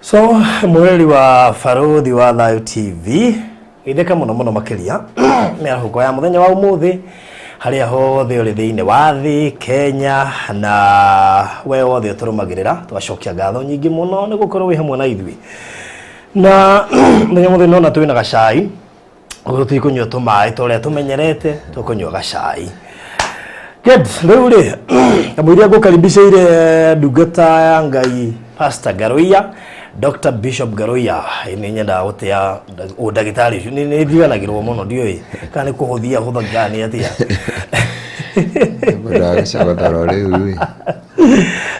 So mwĩrori wa Barũthi wa Thayũ TV, geithĩka mũno mũno makĩria mĩarahũko ya mũthenya wa ũmũthĩ, harĩa hothe ũrĩ thĩinĩ wa thĩ, Kenya na we wothe ũtũrũmagĩrĩra, twacokia ngatho nyingĩ mũno nĩ gũkorwo wĩ hamwe na ithuĩ. Na mũthenya mũthĩ nona twĩna gacai, ũguo tũtikũnyua tũmaĩ ta ũrĩa tũmenyerete, tũkũnyua gacai. Good. Rĩu rĩ, kamũiria ngũkaribicĩire ndungata ya Ngai, Pastor Ngaruiya, Dr. Bishop Ngaruiya. Nĩ nyendaga gũtĩa ũndagĩtarĩ ũcio, nĩ ndiganagĩrwo mũno, ndiũĩ kana nĩ kũhũthia hũthagia kana nĩ atĩa. Mũndũ agĩcogotha rĩu ĩ.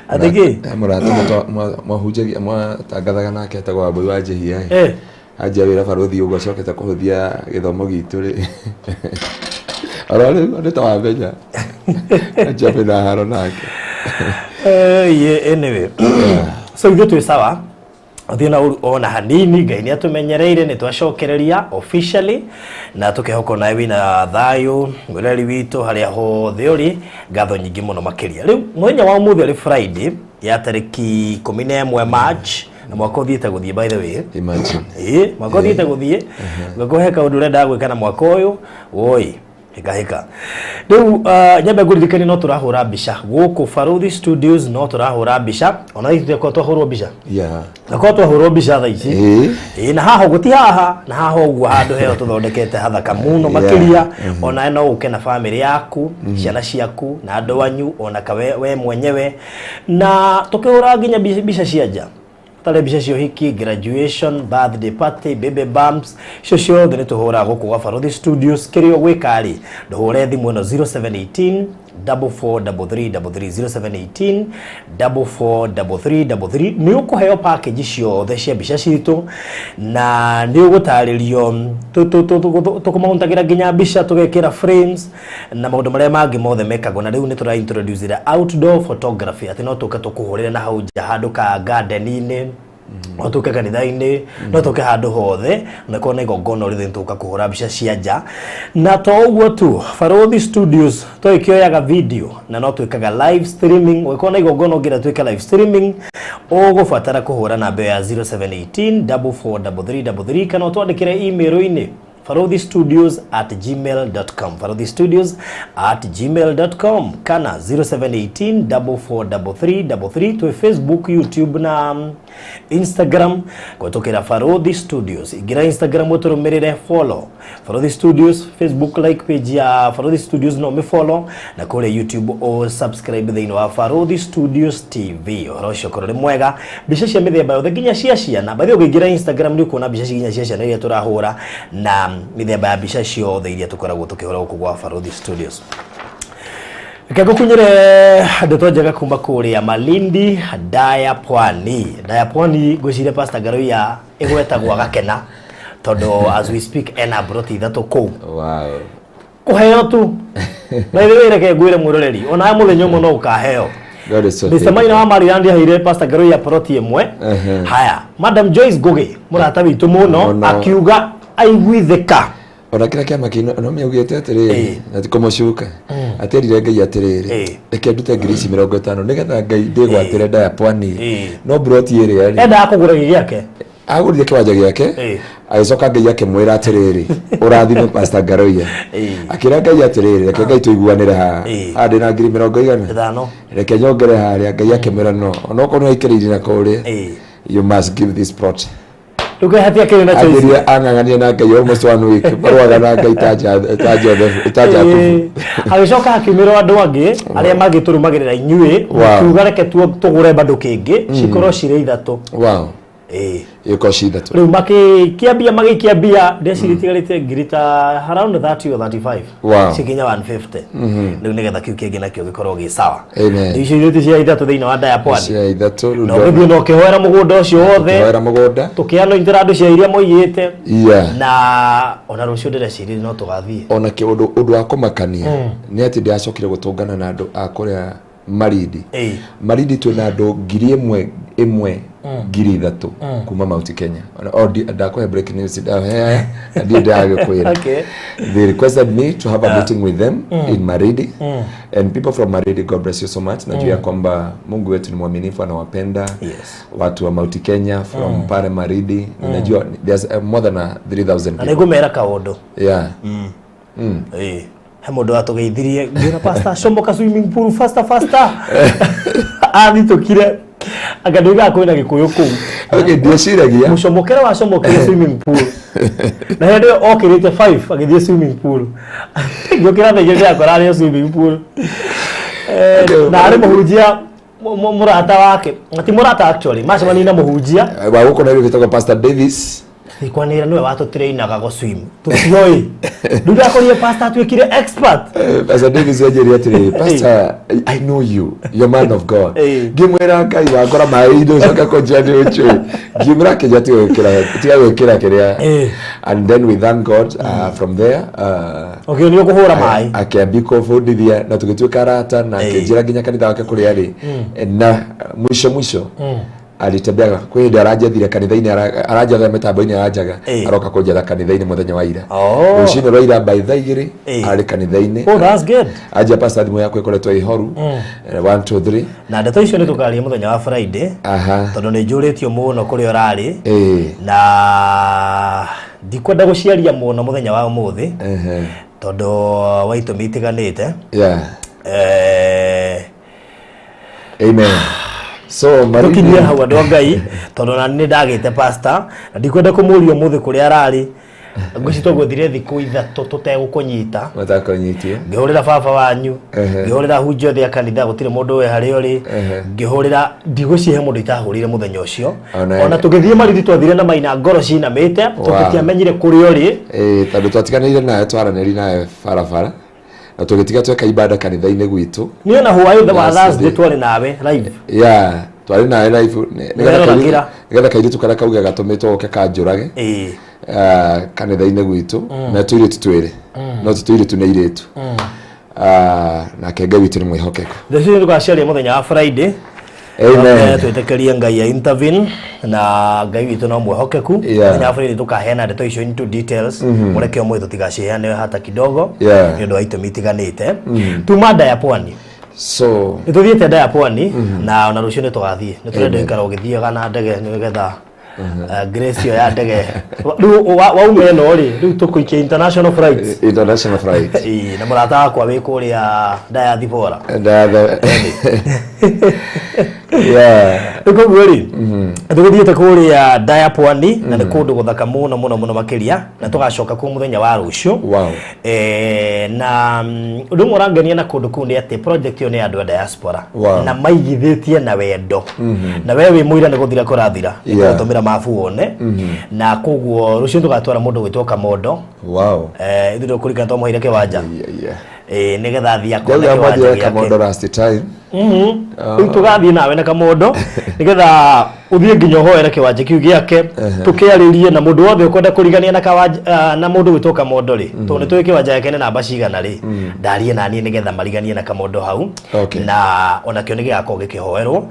Atĩ kĩ? He mũrata mwahunjagia, mwatangathaga nake, etagwo Wambũi wa Njĩhia ĩ. Anjia wĩra barũthi ũguo acokete kũhũthia gĩthomo gitũ rĩ. Oro rĩu nĩ ta wamenya. Anjia wĩna haro nake. Yeah, anyway. So ithuĩ twĩ sawa, thiĩ na ũru ona hanini. Ngai nĩ atũmenyereire, nĩ twacokereria officially na tũkehoka onawe wĩna thayũ, mwĩrori witũ, harĩa hothe ũrĩ. Ngatho nyingĩ mũno makĩria. Rĩu mũthenya wa ũmũthĩ arĩ Friday ya tarĩki 11 March, na mwaka ũthiĩte gũthiĩ, by the way. Imagine. Ĩĩ, mwaka ũthiĩte gũthiĩ. Ngakũhe kaũndũ ũrendaga gwĩka na mwaka ũyũ, woi, hĩka hĩka. Rĩu nyambe ngũririkanie no tũrahũra mbica gũkũ Barũthi Studios, no tũrahũra mbica ona ithuĩ tũkorwo twahũrwo mbica. Nakorwo twahũrwo mbica thaa ici. Ĩĩ, na haha ũguo, ti haha na haha ũguo, handũ heo tũthondekete hathaka mũno makĩria. Ona no ũke na bamĩrĩ yaku, ciana ciaku na andũ anyu, ona ka we mwenyewe, na tũkĩhũra nginya mbica cia nja, tarĩ mbica cia ũhiki, graduation, birthday party, baby bumps, icio ciothe nĩ tũhũraga gũkũ gwa Barũthi Studios. Kĩrĩa ũgwĩka rĩ, ndũhũre thimũ ĩno 0718 443333, 0718 443333. Nĩ ũkũheo package ciothe cia mbica citũ na nĩ ũgũtarĩrio tũkũmauntagĩra nginya mbica, tũgekĩra frames na maũndũ marĩa mangĩ mothe mekagwo. Na rĩu nĩ tũra introduce outdoor photography, atĩ no tũke tũkũhũrĩre na hau nja, handũ ka garden-inĩ, no tũke kanitha-inĩ, no tũke handũ hothe nakorwo na igongona rĩothe, nĩ tũgũka kũhũra mbica cia nja. Na to ũguo tu, Barũthi Studios twagĩkĩoyaga video na no twĩkaga live streaming. Ũngĩkorwo na igongona ũngĩenda twĩke live streaming, ũgũbatara kũhũra namba ĩyo ya 0718 443333, kana ũtwandĩkĩre email-inĩ baruthistudios@gmail.com, baruthistudios@gmail.com, kana 0718 443333. Twĩ Facebook, YouTube na Instagram kũhetũkĩra Barũthi Studios. Ingĩra Instagram ũtũrũmĩrĩre, follow Barũthi Studios. Facebook, like page ya Barũthi Studios, no mĩ follow, na kũrĩa YouTube o subscribe thĩinĩ wa Barũthi Studios TV. Ũhoro ũcio ũkorwo ũrĩ mwega. Mbica cia mĩthemba yothe, nginya cia ciana. By the way, ũngĩingĩra Instagram nĩ ũkuona mbica nginya cia ciana iria tũrahũra, na mĩthemba ya mbica ciothe iria tũkoragwo tũkĩhũra gũkũ gwa Barũthi Studios. Reke ngũkunyĩre ndeto njega kuma kũrĩa Malindi, Ndaya Pwani. Ndaya Pwani, ngwĩciria Pastor Ngaruiya ĩgwetagwo agakena, tondũ as we speak ena mburoti ithatũ kũu. Kũheo tu. Na ithuĩ, reke ngwĩre mwĩroreri, onawe mũthenya ũmwe no ũkaheo. God is so Mr. faithful. Maina wa Maryland aheire Pastor Ngaruiya ploti ĩmwe. Haya, Madam Joyce Ngugi, mũrata witũ mũno, Mũno. akiuga aiguithĩka. Ona kĩrĩa kĩama kĩno no mĩaugĩte atĩrĩrĩ, na ti kũmũcuka, atĩrire Ngai atĩrĩrĩ, reke ndute ngiri ici 50 nĩgetha Ngai ndĩgwatĩre ndaya pwani. No mburoti ĩrĩa rĩ, Endaga kũgũra gĩ gĩake. Agũrire kĩwanja gĩake. Agĩcoka Ngai akĩmwĩra atĩrĩrĩ, ũrathime Pastor Ngaroia. Akĩra Ngai atĩrĩrĩ, reke Ngai tũiguanĩre haha. Haha ndĩna ngiri mĩrongo igana, ithano, reke nyongere harĩa. Ngai akĩmwĩra no onokorwo nĩ aikĩrĩire na kũrĩa, you must give this plot. Rĩu hatia kĩrĩ na choice. Athirie ang'ang'ania na Ngai almost one week, marũaga na Ngai ta Joseph, ta Jakubu. Hagĩcoka hakiumĩrwo andũ angĩ arĩa mangĩtũrũmagĩrĩra inyuĩ, makiuga reke tũgũre bado kĩngĩ, cikorwo cirĩ ithatũ. Ĩko ci ithatũ. Rĩu makĩambia, magĩikia mbia, ndeciria itigarĩte ngiri ta around 30 or 35, cikinya 150 rĩu, nĩgetha kĩu kĩngĩ nakĩo gĩkorwo gĩ sawa. Amen. Rĩu icio ithuĩ cia ithatũ thĩinĩ wa Ndaya Pwani. Cia ithatũ rĩu. Na ũgĩthiĩ na ũkĩhoera mũgũnda ũcio wothe. Hoera mũgũnda. Tũkĩanointĩra andũ cia iria moigĩte. Na ona rũciũ ndĩreciria no tũgathiĩ. Ona ũndũ wa kũmakania nĩ atĩ ndĩracokire gũtũngana na andũ a kũrĩa Marindi. Marindi twĩna andũ 1000 3,000 kuma Mount Kenya. O ndakũhe breaking news, ndahe na ndiĩ ndagĩkwĩra. They requested me to have a meeting with them in Maridi, and people from Maridi, God bless you so much. Najua ya kwamba Mungu wetu ni mwaminifu, anawapenda watu wa Mount Kenya from pale Maridi. Najua there's more than 3000 Na people. Nĩngũmera kaũndũ. Ĩĩ, he mũndũ watũgeithirie ngĩra, "Pastor, comoka swimming pool faster, faster." Athitũkire anga ndoigaga kwĩna Gĩkũyũ kũu. Okay, ndieciragia. Mũcomokere wacomokire swimming pool na hĩndĩ ĩyo okĩrĩte 5 agĩthiĩ swimming pool, ngĩũkĩra thaa 2 ndĩrakora arĩ o swimming pool. Na arĩ mũhunjia mũrata wake, ti mũrata actually, macemania na mũhunjia wa gũkũ Nairobi wĩtagwo Pastor Davis. Ikwanĩra nĩwe watũtrainaga gũ swim, tũtioĩ rĩu ndakorire pastor atuĩkire expert. Pastor Davis anjĩrire atĩrĩrĩ, "Pastor, I know you, you're man of God." Ngĩmwĩra, "Ngai wakora maĩ-inĩ ũcoke kũnjia nĩ ũnjũĩ." Ngĩmwĩra akĩnjia tiga gwĩkĩra kĩrĩa. And then we thank God, from there ũkĩonio kũhũra maĩ. Akĩambia kũbundithia na tũgĩtuĩka arata na akĩnjĩra nginya kanitha wake kũrĩa arĩ, na mwisho mwisho alitembea kwĩ hĩndĩ aranjethire kanitha-inĩ, aranjetha mĩtambo-inĩ, aranjaga, aroka kũnjetha kanitha-inĩ mũthenya wa ira, rũcinĩ rwa ira by thaa 2 arĩ kanitha-inĩ. Oh, that's good. Anjia, "Pastor, thimũ yakwa ĩkoretwo ĩhoru." 1 2 3. Na ndeto icio nĩ tũkaria mũthenya wa Friday, tondũ nĩ njũrĩtio mũno kũrĩa ũrarĩ, na ndikwenda gũciaria mũno mũthenya wa ũmũthĩ tondũ wa itũmi itiganĩte. Amen. So Marindi, Tũkinyie hau, andũ a Ngai, tondũ na nĩ ndagĩte pastor na ndikwenda kũmũria ũmũthĩ kũrĩa ararĩ. Ngwĩci tũgũthire thikũ 3 tũtegũkũnyita. Matakũnyitie. Ngĩhũrĩra baba wanyu, ngĩhũrĩra hunjia othe a kanitha, gũtirĩ mũndũ ũĩ harĩa ũrĩ. Ngĩhũrĩra, ndigũcihe mũndũ itahũrĩire mũthenya ũcio. Ona tũgĩthiĩ Marindi twathire na maina ngoro cinamĩte tondũ tũtiamenyire kũrĩa ũrĩ. Tondũ twatiganĩire nawe, twaranĩri nawe barabara na tũgĩtiga tweka ibada kanitha-inĩ gwitũ. Niĩ na hwaĩ wa Last Thursday day. twarĩ nawe live. Yeah, twarĩ nawe live nĩgetha Nĩweroragĩra. Nĩgetha kairĩtu karĩa kauge gatũmĩtwo goke kanjũrage kanitha-inĩ gwitũ, na tũirĩtu twĩrĩ, no ti tũirĩtu, nĩ irĩtu. Nake Ngai witũ nĩ mwĩhokeku. Theci tũgaciaria mũthenya wa Friday. Amen. Twĩtĩkĩrie Ngai ya intervene, na Ngai witũ no mwĩhokeku. Mũthenya wa Friday tũkaheana ndeto icio into details. Mũreke ũmũthĩ tũtigaciheane hata kidogo nĩ ũndũ wa itũmi itiganĩte. Tuma nda ya pwani. So nĩ tũthiĩte nda ya pwani na ona rũciũ nĩ tũgathiĩ, nĩ tũrenda gũikara ũgĩthiaga na ndege nĩgetha grace ĩyo ya ndege rĩu wauma ĩno rĩ, rĩu tũkũikia international flights. International flight. Ĩĩ, na mũrata wakwa wĩ kũrĩa nda ya thibora. Rĩu koguo rĩ, tũgũthiĩte kũrĩa nda ya pwani na nĩ kũndũ gũthaka mũno mũno mũno makĩria, na tũgacoka kuo mũthenya wa rũciũ. Na ũndũ ũmwe ũrangenia na kũndũ kũu nĩ atĩ project ĩyo nĩ ya andũ a diaspora na maigithĩtie na wendo, na we wĩ mũira nĩ gũthira kũrathira. Nĩngũgũtũmĩra mabu wone, na koguo rũciũ tũgatwara mũndũ gwĩtwo Kamondo. Ithuĩ tũkũrikana twamũheire kĩwanja. Nĩgetha athiĩ akone Ndauga kĩwanja mwathire gĩake. Kamondo last time. Rĩu tũgathiĩ nawe na Kamondo nĩgetha ũthiĩ nginya ũhoere kĩwanja kĩu gĩake, tũkĩarĩrie na mũndũ wothe ũkwenda kũrigania na kawanja, na mũndũ gwĩtwo Kamondo rĩ, tondũ nĩ tũĩ kĩwanja gĩake nĩ namba cigana rĩ, ndarie naniĩ nĩgetha mariganie na Kamondo hau. Na onakĩo nĩ gĩgakorwo gĩkĩhoerwo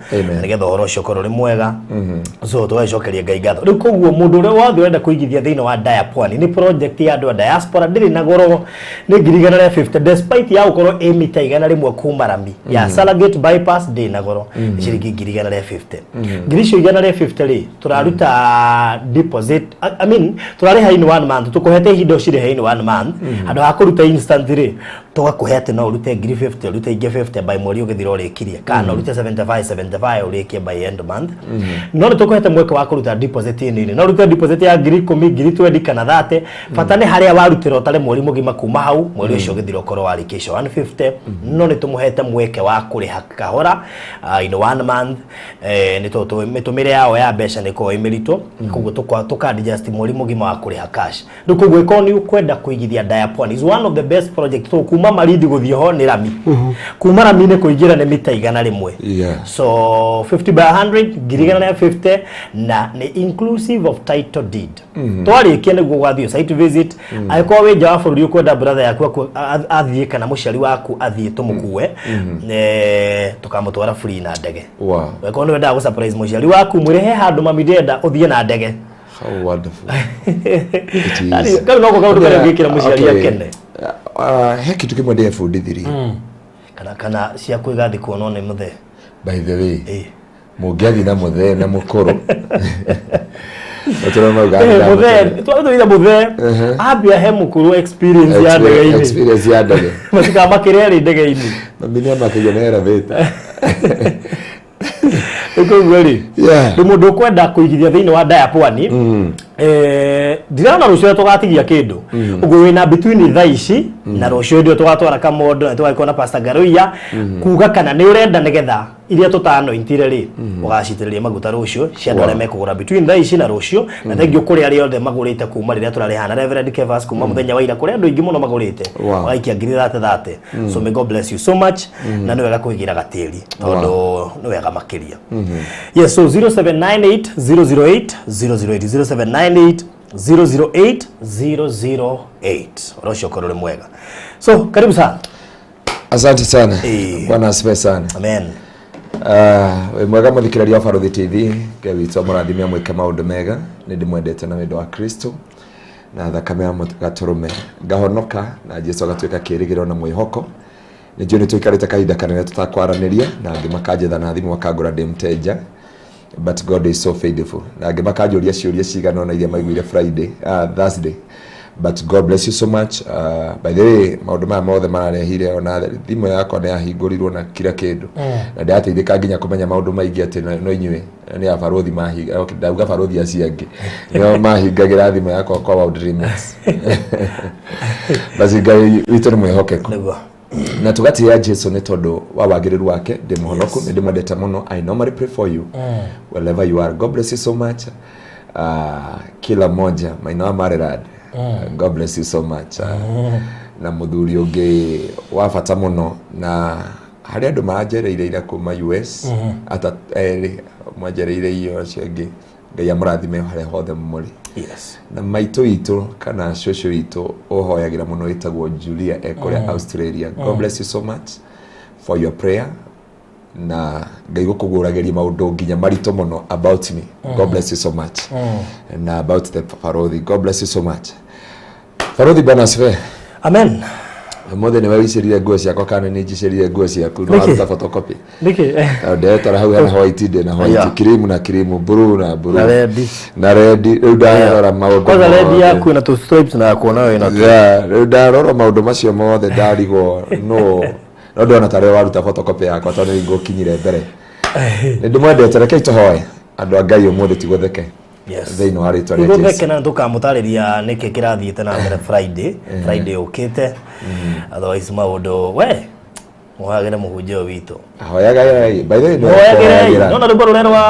nĩgetha ũhoro ũcio ũkorwo ũrĩ mwega. So tũgagĩcokeria Ngai ngatho. Rĩu koguo mũndũ ũrĩa wothe ũrenda kũigithia thĩinĩ wa Daya Pwani, nĩ project ya andũ a diaspora, ndĩrĩ na goro, nĩ 150,000, despite ya gũkorwo ĩ mita 100 kuma rami ya Salagate bypass, ndĩrĩ na goro, nĩ ciringi 150,000. Ngiri icio 150 rĩ, tũraruta deposit, I mean, tũrarĩha in one month, tũkũhete ihinda ũcirĩhe in one month handũ ha kũruta instant rĩ, tũgakũhe atĩ no ũrute ngiri 50, ũrute ingĩ 50 by mweri ũgĩthira ũrĩkirie, kana no ũrute 75 75 ũrĩkie by end month. No nĩ tũkũhete mweke wa kũruta deposit nini, no ũrute deposit ya ngiri 10, ngiri 20 kana 30, bata nĩ harĩa warutĩra ũtare mweri mũgima kuma hau, mweri ũcio ũgĩthira ũkorwo warĩkia icio 150. No nĩ tũmũhete mweke wa kũrĩha kahora, in one month, nĩ tondũ mĩtũmĩre yao ya mbeca nĩ ĩkoragwo ĩ mĩritũ, koguo tũka adjust mweri mũgima wa kũrĩha cash. Rĩu koguo ĩkorwo nĩ ũkwenda kũigithia, Daya Pwani is one of the best project, tondũ kuma Kuma Malindi gũthiĩ ho nĩ rami, kuma rami-inĩ kũingĩra nĩ mita 100. So 50 by 100, 150,000, na nĩ inclusive of title deed. Twarĩkia nĩguo gwathiĩ site visit. Angĩkorwo wĩ nja wa bũrũri, ũkwenda brother yaku athiĩ kana mũciari waku athiĩ tũmũkue, tũkamũtwara free na ndege. Angĩkorwo nĩ wendaga gũ surprise mũciari waku, mwĩre he handũ mami ndĩrenda ũthiĩ na ndege. How wonderful it is. Yaani, kau noko kaũndũ karĩa ũngĩkĩra mũciari akene. He kĩndũ kĩmwe ndĩrebundithirie. Kana ciaku igathiĩ kuonwo nĩ mũthee. By the way, mũngĩathiĩ na mũthee na mũkũrũ Ũtũra mauga athiĩ na mũthee mũthee. Twatũire mũthee ambia he mũkũrũ experience ya ndege-inĩ. Experience ya ndege. Matikamakĩre arĩ ndege-inĩ. Mami nĩ amakagio nĩ elevator. Koguo rĩ, rĩ mũndũ ũkwenda kũigithia thĩinĩ wa Daya Pwani, ndirona rũciũ tũgatigia kĩndũ ũguo wĩna between thaa ici na rũciũ, hĩndĩ ĩyo tũgatwara kamondo na tũgagĩkorwo na Pastor Ngaruiya kuga kana nĩ ũrenda, nĩgetha iria tũtanointire rĩ, ũgacitĩrĩria maguta rũciũ cia andũ arĩa mekũgũra between thaa ici na rũciũ. Na thengiũ kũrĩ arĩa othe magũrĩte kuma rĩrĩa tũrarĩhana Reverend Kevas kuma mũthenya wa ira, kũrĩ andũ aingĩ mũno magũrĩte, magaikia ngiri thate thate. So may God bless you so much. Na nĩ wega kwĩgĩra gatĩri tondũ nĩ wega makĩria. Yes, so 0798 008 008, 0798 008 008. Ũhoro ũcio ũkorwo ũrĩ mwega. So karibu sana. Asante sana. Bwana asifiwe sana. Amen. Wĩ mwega mũthikĩrĩria wa Barũthi TV. Ngai witũ amũrathime, amwĩke maũndũ mega. Nĩ ndĩmwendete na wendo wa Kristo na thakame ya gatũrũme, ngahonoka na Jesu agatuĩka kĩĩrĩgĩrĩro na mwĩhoko. Nĩ njũĩ nĩ tũikarĩte kahinda kanene tũtakwaranĩria, na angĩ makanjetha na thimũ makangora ndĩ mteja, but God is so faithful. Na angĩ makanjũria ciũria cigana ũna iria maiguire Friday, Thursday, but God bless you so much. By the way, maũndũ maya mothe mararehire ona thimũ yakwa nĩ yahingũrirwo na kila kĩndũ, na ndĩrateithĩka nginya kũmenya maũndũ maingĩ atĩ no inyuĩ nĩ abarũthi mahinga. Okay, ndauga barũthi acio angĩ nĩo mahingagĩra thimũ yakwa kwa World Remix. Basi Ngai witũ nĩ mwĩhokeku. Na tũgatĩĩa Jesu nĩ tondũ wa wagĩrĩru wake. Ndĩ mũhonoku, nĩ ndĩmwendete mũno. I normally pray for you wherever you are. God bless you so much. Kila moja maina wa Maryland, God bless you so much. Na mũthuri ũngĩ wa bata mũno, na harĩ andũ maranjereire ira kuma US, ata erĩ mwanjereire iyo, acio angĩ Ngai amũrathime harĩa hothe mũrĩ. Na maitũ witũ kana cũcũ witũ ũhoyagĩra mũno wĩtagwo Julia e kũrĩa Australia, God bless you so much for your prayer, na Ngai gũkũgũragĩria maũndũ nginya maritũ mũno about me. God bless you so much. Na about the Barothi, God bless you so much. Barothi, bwana asifiwe. Amen. Ũmũthĩ nĩwe wĩicĩrire nguo ciakwa kana nĩ njicĩrire nguo ciaku? No Nĩkĩ? waruta photocopy. Nĩkĩ? Ndetara hau hena white, ndĩ na white, cream na cream, blue na blue. Na red. Na red. Rĩu ndarora maũndũ Kwanza red mothe. yaku na tũ stripes na yakwa nayo ĩna Yeah, rĩu ndarora maũndũ macio mothe ndarigwo no no ndona tarĩ waruta photocopy yakwa tondũ nĩ ngũkinyire mbere. Nĩ ndĩmwendete. Rekei tũhoe andũ a Ngai ũmũthĩ ti gũtheke thĩinĩ wa rĩtwa rĩa Jesu. Gũtheke na tũkamũtarĩria nĩkĩ kĩrathiĩte na mbere Friday ũkĩte. Otherwise maũndũ we mũhoyagĩre mũhunjia ũyũ witũ. Hoyagai. By the way, nĩ Mũhoyagĩrei. kũhoyagĩra. Nona rwĩmbo rũrĩa rwa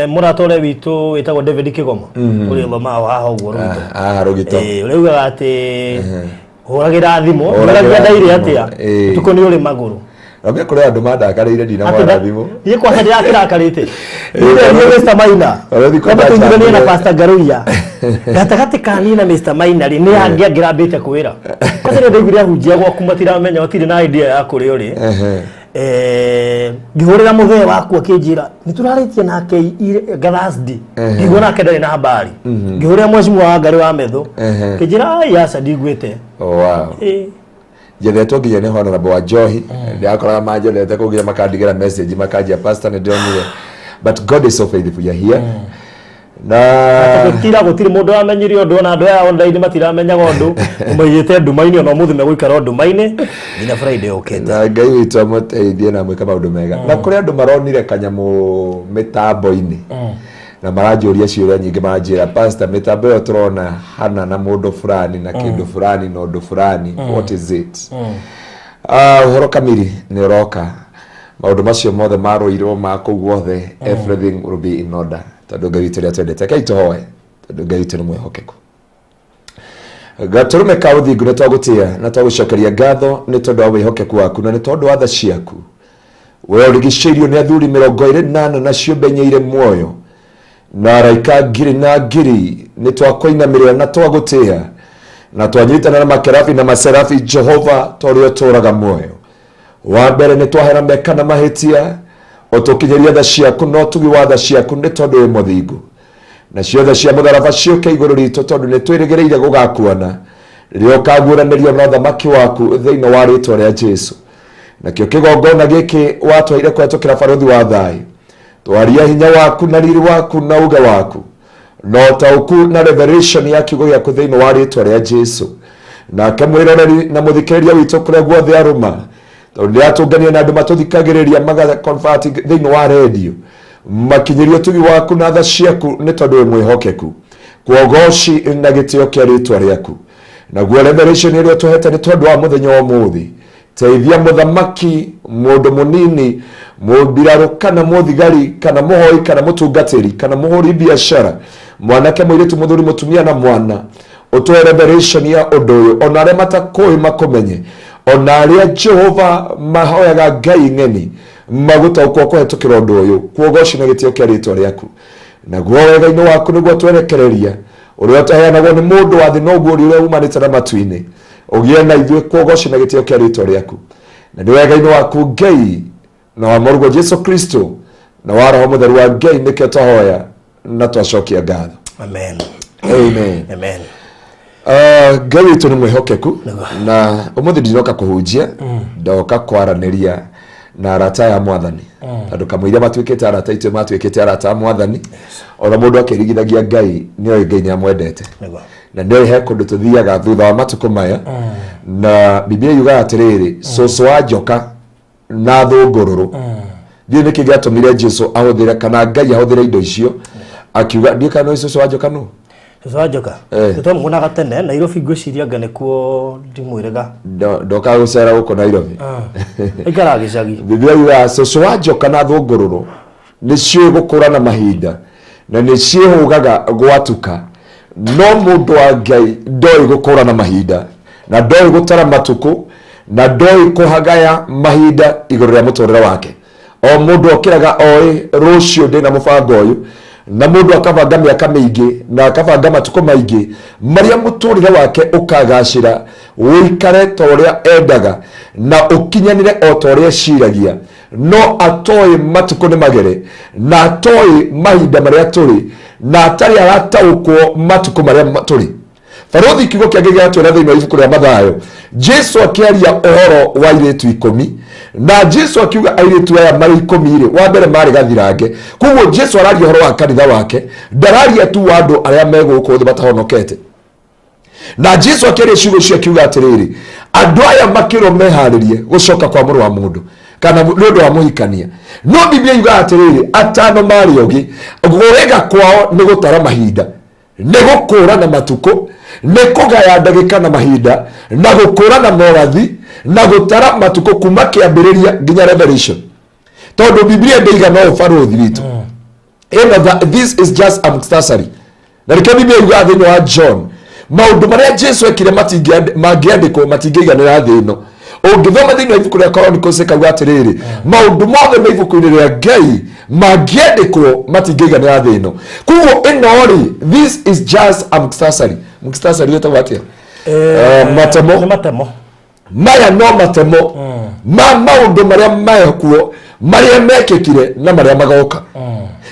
mũrata ũrĩa witũ wĩtagwo David Kĩgoma, ũrĩa ũthomaga haha ũguo Rũgito. Ah, Rũgito. Ũrĩa ugaga atĩ hũragĩra thimũ, Hũragĩra ũragia ndaire thimũ, atĩa ũtukũ nĩ ũrĩ magũrũ. Nambia kũrĩ andũ mandakarĩire Atĩ ndinamwara thimũ. Niĩ kwanja ndĩrakĩrakarĩte niĩ Mr. Maina. Ũrathiĩ Kwamba tũiguithanie na kwenda Pastor Ngaruiya, gatagatĩ ka niĩ na Mr. Maina rĩ, nĩ angĩ angĩrambĩte kwĩra kwanza nĩ ndaiguire ahunjia gwaku matiramenya, matirĩ na idea ya kũrĩa ũrĩ. Ngĩhũrĩra mũthee waku akĩnjĩra nĩ tũrarĩtie nake Thursday, ngĩigua nake ndarĩ na habari. Ngĩhũrĩra mheshimiwa wa Ngarĩ wa Metho, akĩnjĩra ai aca ndiguĩte. Oh, wow. Njethetwo nginya nĩ Honorable wa Njohi, ndĩrakoraga manjethete kũu nginya makandigĩra message makanjia, "Pastor, nĩ ndĩronire." But God is so faithful, you're here na Gũtira gũtirĩ mũndũ wamenyire ũndũ, ona andũ aya online matiramenyaga ũndũ, ũmaigĩte nduma-inĩ, ona ũmũthĩ megũikara o nduma-inĩ nginya Friday ũkĩte. Na Ngai witũ amũteithie na mwĩke maũndũ mega. Na kũrĩ andũ maronire kanyamũ mĩtambo-inĩ na maranjũria ciũria nyingĩ, maranjĩra, "Pastor, mĩtambo ĩyo tũrona hana na mũndũ fulani na kĩndũ fulani na ũndũ fulani, what is it?" Ah, ũhoro kamiri nĩ ũroka. Maũndũ macio mothe marũirwo ma kũu guothe, everything will be in order, tondũ Ngai witũ nĩ atwendete. Rekei tũhoe, tondũ Ngai witũ nĩ mwĩhokeku. Gatũrũme ka ũthingu, nĩ twagũtĩa na twagũcokeria ngatho nĩ tondũ wa wĩhokeku waku na nĩ tondũ wa tha ciaku. We ũrigicĩirio nĩ athuri 24 na ciũmbe inya irĩ muoyo na araika ngiri na ngiri, nĩ twakũinamĩrĩra na twagũtĩa na twanyitana na makerabi na maserabi, Jehova, ta ũrĩa ũtũũraga muoyo. Wa mbere, nĩ twahera meka na mahĩtia, ũtũkinyĩrie tha ciaku na ũtugi wa tha ciaku, nĩ tondũ wĩ mũthingu. Nacio tha cia mũtharaba ciũke igũrũ ritũ, tondũ nĩ twĩrĩgĩrĩire gũgakuona rĩrĩa ũkaguũranĩrio na ũthamaki waku, thĩinĩ wa rĩtwa rĩa Jesu. Nakĩo kĩgongona gĩkĩ watwaire kũhetũkĩra barũthi wa thayũ, twaria hinya waku na riri waku na uge waku na ũtaũku na revelation ya kiugo gĩaku, thĩinĩ wa rĩtwa rĩa Jesu. Nake mwĩroreri na mũthikĩrĩria witũ kũrĩa guothe arũma, tondũ ndĩratũngania na andũ matũthikagĩrĩria magaconvert thĩinĩ wa redio, makinyĩrie ũtugi waku na tha ciaku, nĩ tondũ wĩ mwĩhokeku. Kuogoci na gĩtĩo kĩa rĩtwa rĩaku. Naguo revelation ĩrĩa ũtũhete nĩ tondũ wa mũthenya wa ũmũthĩ, teithia mũthamaki, mũndũ mũnini, mũmbirarũ kana mũthigari kana mũhoi kana mũtungatĩri kana mũhũri biacara, mwanake, mũirĩtu, mũthuri, mũtumia na mwana, ũtũhe revelation ya ũndũ ũyũ. Ona arĩa matakũĩ makũmenye, ona arĩa Jehova mahoyaga ngai ng'eni magũtaũkwo kũhetũkĩra ũndũ ũyũ. Kuogoci na gĩtĩo kĩa rĩtwa rĩaku. Naguo wega-inĩ waku nĩguo twerekereria, ũrĩa ũtaheanagwo nĩ mũndũ wa thĩ, noguo ũrĩa umanĩte na matu-inĩ, ũgĩe na ithuĩ. Kuogoci na gĩtĩo kĩa rĩtwa rĩaku. Na nĩ wega-inĩ waku Ngai na wa mũrũguo Jesu Kristo na wa Roho Mũtheru wa Ngai nĩkĩo twahoya na twacokia ngatho. Amen. Amen. Amen. Ngai witũ nĩ mwĩhokeku, na ũmũthĩ ndinoka kũhunjia, ndoka kwaranĩria na arata aya a Mwathani, tondũ kamũira matuĩkĩte arata aitũ, matuĩkĩte arata a Mwathani. Ona mũndũ akĩrigithagia Ngai, nĩ oĩ Ngai nĩ amwendete na nĩ oĩ he kũndũ tũthiaga thutha wa matukũ maya. Na Biblia yugaga atĩrĩrĩ, cũcũ wa njoka na thũngũrũrũ, ndiũĩ nĩkĩ gĩatũmire Jesu ahũthĩre kana Ngai ahũthĩre indo icio, akiuga, ndiũĩ kana nĩ cũcũ wa njoka nũ. Cũcũ wa njoka? Twamuonaga tene Nairobi, ngwĩciria anga nĩkuo ndimwĩrĩga. Ndokaga gũcera gũkũ Nairobi. Aikaraga gĩcagi. Biblia yugaga cũcũ wa njoka na thũngũrũrũ nĩ ciũĩ gũkũrana mahinda na nĩ ciĩhũgaga gwatuka, no mũndũ wa Ngai ndoĩ gũkũrana mahinda na ndoĩ gũtara matukũ na ndoĩ kũhagaya mahinda igũrũ rĩa mũtũrĩre wake. O mũndũ okĩraga oĩ rũciũ ndĩna mũbango ũyũ, na mũndũ akabanga mĩaka mĩingĩ na akabanga matukũ maingĩ marĩa mũtũrĩre wake ũkagacĩra, ũikare ta ũrĩa endaga na ũkinyanĩre o ta ũrĩa eciragia, no atoĩ matukũ nĩ magere na atoĩ mahinda marĩa tũrĩ na atarĩ arataũkwo matukũ marĩa tũrĩ. Barũthi, kiugo kĩangĩ gĩatwĩra thĩinĩ wa ibuku rĩa Mathayo, Jesu akĩaria ũhoro wa airĩtu 10, na Jesu akiuga airĩtu aya marĩ 10 rĩ, wa mbere marĩ gathirange. Koguo Jesu araria ũhoro wa kanitha wake, ndararia tu wa andũ arĩa me gũkũ thĩ matahonokete. Na Jesu akĩaria ciugo icio akiuga atĩrĩrĩ, andũ aya makĩrwo meharĩrie gũcoka kwa Mũrũ wa Mũndũ kana nĩ ũndũ wa mũhikania. No Biblia yugaga atĩrĩrĩ, atano marĩ ogĩ, gwega kwao nĩ gũtara mahinda, nĩ gũkũrana matukũ, nĩ kũgaya ndagĩka na mahinda, na gũkũrana morathi na gũtara matukũ kuma kĩambĩrĩria nginya Revelation, tondũ Biblia ndĩigana ũũ, barũthi witũ. Ĩno this is just a muktasari, na nĩkĩo Biblia yugaga thĩinĩ wa John, maũndũ marĩa Jesu ekire mangĩandĩkwo matingĩiganĩra thĩ ĩno. Ũngĩthoma thĩinĩ wa ibuku rĩa Chronicles, ĩkauga atĩrĩrĩ, maũndũ mothe me ibuku-inĩ rĩa Ngai mangĩandĩkwo matingĩiganĩra thĩ ĩno. Koguo ĩno rĩ, this is just a muktasari. Muktasari ĩtagwo atĩa? Matemo. Nĩ matemo. Maya no matemo ma maũndũ marĩa mekuo, marĩa mekĩkire na marĩa magoka.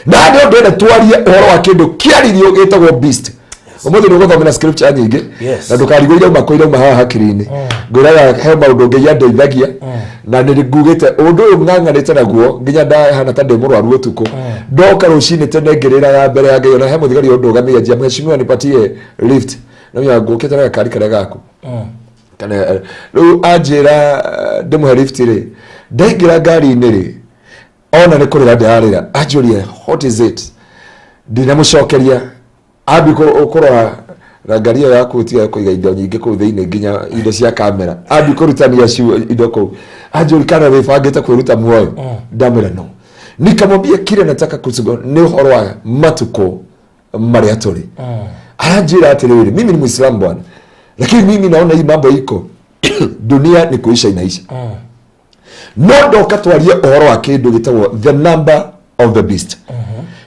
Na nĩ ũndũ ene twarie ũhoro wa kĩndũ kĩaririo gĩtagwo beast. Ũmũthĩ nĩ ũgũthomera scripture nyingĩ na ndũkarigwo irauma kũ, irauma haha hakiri-inĩ. Ngwĩraga he maũndũ Ngai andeithagia, na nĩ ngugĩte ũndũ ũyũ ng'ang'anĩte naguo nginya ndahana ta ndĩ mũrwaru ũtukũ. Ndoka rũcinĩ tene ngĩrĩraga mbere ya Ngai. Ona he mũthigari ũndũgamĩire, njia, "Mheshimiwa, nipatie lift." No ngũkĩte na gakari karĩa gaku kana rĩu anjĩra ndĩmũhe lift rĩ, ndaingĩra ngari-inĩ rĩ, ona nĩ kũrĩra ndĩrarĩra. Anjũria, "What is it?" Ndinamũcokeria. Ambi kũrora na ngari ĩyo yaku, tiga kũiga indo nyingĩ kũu thĩinĩ, nginya indo cia kamera. Ambi kũrutania ciugo indo kũu, anjũri kana wĩbangĩte kwĩruta muoyo. Ndamwĩra no. Nikamwambia kile nataka kuzungumza nĩ ũhoro wa matukũ marĩa tũrĩ. Aranjĩra atĩrĩrĩ, "Mimi ni Muislamu, bwana." Lakini mimi naona hii mambo iko dunia ni kuisha inaisha. No ndoka twarie ũhoro wa kĩndũ gĩtagwo the number of the beast.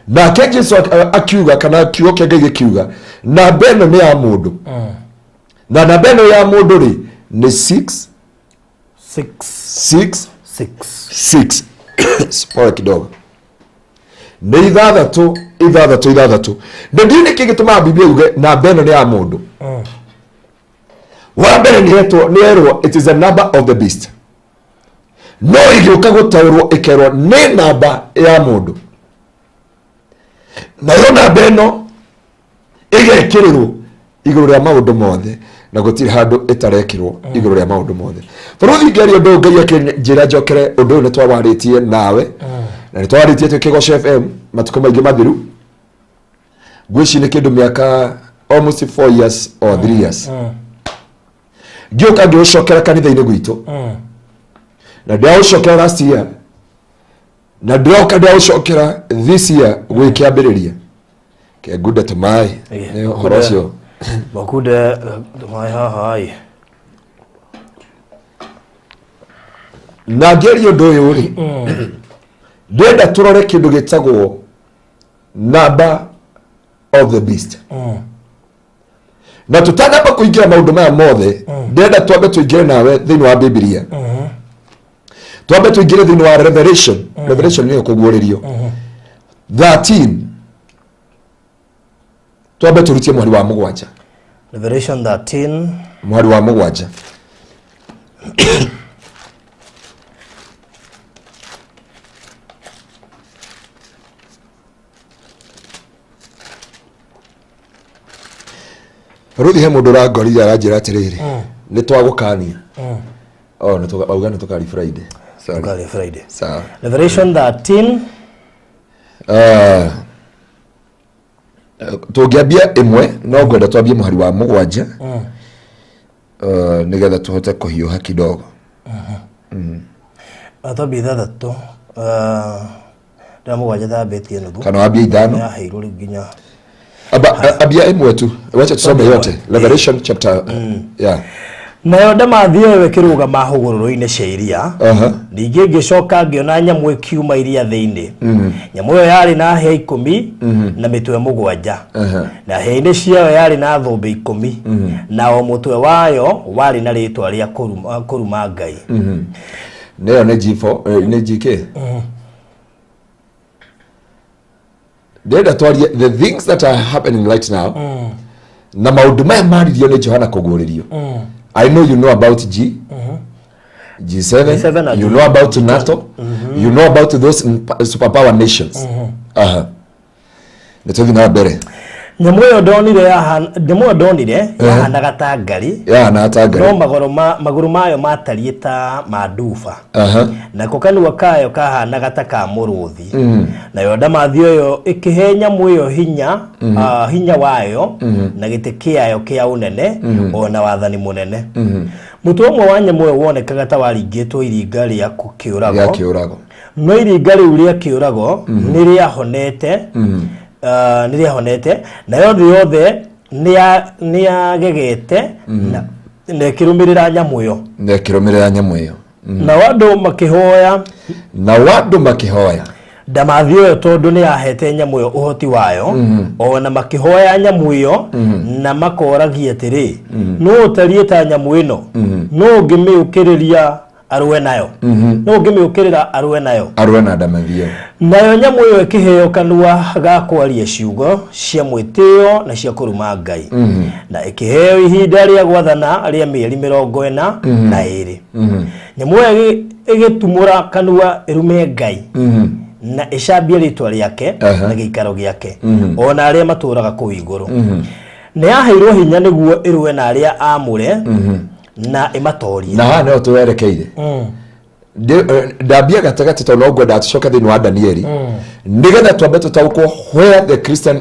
Nake Jesu akiuga, kana kiugo kĩa Ngai gĩkiuga, namba ĩno nĩ ya mũndũ, na namba ĩno ya mũndũ rĩ nĩ 6 6 6 6 6. Pole kidogo, nĩ 6 6 6. Na ndiũ nĩkĩ gĩtũmaga Biblia yuge namba ĩno nĩ ya mũndũ. Wa mbere nĩ etwo, nĩ erwo it is a number of the beast, no ĩgĩũka gũtaũrwo ĩkerwo nĩ namba ya mũndũ, nayo namba ĩno ĩgekĩrĩrwo igũrũ rĩa maũndũ mothe, na gũtirĩ handũ ĩtarekĩrwo igũrũ rĩa maũndũ mothe. Bũrũri ngeri ũndũ Ngai akĩnjĩra njokere ũndũ ũyũ, nĩ twawarĩtie nawe na nĩ twawarĩtie twĩ Kĩgoco FM matukũ maingĩ mathiru. Ngwĩci nĩ kĩndũ mĩaka almost 4 years or 3 years, ngĩũka ngĩũcokera kanitha-inĩ gwitũ, na ndĩraũcokera last year, na ndĩroka ndĩraũcokera this year gwĩkĩambĩrĩria. Kengunde tũmaĩ nĩ ũhoro ũcio. Makunde maĩ haha ĩ. Na ngĩaria ũndũ ũyũ rĩ, ndĩrenda tũrore kĩndũ gĩtagwo number of the beast. Na tũtanamba kũingĩra maũndũ maya mothe, ndĩrenda twambe tũingĩre nawe thĩinĩ wa Bibilia, twambe tũingĩre thĩinĩ wa Revelation. Revelation nĩyo kũguũrĩrio 13. Twambe tũrutie mũhari wa 7. Revelation 13. Mũhari wa 7. Ruthi, he mũndũ ũrangorire aranjĩra atĩrĩrĩ, nĩ twagũkania. Oh, nĩ auga nĩ tũkari Friday. Sorry. Tukari Friday. Sawa. Revelation 13. Ah, tũngĩambia 1, no ngwenda twambie mũhari wa 7, nĩgetha tũhote kũhiũha kidogo. Twambie 6, ndĩra 7 thambĩtie nuthu. Kana wambie 5. Yaheirwo rĩu nginya Ambia 1 tu, wacha tusome yote. Revelation chapter, yeah. Nayo ndamathia ĩyo ĩkĩrũgama hũgũrũrũ-inĩ cia iria. Ningĩ ngĩcoka ngĩona nyamũ ĩkiuma iria thĩinĩ. Nyamũ ĩyo yarĩ na hĩa 10 na mĩtwe 7, na hĩa-inĩ ciayo yarĩ na thũmbĩ 10, na o mũtwe wayo warĩ na rĩtwa rĩa kũruma Ngai. Nĩyo nĩ G4, nĩ GK. Ndĩrenda twarie the things that are happening right now, na maũndũ maya maririo nĩ Johana kũguũrĩrio. I know you know about G7, G7 na you know about NATO, you know about those superpower nations. Aha, nĩ tũthiĩ na mbere. Nyamũ ĩyo ndonire yahanaga ta ngari, yahana ta no ngari, magũrũ mayo matariĩ ta ma nduba, nako kanua kayo kahanaga ta ka mũrũthi. Nayo ndamathia ĩyo ĩkĩhe nyamũ ĩyo hinya wayo na gĩtĩ kĩayo kĩa ũnene o na wathani mũnene. Mũtwe ũmwe wa nyamũ ĩyo wonekaga ta waringĩtwo iringa rĩa rĩa kĩũrago, kĩũrago, no iringa rĩu rĩa kĩũrago nĩ rĩahonete, nayo thĩ yothe nĩ yagegete na ĩkĩrũmĩrĩra nyamũ ĩyo. Na ĩkĩrũmĩrĩra nyamũ ĩyo. Nao andũ makĩhoya Na andũ makĩhoya ndamathia ĩyo tondũ nĩ yahete nyamũ ĩyo ũhoti wayo, o na makĩhoya nyamũ ĩyo na makoragia atĩrĩ, nũ ũtariĩ ta nyamũ ĩno? Nũ ũngĩmĩũkĩrĩria arũe nayo? Nũ ũngĩmĩũkĩrĩra arũe nayo? Arũe na ndamathia. Nayo nyamũ ĩyo ĩkĩheo kanua ga kwaria ciugo cia mwĩtĩo na cia kũruma Ngai, na ĩkĩheo ihinda rĩa gwathana rĩa mĩeri 42. Nyamũ ĩyo ĩgĩtumũra kanua ĩrume Ngai na ĩcambie rĩtwa rĩake na gĩikaro gĩake o na arĩa matũũraga kũu igũrũ. Nĩ yaheirwo hinya nĩguo ĩrũe na arĩa aamũre na ĩmatorie. Na haha nĩho twerekeire. Ndambia gatagatĩ tondũ no ngwenda tũcoke thĩinĩ wa Danieli, nĩgetha twambe tũtaũkwo where the Christian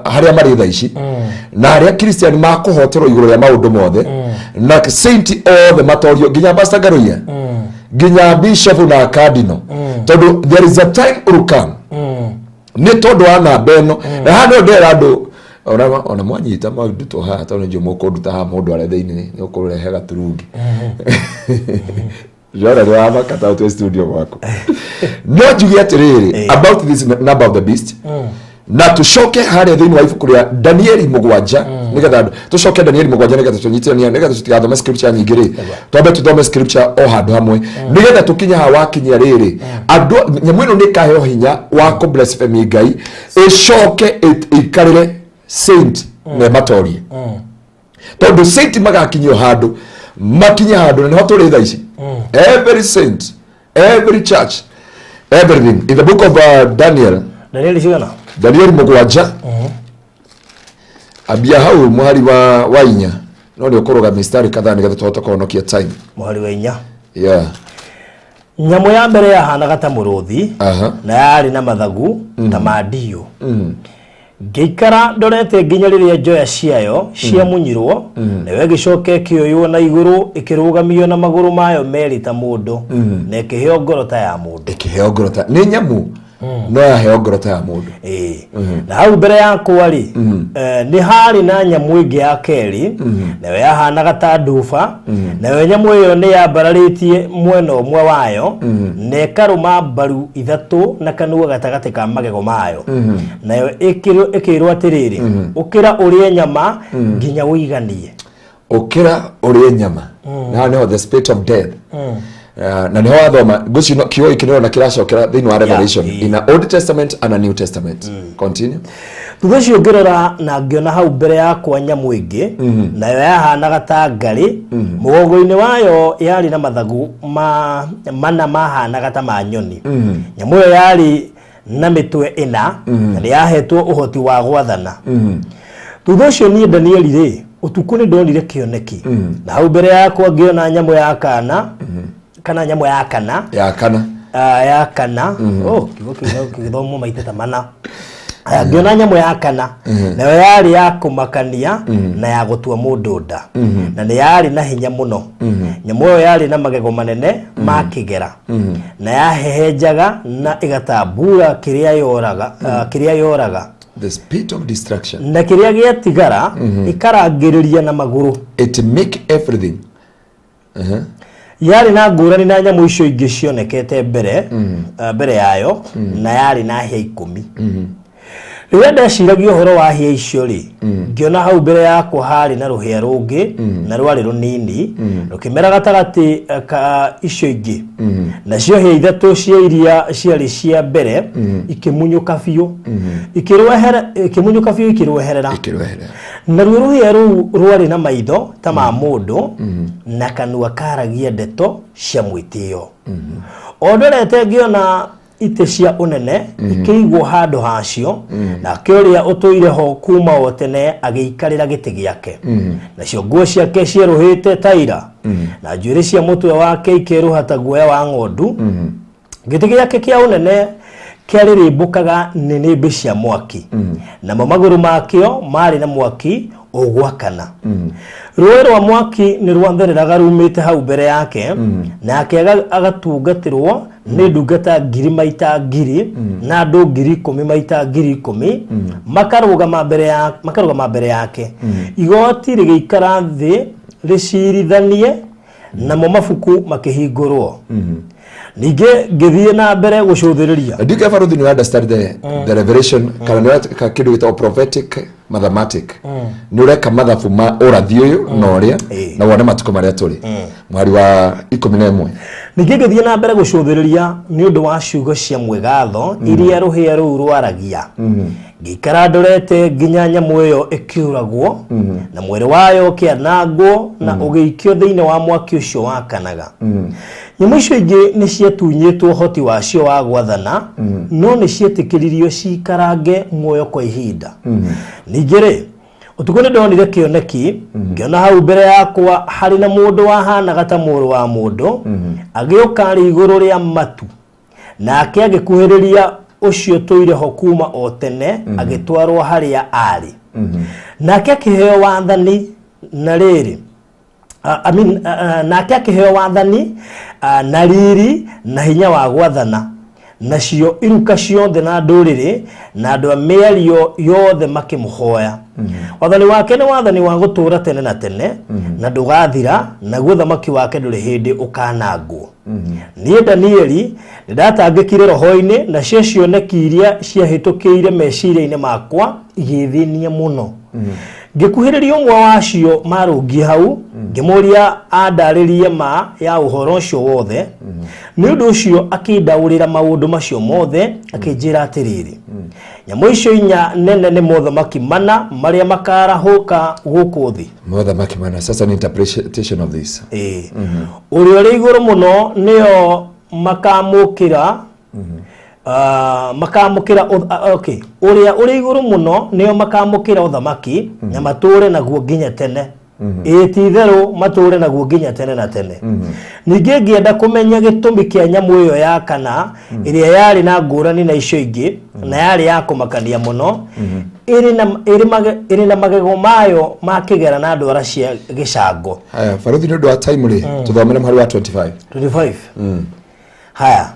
harĩa marĩ thaa ici, na harĩa Christian makũhoterwo igũrũ rĩa maũndũ mothe, na saint othe matorio, nginya Pastor Ngaruiya, nginya bishop na cardinal, tondũ there is a time will come nĩ tondũ wa namba ĩno. Na haha no ndĩrera andũ Ona mwanyita mwandutwo haha, tondũ nĩnjũĩ mũkũnduta haha mũndũ arĩa thĩinĩ nĩ ũkũrehe gaturungi. Ndĩrona nĩ wamaka tondũ twĩ studio gwaku. No njuge atĩrĩrĩ about this number of the beast, na tucoke harĩa thĩinĩ wa ibuku rĩa Danieli 7, nĩgetha tũcoke Danieli 7, nĩgetha tũnyitithanie, nĩgetha tũtigathome scripture nyingĩ rĩ, twambe tũthome scripture o handũ hamwe, nĩgetha tũkinye haha wakinya rĩrĩ, andũ nyamũ ĩno nĩ ĩkaheo hinya wa kũ blasphemy Ngai, ĩcoke ĩikarĩre saint na ĩmatorie, tondũ saint magakinyio handũ, makinye handũ, na nĩho tũrĩ thaa ici. Every saint, every church, everything. In the book of Daniel. Danieli cigana? Danieli 7, ambia hau mũhari wa 4, no nĩ ũkũrũga mistari kadhaa nĩgetha tũhote kũhonokia time. Mũhari wa 4. Yeah. Nyamũ ya mbere yahanaga ta mũrũthi na yarĩ na mathagu ta ma ndiũ. Ngĩikara ndorete nginya rĩrĩa njoya ciayo ciamunyirwo, nayo ĩgĩcoka ĩkĩoywo na igũrũ, ĩkĩrũgamio na magũrũ mayo merĩ ta mũndũ, na ĩkĩheo ngoro ta ya mũndũ. Ĩkĩheo ngoro ta, nĩ nyamũ no yaheo ngoro ta ya mũndũ. Ĩĩ. Na hau mbere yakwa rĩ, nĩ harĩ na nyamũ ĩngĩ ya kerĩ, nayo yahanaga ta nduba. Nayo nyamũ ĩyo nĩ yambararĩtie mwena ũmwe wayo na ĩkarũma mbaru ithatũ na kanua gatagatĩ ka magego mayo. Nayo ĩkĩrwo atĩrĩrĩ, "Ũkĩra ũrĩe nyama nginya ũiganie." Ũkĩra ũrĩe nyama. Na haha nĩho the spirit of death. Na nĩho wathoma ngwĩciria kiugo gĩkĩ nĩrona kĩracokera thĩinĩ wa Revelation in a Old Testament and a New Testament. Continue. Thutha ũcio ngĩrora na ngĩona hau mbere yakwa nyamũ ĩngĩ, nayo yahanaga ta ngarĩ. Mũgongo-inĩ wayo yarĩ na mathagu mana mahanaga ta ma nyoni. Nyamũ ĩyo yarĩ na mĩtwe 4, na nĩ yahetwo ũhoti wa gwathana. Thutha ũcio niĩ Danieli rĩ, ũtukũ nĩ ndonire kĩoneki, na hau mbere yakwa ngĩona nyamũ ya kana, kana nyamũ ya kana. Ya kana. Ah, ya kana. Oh, kiugo kĩu no gĩthomwo maita ta mana. Aya, ngĩona nyamũ ya kana, nayo yarĩ ya kũmakania na ya gũtua mũndũ nda, na nĩ yarĩ na hinya mũno. Nyamũ ĩyo yarĩ na magego manene ma kĩgera, na yahehenjaga na ĩgatambura kĩrĩa yoraga, kĩrĩa yoraga. The spirit of destruction. Na kĩrĩa gĩatigara ĩkarangĩrĩria na magũrũ. It make everything. Yarĩ na ngũrani na nyamũ icio ingĩ cionekete mbere yayo, na yarĩ na hĩa 10. Rĩrĩa ndeciragia ũhoro wa hĩa icio rĩ, ngĩona hau mbere yakwa harĩ na rũhĩa rũngĩ, na rwarĩ rũnini, rũkĩmera gatagatĩ ka icio ingĩ. Nacio hĩa ithatũ cia iria ciarĩ cia mbere ikĩmunyũka biũ, ikĩmunyũka biũ ikĩrweherera. Ĩkĩrweherera. Naruo rũhĩa rũu rwarĩ na maitho ta ma mũndũ na kanua karagia ndeto cia mwĩtĩo. O ndorete ngĩona itĩ cia ũnene ikĩigwo handũ hacio, nake ũrĩa ũtũire ho kuma o tene agĩikarĩra gĩtĩ gĩake. Nacio nguo ciake cierũhĩte ta ira, na njuĩrĩ cia mũtwe wake ikerũha ta guoya wa ng'ondu. Gĩtĩ gĩake kĩa ũnene kĩarĩrĩmbũkaga nĩnĩmbĩ cia mwaki, namo magũrũ makĩo marĩ na mwaki ũgwakana. Rũũĩ rwa mwaki nĩ rwathereraga rumĩte hau mbere yake, nake agatungatĩrwo nĩ ndungata ngiri maita ngiri na andũ 10,000 maita 10,000, makarũgama mbere yake. Igoti rĩgĩikara thĩ rĩcirithanie, namo mabuku makĩhingũrwo. Ningĩ ngĩthiĩ na mbere gũcũthĩrĩria. Do you ever you understand the revelation, kana nĩ ũreka kĩndũ gĩtagwo prophetic mathematic, nĩ ũreka mathabu ma ũrathi ũyũ na ũrĩa na wone matukũ marĩa tũrĩ. Mwari wa 11. Ningĩ ngĩthiĩ na mbere gũcũthĩrĩria nĩ ũndũ wa ciugo cia mwĩgatho iria rũhĩa rũu rwaragia. Ngĩikara ndorete nginya nyamũ ĩyo ĩkĩũragwo, na mwĩrĩ wayo ũkĩanangwo na ũgĩikio thĩinĩ wa mwaki ũcio wakanaga. Nyamũ icio ingĩ nĩ ciatunyĩtwo ũhoti wacio wa gwathana, no nĩ cietĩkĩririo ciikarange muoyo kwa ihinda. Ningĩ rĩ, ũtukũ nĩ ndonire kĩoneki, ngĩona hau mbere yakwa harĩ na mũndũ wahanaga ta mũrũ wa mũndũ agĩũka arĩ igũrũ rĩa matu. Nake agĩkuhĩrĩria ũcio tũire ho kuma o tene, agĩtwarwo harĩa arĩ. Nake akĩheo wathani na rĩrĩ, I mean, nake akĩheo wathani na riri na hinya wa gwathana. Nacio iruka ciothe na ndũrĩrĩ na andũ a mĩario yothe makĩmũhoya. Wathani wake nĩ wathani wa gũtũũra tene na tene, na ndũgathira, naguo ũthamaki wake ndũrĩ hĩndĩ ũkanangwo. Niĩ Danieli nĩndatangĩkire roho-inĩ, nacio cioneki iria ciahĩtũkĩire meciria-inĩ makwa igĩĩthĩnia mũno. Ngĩkuhĩrĩria ũmwe wa acio maarũngiĩ hau, ngĩmũũria andaarĩrie ma ya ũhoro ũcio wothe. Nĩ ũndũ ũcio akĩndaũrĩra maũndũ macio mothe, akĩnjĩra atĩrĩrĩ, nyamũ icio inya nene nĩ mothamaki mana marĩa makaarahũka gũkũ thĩ. Mothamaki mana. Sasa ni interpretation of this. Ĩĩ. Ũrĩa ũrĩ igũrũ mũno nĩo makamũkĩra makamũkĩra okay. Ũrĩa ũrĩ igũrũ mũno nĩo makamũkĩra ũthamaki na matũũre naguo nginya tene. Ĩĩ ti-itherũ matũũre naguo nginya tene na tene. Ningĩ ngĩenda kũmenya gĩtũmi kĩa nyamũ ĩyo ya kana ĩrĩa yarĩ na ngũrani na icio ingĩ na yarĩ ya kũmakania mũno, ĩrĩ na magego mayo ma kĩgera na ndwara cia gĩcango. Haya, baruthi nĩ ũndũ wa time rĩ, tũthomere mũhari wa 25. 25. Haya,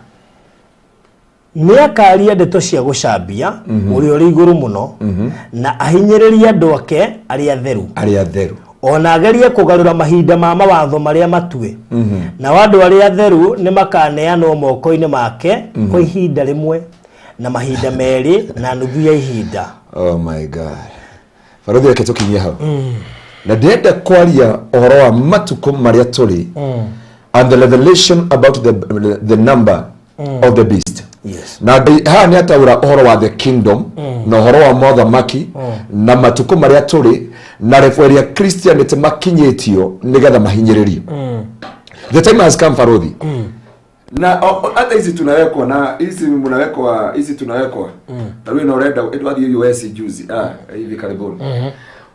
nĩ akaaria ndeto cia gũcambia ũrĩa ũrĩ igũrũ mũno, na ahinyĩrĩrie andũ ake arĩa atheru, arĩa atheru, o na agerie kũgarũra mahinda ma mawatho marĩa matue. Nao andũ arĩa atheru nĩ makaaneanwo moko-inĩ make kwa ihinda rĩmwe na mahinda merĩ na nuthu ya ihinda. Oh my God. Baruthi, reke tũkinyie hau na ndĩrenda kwaria ũhoro wa matukũ marĩa tũrĩ and the revelation about the number of the beast. Na Ngai haha nĩ ataũra ũhoro wa the kingdom na ũhoro wa mothamaki na matukũ marĩa tũrĩ na level ĩrĩa Christianity makinyĩtio nĩgetha mahinyĩrĩrio. The time has come, baruthi, na hata hizi tunawekwa na hizi mnawekwa, hizi tunawekwa na wewe urenda wathiĩ US juzi, hivi karibuni,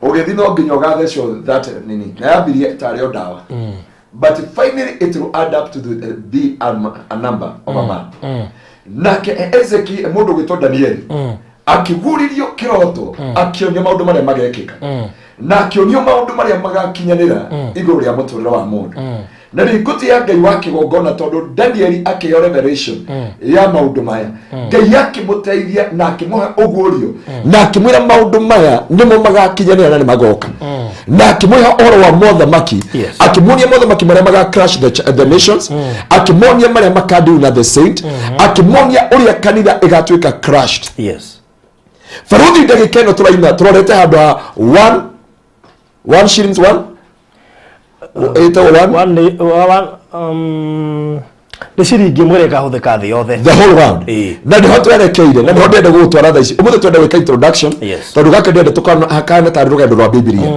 ũgĩthiĩ no nginya ũgathecwo that nini na yambirie tarĩ o ndawa, but finally it will add up to be a number of a man. Nake Ezekiel, mũndũ ũgwĩtwo Daniel, akĩguũrĩrio kĩroto, akĩonio maũndũ marĩa magekĩka na akĩonio maũndũ marĩa magakinyanĩra igũrũ rĩa mũtũrĩre wa mũndũ. Na rĩu ngũtĩa Ngai wa kĩgongona tondũ Danieli akĩheo revelation ya maũndũ maya, Ngai akĩmũteithia na akĩmũhe ũguũrio na akĩmwĩra maũndũ maya nĩmo magakinyanĩra na nĩ magoka, na akĩmũhe ũhoro wa mothamaki, akĩmuonia mothamaki marĩa maga crush the nations, akĩmonia marĩa makadeal na the saint, akĩmonia ũrĩa kanitha ĩgatuĩka crushed. Baruthi, ndagĩka ĩno tũraina tũrorete handũ ha one one shillings, one ĩtagwo one. One, nĩ ciringi ĩmwe ĩrĩa ĩkahũthĩka thĩ yothe. The whole world. Na nĩho twerekeire na nĩho ndĩrenda gũgũtwara thaa ici. Ũmũthĩ twenda gwĩka introduction tondũ gaka ndĩrenda tũkahana tarĩ rũgendo rwa Bibilia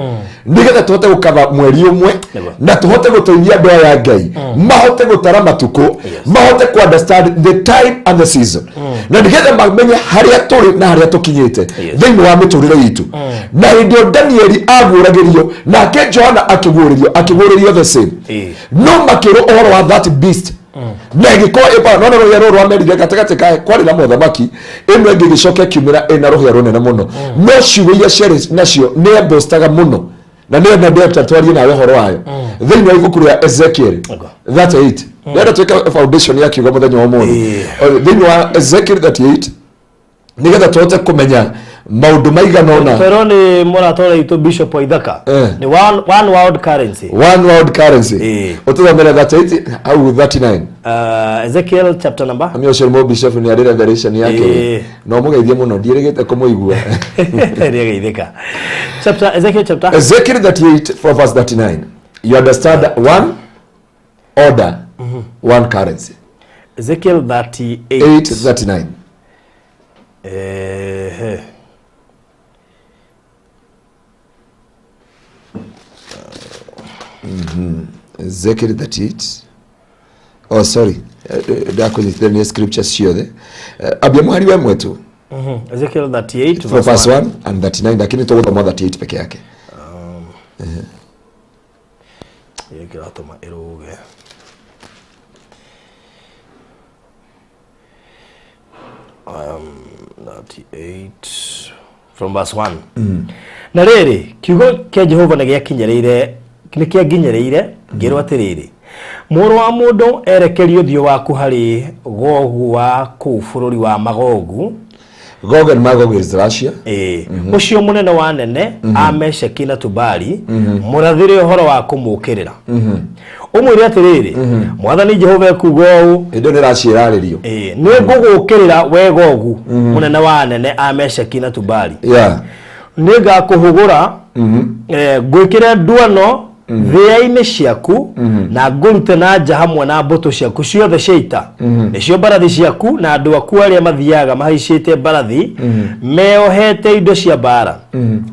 nĩgetha tũhote gũkava mweri ũmwe na tũhote gũteithia andũ aya Ngai mahote gũtara matukũ, mahote ku understand the time and the season, na nĩgetha mamenye harĩa tũrĩ na harĩa tũkinyĩte thĩinĩ wa mĩtũrĩre itũ. Na hĩndĩ ĩyo Danieli aguũragĩrio nake Johana akĩguũrĩrio the same, no makĩrwo ũhoro wa that beast na ĩgĩkorwo ĩba nona rũhĩa rũrũ rwamerire gatagatĩ ka kwarĩ na mothamaki ĩno ĩngĩ ĩgĩcoka ĩkiumĩra ĩna rũhĩa rũnene mũno, no ciugo iria ciarĩ nacio nĩ embostaga mũno na nĩyo na ndĩrenda twarie nawe ũhoro wayo thĩinĩ wa ibuku rĩa Ezekiel 38. Ndĩrenda twĩke foundation ya kiugo mũthenya wa ũmũthĩ thĩinĩ wa Ezekiel 38 nĩgetha tũhote kũmenya maũndũ maigana ũna. Twerwo nĩ mũrata ũrĩa witũ Bishop Waithaka nĩ one world currency. One world currency. Ũtũthomere 38 au 39. Ezekiel chapter number Ami ũcio nĩ bishop nĩ arĩ revelation yake. Na ũmũgeithie mũno, ndiĩrĩgĩte kũmũigua. Rĩgeithĩka. Chapter, Ezekiel chapter Ezekiel 38 from verse 39. You understand one order, one currency. Ezekiel 38. 839. Ehe. Ezekiel 38, oh sorry, ndakũnyitithania scriptures ciothe. Ambia mũhari wa ĩmwe tu. Ezekiel 38 from verse 1 and 39, lakini tũgũthoma 38 peke yake. Ĩyo kĩratũma ĩrũge. 38 from verse 1. Na rĩrĩ, kiugo kĩa Jehova nĩ gĩakinyĩrĩire, nĩ kĩanginyĩrĩire ngĩrwo atĩrĩrĩ, Mũrũ wa mũndũ, erekeria ũthiũ waku harĩ Gogu wa kũu bũrũri wa Magogu. Gog and Magog is Russia. Ĩĩ, ũcio mũnene wa anene a Mesheki na Tubali, mũrathĩre ũhoro wa kũmũũkĩrĩra, ũmwĩre atĩrĩrĩ, Mwathani Jehova ekuuga ũũ: Hĩndĩ ĩyo nĩ Russia ĩrarĩrio. Ĩĩ, nĩ ngũgũũkĩrĩra we Gogu, mũnene wa anene a Mesheki na Tubali. Nĩ ngakũhũgũra, ngwĩkĩre nduano thĩa-inĩ ciaku na ngũrute na nja hamwe na mbũtũ ciaku ciothe cia ita, nĩcio mbarathi ciaku na andũ aku arĩa mathiaga mahaicĩte mbarathi meohete indo cia mbaara,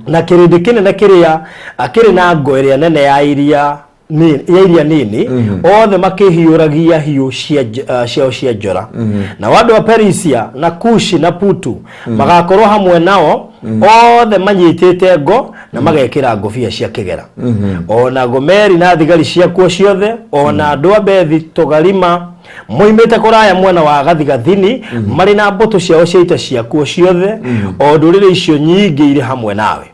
na kĩrĩndĩ kĩnene kĩrĩa kĩrĩ na ngo ĩrĩa nene ya iria nini, othe makĩhiũragia hiũ ciao cia njora. Nao andũ a Perisia na Kushi na Putu magakorwo hamwe nao, othe manyitĩte ngo na magekĩra ngũbia cia kĩgera, o na Gomeri na thigari ciakuo ciothe, o na andũ a Bethi Togarima moimĩte kũraya mwena wa gathigathini, marĩ na mbũtũ ciao cia ita ciakuo ciothe, o ndũrĩrĩ icio nyingĩ irĩ hamwe nawe.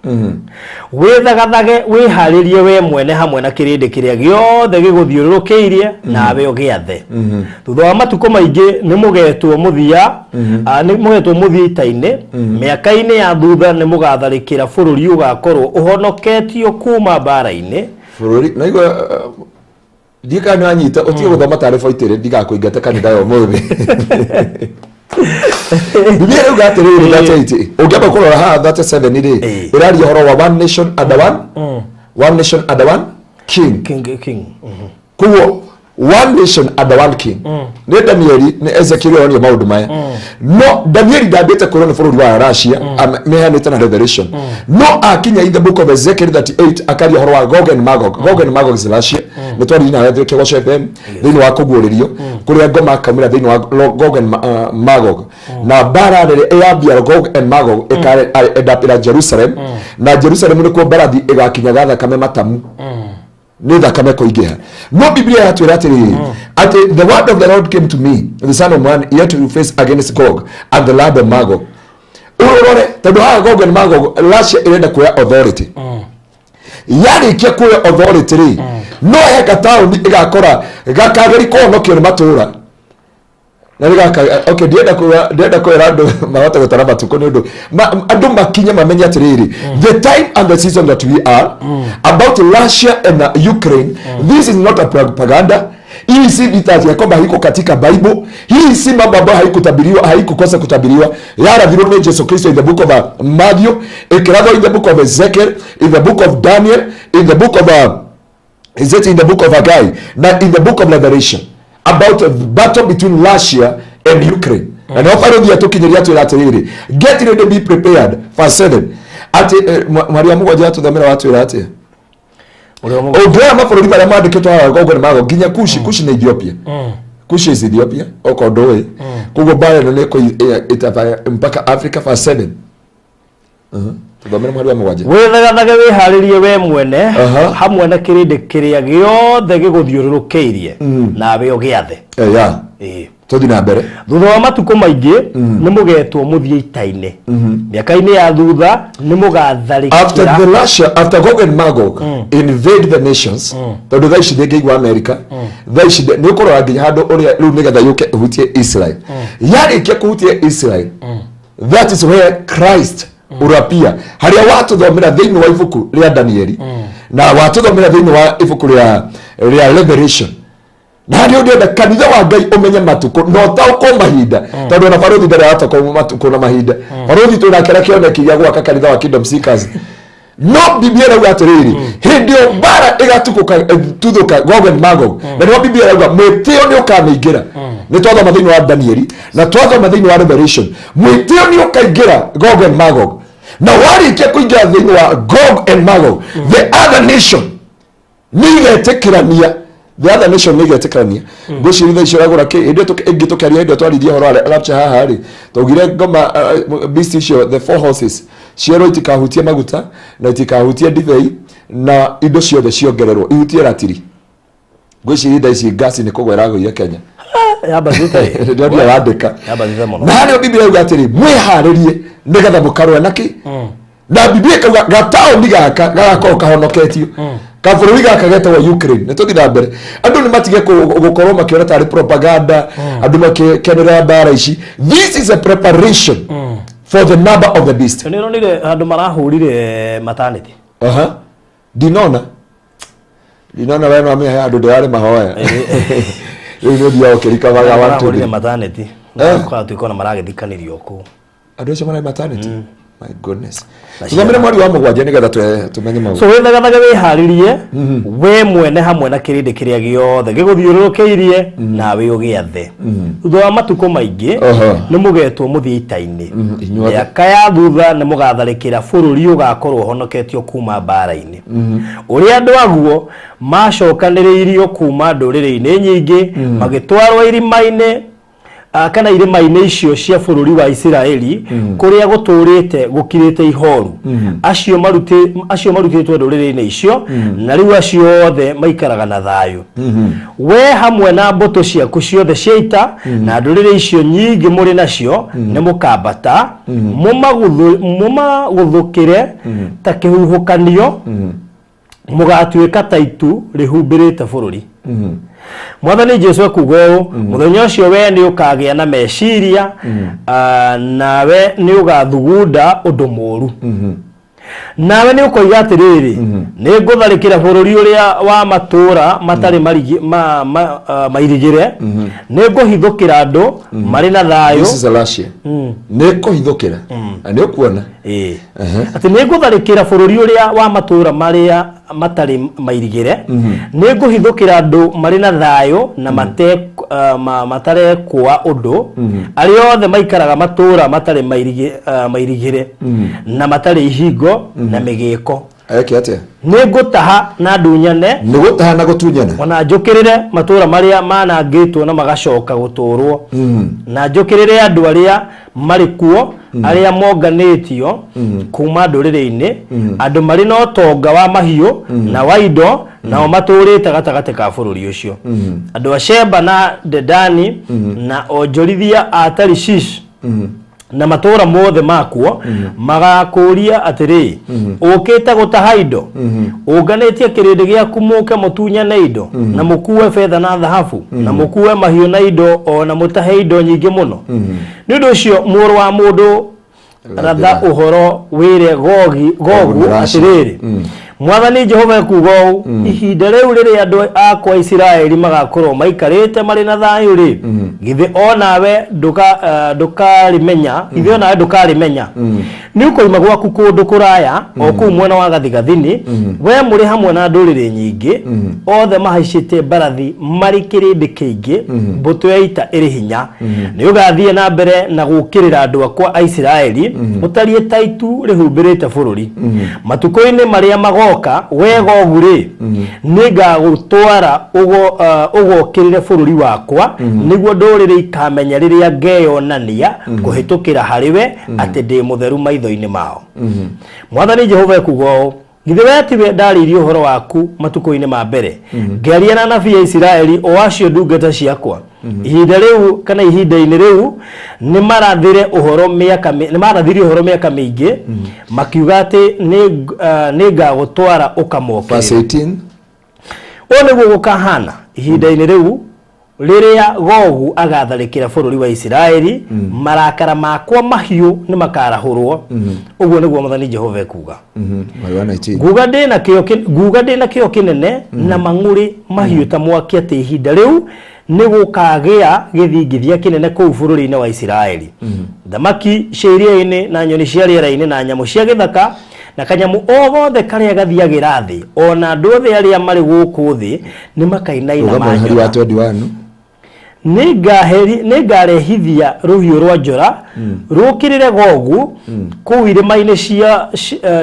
Wĩthagathage, wĩharĩrie we mwene hamwe na kĩrĩndĩ kĩrĩa gĩothe gĩgũthiũrũrũkĩirie, nawe ũgĩathe. Thutha wa matukũ maingĩ nĩ mũgetwo mũthia, nĩ mũgetwo mũthiĩ ita-inĩ. Mĩaka-inĩ ya thutha nĩ mũgatharĩkĩra bũrũri ũgakorwo ũhonoketio kuma mbaara-inĩ. Bũrũri naigua ndiĩ kana nĩwanyita ũtige gũthoma tarĩ boitĩrĩ ndigakũingate kanitha ya ũmũthĩ. Biblia ĩrauga atĩrĩrĩ, 38, ũngĩamba kũrora haha 37 rĩ, ĩraria ũhoro wa one nation under one, one nation under one king. King, king. Koguo one nation under one king nĩ Danieli, nĩ Ezekiel oronio maũndũ maya, no Danieli ndambĩte kwĩrwo nĩ bũrũri wa Russia mehanĩte na Revelation, no akinya in the book of Ezekiel 38 akaria ũhoro wa Gog and Magog. Gog and Magog is Russia. Nĩ twaririe nawe Kĩgoco FM thĩinĩ wa kũguũrĩrio kũrĩa ngoma akaumĩra thĩinĩ wa Gog and Magog, na mbara rĩrĩa ĩyambia Gog and Magog ĩka end up ĩra Jerusalem, na Jerusalem nĩkuo mbarathi ĩgakinyaga thakame matamu, nĩ thakame kũingĩha. No Biblia yatwĩra atĩrĩrĩ, atĩ the word of the Lord came to me, the son of man, yet you face against Gog and the land of Magog. Ũrore tondũ haha Gog and Magog, Russia ĩrenda kuoya authority. Yarĩkia kuoya authority rĩ, no he gataũni ĩgakora gakageri kũhonokio nĩ matũra na nĩ gaka. Okay, ndienda kwĩra andũ mahote gũtara matukũ nĩ ũndũ andũ makinye mamenye atĩrĩrĩ, the time and the season that we are about Russia and Ukraine, this is not a propaganda. Hii si vita ya kwamba haiko katika Bible. Hii si mambo ambayo haikutabiriwa, haikukosa kutabiriwa. Yarathirwo nĩ Jesu Kristo in the book of Matthew, ĩkĩrathwo in the book of Ezekiel, in the book of Daniel, in the book of is it in the book of Haggai na in the book of Revelation about a battle between Russia and Ukraine. Na nĩho barũthi atũkinyĩria atwĩra atĩrĩrĩ, get ready, be prepared. Verse 7 atĩ Maria mũgwanja atũthomera watwĩra atĩa? Ũrĩa Ũngĩoya mabũrũri marĩa mandĩkĩtwo haha Gog and Magog, nginya Kushi. Kushi nĩ Ethiopia. Kushi is Ethiopia okorwo ndũĩ. Koguo mbara ĩno nĩ ĩkũ mpaka Africa. Verse 7. Tũthomere mweri wa mũgwanja. Wĩthagathage, wĩharĩrie we mwene hamwe na kĩrĩndĩ kĩrĩa gĩothe gĩgũthiũrũrũkĩirie, nawe ũgĩathe. Ya. Ĩĩ. Tũthiĩ na mbere. Thutha wa matukũ maingĩ nĩ mũgetwo mũthiĩ ita-inĩ. Mĩaka-inĩ ya thutha nĩ After mũgatharĩkĩra. the Russia, after Gog and Magog invade the nations, tondũ thaa ici ndĩngĩigua America thaa ici, nĩ ũkũrora nginya handũ ũrĩa rĩu nĩgetha yũke ĩhutie Israel. Yarĩkia kũhutia Israel, that is where Christ ũrapia harĩa watũthomera thĩinĩ wa ibuku rĩa Danieli na watũthomera thĩinĩ wa ibuku rĩa Revelation. Na harĩa ũndĩenda kanitha wa Ngai ũmenye matukũ na ũtaũkwo mahinda, tondũ ona barũthi ndarĩ aratakwo matukũ na mahinda. Barũthi twĩnake na kĩoneki gĩa gwaka kanitha wa Kingdom Seekers, no Biblia ĩrauga atĩrĩrĩ, hĩndĩ ĩyo mbara ĩgatukũka, tuthũka Gog and Magog, na nĩho Biblia ĩrauga mwĩtĩo nĩ ũkamĩingĩra. Nĩ twathoma thĩinĩ wa Danieli na twathoma thĩinĩ wa Revelation, mwĩtĩo nĩ ũkaingĩra Gog and Magog, na warĩkia kũingĩra thĩinĩ wa Gog and Magog, the other nation nĩ igetĩkĩrania, the other nation nĩ igetĩkĩrania. Ngwĩciria thaa ici ũragũra kĩ hĩndĩ ĩyo ĩngĩ tũkĩaria, hĩndĩ ĩyo twaririe ũhoro wa rapture haha rĩ, twaugire ngoma, beast icio, the four horses cierwo itikahutie maguta na itikahutie ndibei na indo ciothe ciongererwo ihutie ratiri. Ngwĩciria thaa ici ngasi nĩ kũgwa ĩragũire Kenya. Yambatĩte. Ndĩronire wandĩka. Yambatĩte mũno. Na harĩa Biblia yuga atĩrĩ, mwĩharĩrie nĩgetha mũkarũe na kĩ. Na Biblia ĩkauga gataũni gaka gagakorwo kahonoketio, kabũrũri gaka getagwo Ukraine. Nĩ tũthiĩ na mbere, andũ nĩ matige gũkorwo makĩona tarĩ propaganda, andũ makĩkenera mbara ici. This is a preparation for the number of the beast. Nĩ ũronire andũ marahũrire maternity? Aha. Ndinona, ndinona. We no amenya andũ ndĩrarĩ mahoya rĩu, nĩ ũthiaga ũkĩrikavaga one, two, Marahũrire three. maternity. Eh. Kwatuĩka ona maragĩthikanĩrio kũu. Andũ acio marĩ maternity, my goodness. Na Tũthomere mweri wa 7 nĩgetha tũmenye maũndũ. So wĩthegathage, wĩharĩrie we mwene hamwe na kĩrĩndĩ kĩrĩa gĩothe gĩgũthiũrũrũkĩirie, nawe ũgĩathe. Thutha wa matukũ maingĩ nĩ mũgetwo mũthiĩ ita-inĩ. Inyuothe. Mĩaka ya thutha nĩ mũgatharĩkĩra bũrũri ũgakorwo ũhonoketio kuma mbara-inĩ, ũrĩa andũ aguo macokanĩrĩirio kuma ndũrĩrĩ-inĩ nyingĩ, magĩtwarwo irima-inĩ kana irĩma-inĩ icio cia bũrũri wa Isiraeli kũrĩa gũtũũrĩte gũkirĩte ihoru. Acio marutĩtwo ndũrĩrĩ-inĩ icio, na rĩu acio othe maikaraga na thayũ. We hamwe na mbũtũ ciaku ciothe cia ita na ndũrĩrĩ icio nyingĩ mũrĩ nacio nĩ mũkambata mũmagũthũkĩre ta kĩhuhũkanio, mũgatuĩka ta itu rĩhumbĩrĩte bũrũri. Mwathani Jesu ekuga ũũ: mũthenya ũcio we nĩ ũkagĩa na meciria, nawe nĩ ũgathugunda ũndũ mũũru, nawe nĩ ũkoiga atĩrĩrĩ, 'Nĩ ngũtharĩkĩra bũrũri ũrĩa wa matũũra matarĩ mairigĩre, nĩ ngũhithũkĩra andũ marĩ na thayũ.' This is a Russia. Nĩ kũhithũkĩra na nĩ ũkuona. Ĩĩ. Atĩ nĩ ngũtharĩkĩra bũrũri ũrĩa wa matũũra marĩa matarĩ mairigĩre, nĩ ngũhithũkĩra andũ marĩ na thayũ na matarekũa ũndũ, arĩa othe maikaraga matũũra matarĩ mairigĩre na matarĩ ihingo na mĩgĩko. Eke atĩa? Nĩ ngũtaha na ndunyane. Nĩ gũtaha na gũtunyana. Ona njũkĩrĩre matũũra marĩa manangĩtwo na magacoka gũtũũrwo, na njũkĩrĩre andũ arĩa marĩ kuo, arĩa monganĩtio kuma ndũrĩrĩ-inĩ, andũ marĩ na ũtonga wa mahiũ na wa indo, nao matũũrĩte gatagatĩ ka bũrũri ũcio, andũ a Sheba na Dedani na onjorithia a Tarishish na matũũra mothe makuo. Magakũũria atĩrĩ, 'Ũkĩte gũtaha indo? Ũnganĩtie kĩrĩndĩ gĩaku mũke mũtunyane indo, na mũkuue betha na thahabu, na mũkuue mahiũ na indo, o na mũtahe indo nyingĩ mũno?' Nĩ ũndũ ũcio, mũrũ wa mũndũ, ratha ũhoro wĩre Gogi, Gogu Gogu nĩ Russia. atĩrĩrĩ, Mwathani Jehova ekuuga ũũ: ihinda rĩu rĩrĩa andũ akwa Isiraeli magakorwo maikarĩte marĩ na thayũ rĩ, githĩ o nawe ndũkarĩmenya? Githĩ o nawe ndũkarĩmenya? Nĩ ũkoima gwaku kũndũ kũraya, o kũu mwena wa gathigathini, we mũrĩ hamwe na ndũrĩrĩ nyingĩ, othe mahaicĩte mbarathi, marĩ kĩrĩndĩ kĩingĩ, mbũtũ ya ita ĩrĩ hinya. Nĩ ũgathiĩ na mbere na gũũkĩrĩra andũ akwa a Isiraeli ũtariĩ ta itu rĩhumbĩrĩte bũrũri. Matukũ-inĩ marĩa magoka, we Gogu rĩ, nĩ ngagũtwara ũgokĩrĩre bũrũri wakwa, nĩguo ndũrĩrĩ ikamenya rĩrĩa ngeyonania kũhĩtũkĩra harĩ we atĩ ndĩ mũtheru maitho-inĩ mao. Mwathani Jehova ekuuga ũũ: githĩ we tiwe ndarĩirie ũhoro waku matukũ-inĩ ma mbere, ngĩaria na anabii a Isiraeli, o acio ndungata ciakwa? Ihinda rĩu kana ihinda-inĩ rĩu nĩ marathire ũhoro mĩaka mĩingĩ, makiuga atĩ nĩ ngagũtwara ũkamokĩrĩre. Verse 18. Ũũ nĩguo gũkahana ihinda-inĩ rĩu rĩrĩa Gogu agatharĩkĩra bũrũri wa Isiraeli: marakara makwa mahiũ nĩ makarahũrwo. Ũguo nĩguo Mwathani Jehova ekuga. Mweri wa 19. Nguga ndĩ na kĩo kĩnene na mang'ũrĩ mahiũ ta mwaki atĩ ihinda rĩu nĩ gũkagĩa gĩthingithia kĩnene kũu bũrũri-inĩ wa Isiraeli. Thamaki cia iria-inĩ na nyoni cia rĩera-inĩ na nyamũ cia gĩthaka na kanyamũ o gothe karĩa gathiagĩra thĩ, o na andũ othe arĩa marĩ gũkũ thĩ nĩ makainaina Rũgama mũhari wa manyona. 21. Nĩngarehithia rũhiũ rwa njora rũũkĩrĩre Gogu kũu irĩma-inĩ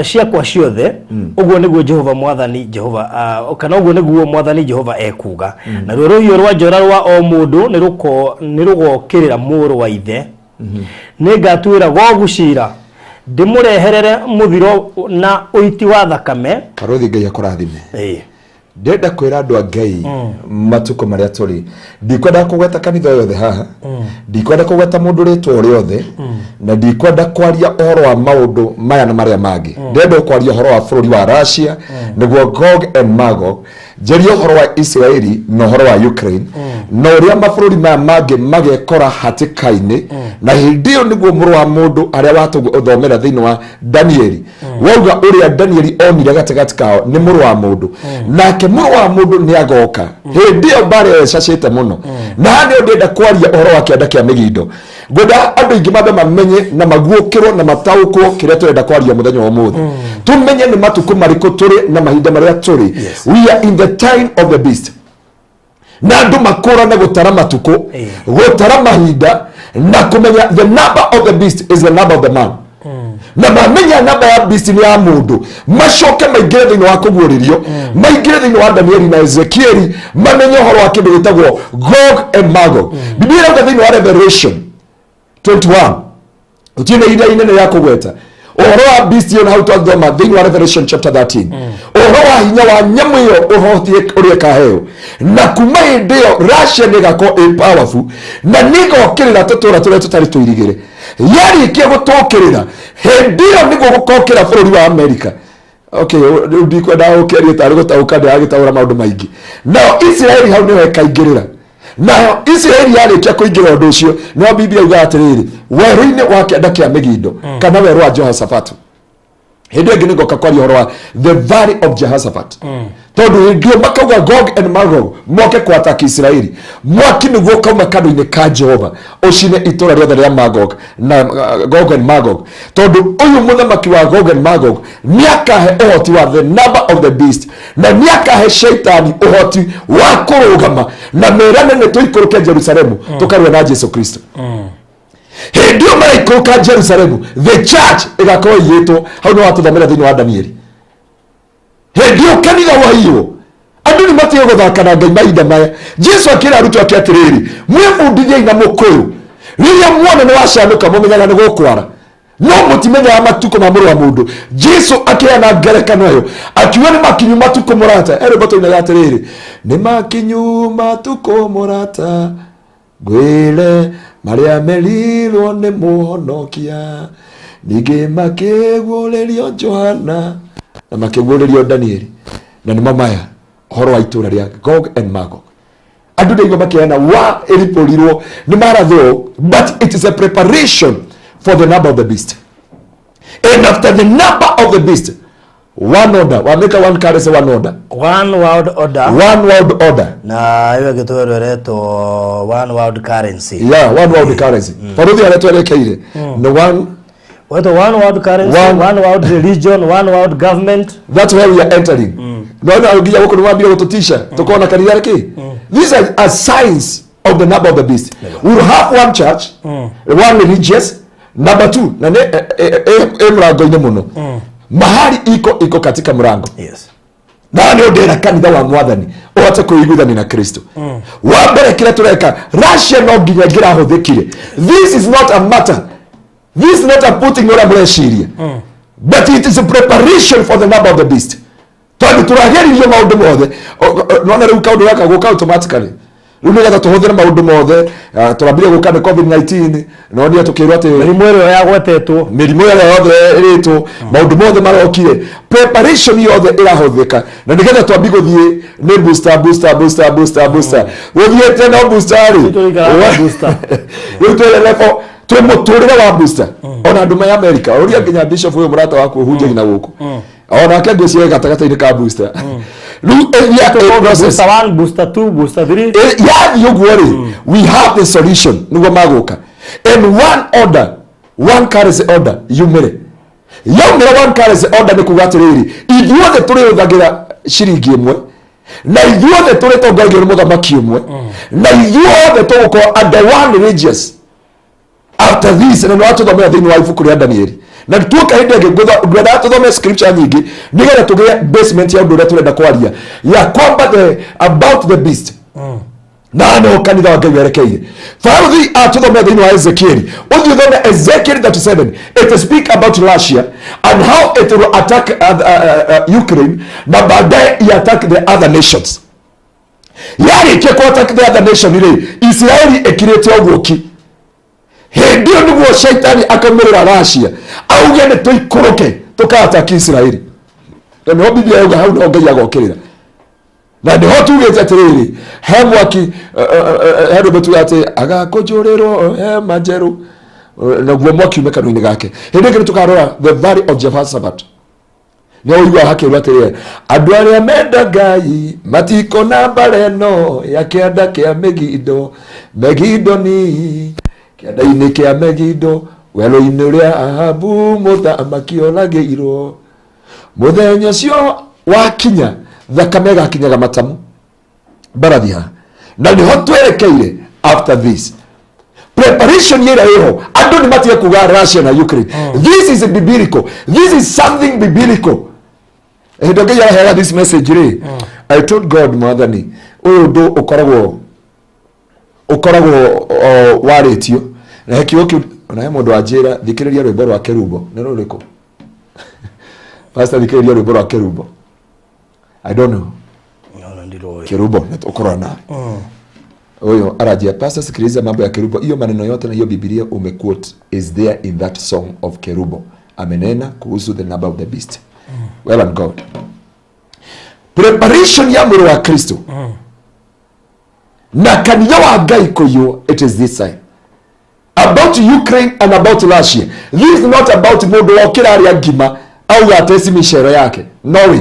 ciakwa ciothe. Ũguo nĩguo Jehova Mwathani Jehova kana ũguo nĩguo Mwathani Jehova ekuga. Naruo rũhiũ rwa njora rwa o mũndũ nĩ rũgokĩrĩra mũrũ wa ithe. Nĩngatuĩra Gogu ciira, ndĩmũreherere mũthiro na ũiti wa thakame. Barũthi, Ngai akũrathime. Ĩĩ. Ndĩrenda kwĩra andũ a Ngai matukũ marĩa tũrĩ, ndikwenda kũgweta kanitha o yothe haha, ndikwenda kũgweta mũndũ rĩtwa o rĩothe, na ndikwenda kwaria ũhoro wa maũndũ maya na marĩa mangĩ. Ndĩrenda kwaria ũhoro wa bũrũri wa Russia, nĩguo Gog and Magog, njarie ũhoro wa Isiraeli na ũhoro wa Ukraine, na ũrĩa mabũrũri maya mangĩ magekora hatĩka-inĩ, na hĩndĩ ĩyo nĩguo mũrũ wa mũndũ arĩa watũthomera thĩinĩ wa Danieli wauga ũrĩa Danieli onire gatagatĩ kao nĩ mũrũ wa mũndũ, nake mũrũ wa mũndũ nĩ agoka. Hĩndĩ ĩyo mbara ĩyo ĩcacĩte mũno, na haha nĩho ndĩrenda kwaria ũhoro wa kĩanda kĩa Megido. Ngwenda andũ aingĩ mambe mamenye na maguũkĩrwo na mataũkwo kĩrĩa tũrenda kwaria mũthenya wa ũmũthĩ, tũmenye nĩ matukũ marĩkũ tũrĩ na mahinda marĩa tũrĩ. We are in the time of the beast, na andũ makũrane gũtara matukũ, gũtara mahinda, na kũmenya the number of the beast is the number of the man, na mamenya namba ya beast nĩ ya mũndũ, macoke maingĩre thĩinĩ wa kũguũrĩrio, maingĩre thĩinĩ wa Danieli na Ezekieli, mamenye ũhoro wa kĩndũ gĩtagwo Gog and Magog. Biblia ĩrauga thĩinĩ wa Revelation 21, gũtirĩ na ihinda inene rĩa kũgweta ũhoro wa beast ĩyo, na hau twathoma thĩinĩ wa Revelation chapter 13 ũhoro wa hinya wa nyamũ ĩyo, ũhoti ũrĩa ĩkaheo, na kuma hĩndĩ ĩyo Russia nĩ ĩgakorwo ĩ powerful na nĩ ĩgokĩrĩra tũtũra tũrĩa tũtarĩ tũirigĩre. Yarĩkia gũtũkĩrĩra, hĩndĩ ĩyo nĩguo gũkokĩra bũrũri wa America. Okay, rĩu ndikwenda gũkĩaria tarĩ gũtaũka, ndĩragĩtaũra maũndũ maingĩ. Nao Isiraeli hau nĩho ĩkaingĩrĩra. Nayo Isiraeli yarĩkia kũingĩra ũndũ ũcio, nĩho Biblia yugaga atĩrĩrĩ, werũ-inĩ wa kĩanda kĩa Megido, kana werũ wa Jehoshafatu. Hĩndĩ ĩngĩ nĩngoka kwaria ũhoro wa the valley of Jehoshaphat, tondũ hĩndĩ ĩyo makauga Gog and Magog moke kwataki Isiraeli, mwaki nĩguo ũkauma kanua-inĩ ka Jehova ũcine itũra rĩothe rĩa Magog na Gog and Magog, tondũ ũyũ mũthamaki wa Gog and Magog nĩakahe ũhoti wa the number of the beast, na nĩakahe shaitani ũhoti wa kũrũgama na merane nĩ tũikũrũke Jerusalemu tũkarũe na Jesu Kristo. Hĩndĩ ĩyo maraikũrũka Jerusalemu, the church ĩgakorwo iyĩtwo hau. Nĩ watũthomera thĩinĩ wa Danieli, hĩndĩ ĩyo kanitha waiywo. Andũ nĩ matige gũthaka na Ngai mahinda maya. Jesu akĩra arutwo ake atĩrĩrĩ, mwĩbundithiei na mũkũyũ, rĩrĩa muona nĩ wacanũka, mũmenyaga nĩ gũkwara, no mũtimenyaga matukũ ma mũrũ wa mũndũ. Jesu akĩheana ngerekano ĩyo akiuga nĩ makinyu matukũ mũrata. He rwĩmbo tũinaga atĩrĩrĩ, nĩ makinyu matukũ mũrata, ngwĩre marĩa merirwo nĩ mũhonokia, ningĩ makĩguũrĩrio Johana na makĩguũrĩrio Danieli, na nĩmo maya, ũhoro wa itũra rĩa Gog and Magog. Andũ ndaigua makĩheana wa ĩribũrirwo nĩ marathwo, but it is a preparation for the number of the beast, and after the number of the beast, one order wameka, one currency, one order. One world order. One world order. Na ĩyo ĩngĩ ĩretwo one world currency. Yeah, one world currency. Baruthi arĩa twerekeire nĩ one Wetwo one world currency, one world religion, one world government. That's where we are entering. Naona nginya gũkũ nĩ wambire gũtũtisha, tukona kanitha rĩkĩ. These are signs of the number of the beast. We will have one church, one religious. Number two, na nĩ ĩ mũrango-inĩ mũno, mahali iko katika mlango. Na nĩ ũndĩra kanitha wa Mwathani ũhote kwĩiguithania na Kristo. Wa mbere kĩrĩa tũreka, Russia no nginya ĩngĩrahũthĩkire. This is not a matter, this is not a putting ũrĩa mũreciria, but it is a preparation for the number of the beast, tondũ tũrageririo maũndũ mothe. Nona rĩu kaũndũ gaka gũka automatically rĩu nĩgetha tũhũthĩre maũndũ mothe. Tũrambire gũka nĩ COVID-19, nonire tũkĩrwo atĩ mĩrimũ ĩrĩa yagwetetwo. Mĩrimũ ĩrĩa yothe ĩrĩtwo, maũndũ mothe marokire, preparation yothe ĩrahũthĩka na nĩgetha twambi gũthiĩ nĩ booster, booster, booster, booster, booster, gũthiĩte no booster rĩ. Tũikaraga na booster. Rĩu twĩ level, twĩ mũtũrĩre wa booster. Ona andũ me America, ũria nginya bishop ũyũ mũrata waku ũhunjagia na gũkũ, onake ngwĩciria gatagatĩ-inĩ ka booster rĩu ĩrĩa process. Booster 1, booster 2, booster 3. Yathiĩ ũguo rĩ, we have the solution nĩguo magũka and one order, one currency order yumĩre. Yaumĩra one currency order, nĩ kuga atĩrĩrĩ, ithuothe tũrĩhũthagĩra ciringi ĩmwe, na ithuothe tũrĩtongoragio nĩ mũthamaki ũmwe, na ithuothe tũgũkorwo under one religious after this. Na nĩwatũthomera thĩinĩ wa ibuku rĩa Danieli, na tuoka hĩndĩ ĩngĩ ngwendaga tũthome scripture nyingĩ nĩgetha tũgĩe basement ya ũndũ ũrĩa tũrenda kwaria ya kwamba the about the beast. Na no kanitha wa Ngai werekeire. Barũthi atũthomera thĩinĩ wa Ezekieli, ũthiĩ ũthome Ezekiel 37. It speak about Russia and how it will attack Ukraine na baadaye i attack the other nations. Yarĩkia ku attack the other nation rĩ, Isiraeli ĩkirĩte ũguo ki. Hĩndĩ ĩyo nĩguo shaitani akaumĩrĩra Russia auge nĩ tũikũrũke tũka-attack Isiraeli. Na nĩho Biblia yauga hau nĩho Ngai agokĩrĩra, na nĩho tugĩte atĩrĩrĩ, he mwaki, he rwĩmbo tuga atĩ agakũnjũrĩrwo hema njerũ, naguo mwaki ume kanua-inĩ gake. Hĩndĩ ĩngĩ nĩtũkarora the valley of Jehoshaphat. Nĩ ũiguaga hakĩrwo atĩrĩrĩ, andũ arĩa menda Ngai matikona mbara ĩno ya kĩanda kĩa Megido, Megidoni, kĩanda-inĩ kĩa Megido, werũ-inĩ ũrĩa Ahabu mũthamaki oragĩirwo. Mũthenya ũcio wakinya, thakame ĩgakinyaga matamu mbarathi haha, na nĩho twerekeire. After this preparation ĩrĩa ĩho, andũ nĩ matige kuga Russia na Ukraine. This is biblical, this is something biblical. Hĩndĩ ĩngĩ araheaga this message rĩ, I told God, Mwathani, ũyũ ũndũ ũkoragwo warĩtio na he kiugo kĩu. Ona he mũndũ wanjĩra, "Thikĩrĩria rwĩmbo rwa Kerubo." Nĩ rũrĩkũ, pastor? Thikĩrĩria rwĩmbo rwa Kerubo. I don't know. Ona ndiroĩ. Kerubo nĩ tũkũrora nawe. Huyo arajia, "Pastor, sikiliza mambo ya Kerubo. Hiyo maneno yote na hiyo Biblia umequote is there in that song of Kerubo. Amenena kuhusu the number of the beast." Well and God. Preparation ya mwĩrĩ wa Kristo na kanitha wa Ngai kũiywo, it is this time about Ukraine and about Russia. This is not about mũndũ wokĩra arĩa ngima auga ateci mĩcero yake. No way,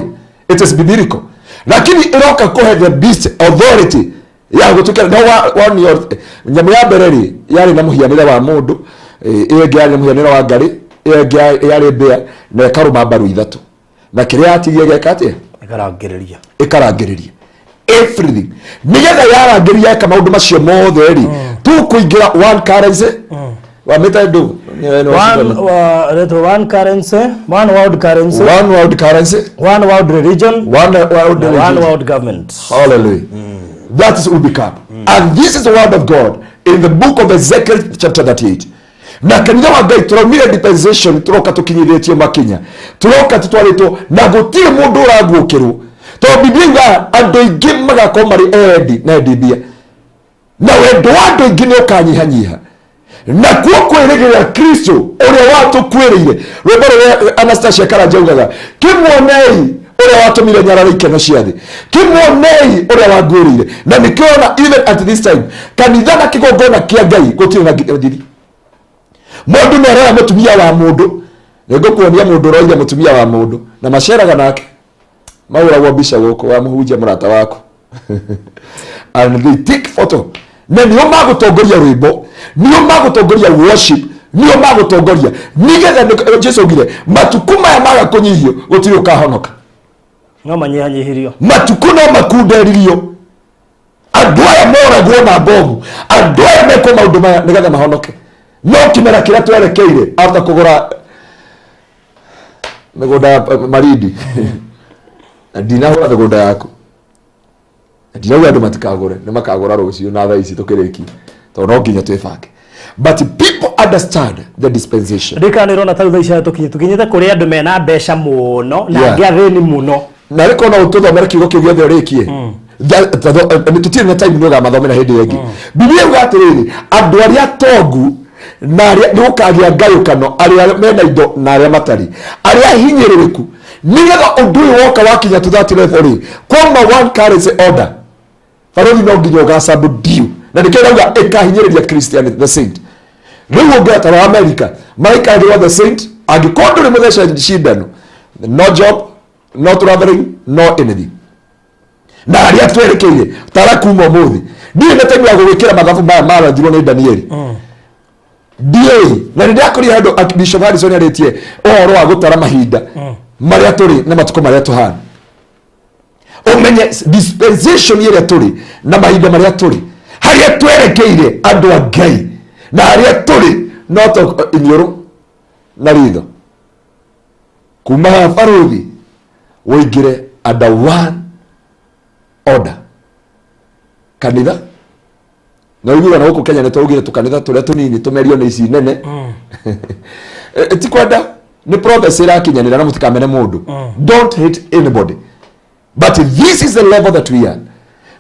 it is biblical, lakini ĩroka kũhe the beast authority ya gũtuĩka no wa nyamũ ya mbere rĩ, yarĩ na mũhianĩre wa mũndũ, ĩyo ĩngĩ yarĩ na mũhianĩre wa ngarĩ, ĩyo ĩngĩ yarĩ mbĩa na ĩkarũma mbaru ithatũ, na kĩrĩa yatigia gĩka atĩa? Ĩkarangĩrĩria. Ĩkarangĩrĩria everything. Nigetha yarangĩrĩria eka maũndũ macio mothe rĩ, tũkũingĩra one currency wamĩta ndũ. One, one currency, one world currency, one world currency, one world religion, one world na one religion. World government. Hallelujah. That is will become. And this is the word of God in the book of Ezekiel chapter 38. Na kanitha wa Ngai tũraumire dispensation, tũroka tũkinyithĩtio makinya, tũroka tũtwarĩtwo na gũtirĩ mũndũ ũraguũkĩrwo, tondũ Biblia yugaga andũ aingĩ magakorwo marĩ endi na endi mbia, na wendo wa andũ aingĩ nĩ ũkanyihanyiha, nakuo kwĩrĩgĩrĩra Kristo ũrĩa watũkuĩrĩire. Rwĩmbo rũrĩa Anastasia Karanja augaga, "Kĩmuonei ũrĩa watũmire nyarare ikeno cia thĩ, kĩmuonei ũrĩa wanguĩrĩire." Na nĩkĩo ona even at this time kanitha na kĩgongona kĩa Ngai gũtirĩ na thiri. Mũndũ nĩ aroya mũtumia wa mũndũ. Nĩ ngũkuonia mũndũ ũroire mũtumia wa mũndũ na maceraga nake, mahũragwo mbica gũkũ wa mũhunjia mũrata waku, and they take photo, na nĩo magũtongoria rwĩmbo, nĩo magũtongoria worship, nĩo magũtongoria, nĩgetha Jesu augire matukũ maya maga kũnyihio gũtirĩ ũkahonoka. No manyihanyihirio. Matukũ no makunderirio, andũ aya moragwo na bomu, andũ aya mekwo maũndũ maya nĩgetha mahonoke. No kĩmera kĩrĩa twerekeire after kũgũra mĩgũnda ya Marindi, na ndinahũra mĩgũnda yaku na ndinauga andũ matikagũre, nĩ makagũra rũciũ na thaa ici tũkĩrĩkia, tondũ no nginya twĩbange. But people understand the dispensation. Ndikana nĩrona ta rĩu thaa ici tũkinyĩte kũrĩ andũ mena mbeca mũno na angĩ athĩni mũno. Na rä korwo no tũthomere kiugo kĩu gĩothe ũrĩkie. Nĩ tũtirĩ na time, nĩ ũgamathomera hĩndĩ ĩyo ĩngĩ. Biblia yuga atĩrĩrĩ, andũ arĩa tongu na arĩa nĩ gũkagĩa ngayũkano, arĩa mena indo na arĩa matarĩ, arĩa hinyĩrĩrĩku, nĩgetha ũndũ ũyũ woka wakinya to that level rĩ, kwama one currency order, barũthi no nginya ũgacabundiu, na nĩkĩo rauga ĩkahinyĩrĩria Christian the saint. Rĩu ũngĩra wa America maikaragĩrwo the saint, angĩkorwo ndũrĩ mũthece cindano, no job, no traveling, no anything. Na harĩa twerekeire tara kuma ũmũthĩ, ndirĩ na time ya gũgĩkĩra mathabu maya marathirwo nĩ Danieli, ndiũĩ. Na nĩ ndĩrakorire handũ Bishop Harrison arĩtie ũhoro wa gũtara mahinda marĩa tũrĩ na matukũ marĩa tũhana, ũmenye dispensation ĩrĩa tũrĩ na mahinda marĩa tũrĩ, harĩa twerekeire andũ a Ngai na harĩa tũrĩ. No to iniũrũ na ritho kuma haha barũthi ũingĩre under one order, kanitha. Na ũiguaga na gũkũ Kenya nĩ twaugire tũkanitha tũrĩa tũnini tũmerio nĩ ici nene. Ti kwenda, nĩ prophecy ĩrakinyanĩra, na mũtikamene mũndũ. Don't hate anybody, but this is the level that we are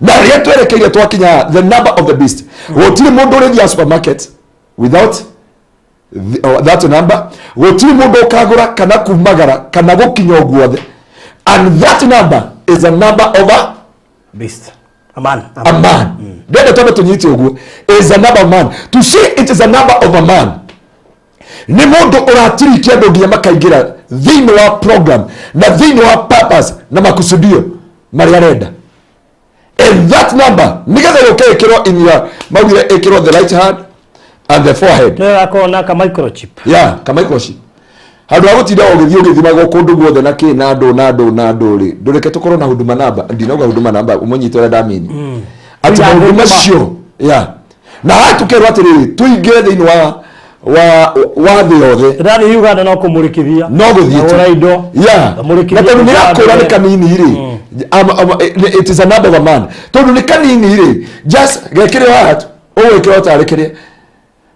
na rĩrĩa twerekeire twakinya the number of the beast. Gũtirĩ mũndũ ũrĩthiaga supermarket without that number. Gũtirĩ mũndũ ũkagũra kana kumagara kana gũkinya ũguothe, and that number is a number of a beast, a man. A man. Ndenda twambe tũnyite ũguo, is a number of man. To say it is a number of a man, nĩ mũndũ ũratirikia andũ nginya makaingĩra thĩinĩ wa program na thĩinĩ wa purpose na makusudio marĩa arenda. And that number, nĩgetha yũke ĩkĩrwo in your, maugire ĩkĩrwo the right hand and the forehead. Nĩ gakorwo na ka microchip. Yeah, ka microchip. Handũ ha gũtinda ũgĩthiĩ ũgĩthimagwo kũndũ guothe na kĩ na ndũ na ndũ na ndũ rĩ, ndũreke tũkorwo na huduma namba. Ndinauga huduma namba, ũmũnyite ũrĩa ndamini atĩ Yeah, maũndũ huduma. macio. Yeah, na haha tũkerwo atĩrĩrĩ, tũingĩre thĩinĩ wa thĩ yothe. Ndĩrathiĩ Uganda no kũmũrĩkithia. No gũthiĩ tu. Ngagũra indo. Yeah. Ngamũrĩkithia. Na tondũ nĩ rakũra, nĩ kanini rĩ, it is a number of a man. Tondũ nĩ kanini rĩ, just gekĩre haha tu, ũgwĩkĩra tarĩ kĩrĩa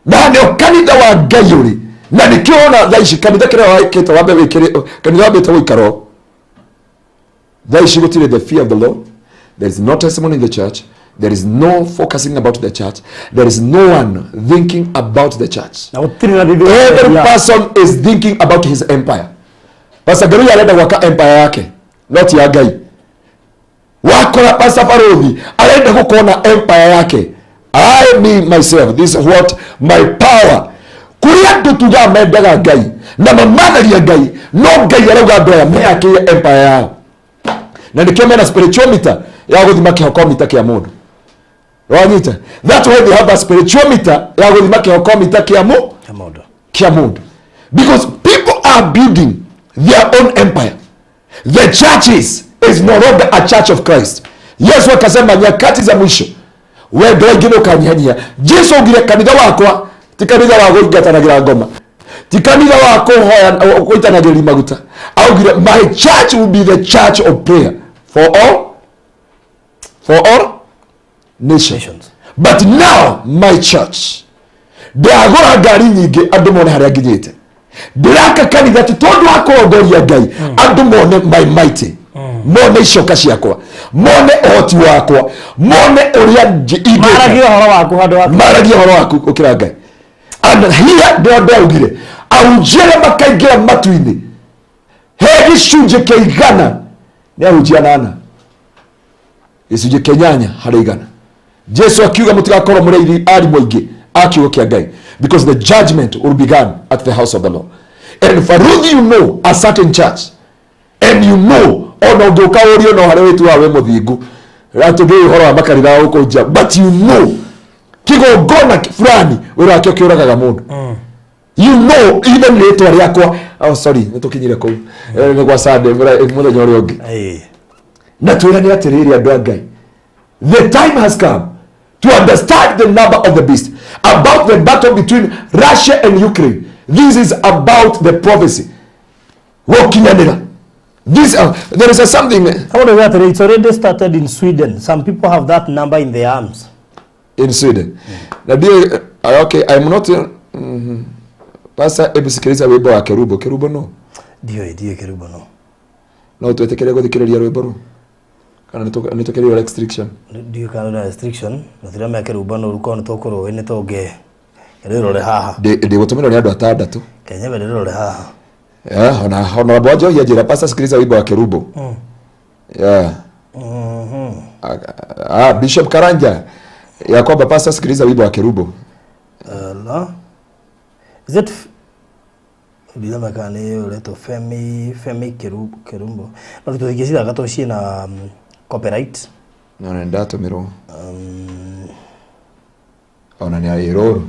na nĩo kanitha wa Ngai ũrĩ. Na nĩkĩo ona thaa ici kanitha kĩrĩa wĩkĩte wambe wĩkĩre kanitha wambĩte gũikara ũũ. Thaa ici gũtirĩ the fear of the Lord. There is no testimony in the church. There is no focusing about the church. There is no one thinking about the church. Na gũtirĩ na thithi. Every person is thinking about his empire. Pastor Garuya arenda gwaka empire yake, not ya Ngai. Wakora Pastor Baruthi arenda gũkorwo na empire yake. I, me myself, this is what my power. Kũrĩ andũ tugaga mendaga Ngai na mamathagia Ngai, no Ngai arauga andũ aya meyakĩire empire yao, na nĩkĩo mena spirituometer ya gũthima kĩhokomita kĩa mũndũ. Wanyita? That's why they have a spirituometer ya gũthima kĩhokomita kĩa mũ Kĩa mũndũ. Kĩa mũndũ, because people are building their own empire. The churches is no longer a church of Christ. Yesu akasema nyakati za mwisho wendo waingĩ nĩ ũkanyihanyia. Jesu augire kanitha wakwa ti kanitha wa gũingatanagĩra ngoma, ti kanitha wa kũhoya gũitanagĩrĩria maguta. Augire my church will be the church of prayer for all nations. Nations. But now my church, ndagũra ngari nyingĩ andũ mone harĩa nginyĩte, ndĩraka kanitha ti tondũ wa kũrongoria Ngai, andũ mone my mighty, mone icoka ciakwa, mone ũhoti wakwa, mone ũrĩa ingĩka. Maragia ũhoro waku handũ wa Maragia ũhoro waku ũkĩra Ngai. And here nĩo ndaugire ahunjia arĩa makaingĩra matu-inĩ he gĩcunjĩ kĩa 100 nĩ ahunjia 8, gĩcunjĩ kĩa 8 harĩ 100. Jesu akiuga mũtigakorwo mũrĩ arimũ aingĩ a kiugo kĩa Ngai, because the judgment will begun at the house of the Lord. And faruthi, you know a certain church, and you know ona ũngĩũka ũrio no harĩa wĩtuaga wĩ mũthingu, atĩ ndũĩ ũhoro wa makanitha gũkũ nja, but you know kĩgongona fulani wĩra wakĩo kĩũragaga mũndũ. You know even rĩtwa rĩakwa. Oh sorry, nĩ tũkinyire kũu. Nĩ gwa Sunday, mũthenya ũrĩa ũngĩ. Na twĩrane atĩrĩrĩ, andũ a Ngai, the time has come to understand the number of the beast, about the battle between Russia and Ukraine. This is about the prophecy gũkinyanĩra. This there is a something. Kaũndũ gĩa atĩrĩ, it's already started in Sweden. Some people have that number in their arms. In Sweden. Na ndiĩ, okay, I'm not Pastor, hebu sikiliza wimbo wa Kerubo. Kerubo no Ndiũĩ Kerubo no. No twĩtĩkĩre gũthikĩrĩria rwĩmbo rũu kana nĩ tũkĩrĩirwo restriction? Ndiũĩ kana na restriction. Gũtirĩ Kerubo no rũkorwo nĩ tũkũrũĩ nĩ tũngĩ rĩrore haha. Ndĩgũtũmĩrwo nĩ andũ atandatũ. Kenyewe rĩrore haha. Yeah, ona Honorable Wanjohi anjĩra, "Pastor, sikiliza wimbo wa Kerubo." Yeah. Ah, Bishop Karanja ya kwamba, "Pastor, sikiliza wimbo wa Kerubo." Ala. Is it ndirona kana nĩ ũretwo Femi Kerumbo, no tũtingĩcithaka tondũ ciĩna copyright. No nĩ ndatũmĩrwo ona nĩ ĩrũrũ.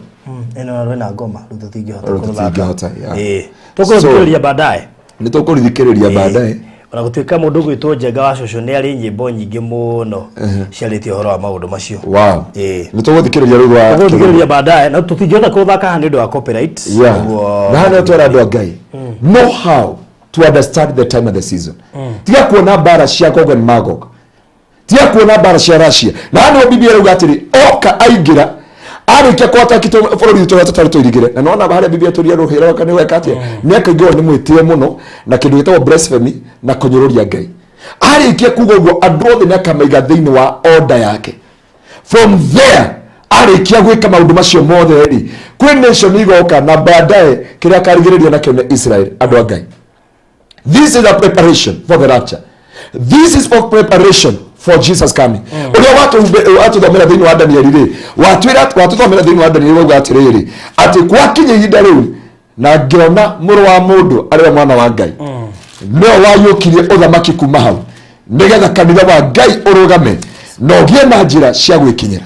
Ĩno rwĩna ngoma, rĩu tũtingĩhota Rĩu kũrũthaka. Tũtingĩhota, yeah. Ĩĩ. Tũkũrũthikĩrĩria baadaye. Nĩ tũkũrithikĩrĩria baadaye. Ona gũtuĩka mũndũ gwĩtwo Njenga wa cũcũ nĩ arĩ nyĩmbo nyingĩ mũno ciarĩtie ũhoro wa maũndũ macio. Ĩĩ. Nĩ tũgũthikĩrĩria rĩu rwa Tũgũthikĩrĩria baadaye na tũtingĩhota kũrũthaka haha nĩ ũndũ wa copyright. Yeah. Na hana twera andũ a Ngai, know how to understand the time and the season. Tiga kuona mbara cia Gog and Magog, tiga kuona mbara cia Russia. Na hana Biblia ĩrauga atĩrĩ, oka aingĩra Arĩkia kwataki bũrũri witũ ũrĩa tũtarĩ tũirigĩre, na nona harĩa Biblia tũria rũhĩ rwake nĩ weka atĩa, nĩ akaingĩrwo nĩ mwĩtĩo mũno na kĩndũ gĩtagwo blasphemy na kũnyũrũria Ngai. Arĩkia kuga ũguo, andũ othe nĩ akamaiga thĩinĩ wa order yake. From there, arĩkia gwĩka maũndũ macio mothe rĩ, kwĩ nation igoka na baadaye kĩrĩa akarigĩrĩria nakĩo nĩ Israel, andũ a Ngai. This is a preparation for the rapture. This is for preparation for Jesus coming. Ũrĩa watũthomera thĩinĩ wa Danieli rĩ, watwĩra watũthomera thĩinĩ wa Danieli wauga atĩrĩrĩ, atĩ gwakinya ihinda rĩu na ngĩona mũrũ wa mũndũ arĩ we mwana wa Ngai, nĩwe wayũkirie ũthamaki kuma hau nĩgetha kanitha wa Ngai ũrũgame na ũgĩe na njĩra cia gwĩkinyĩra.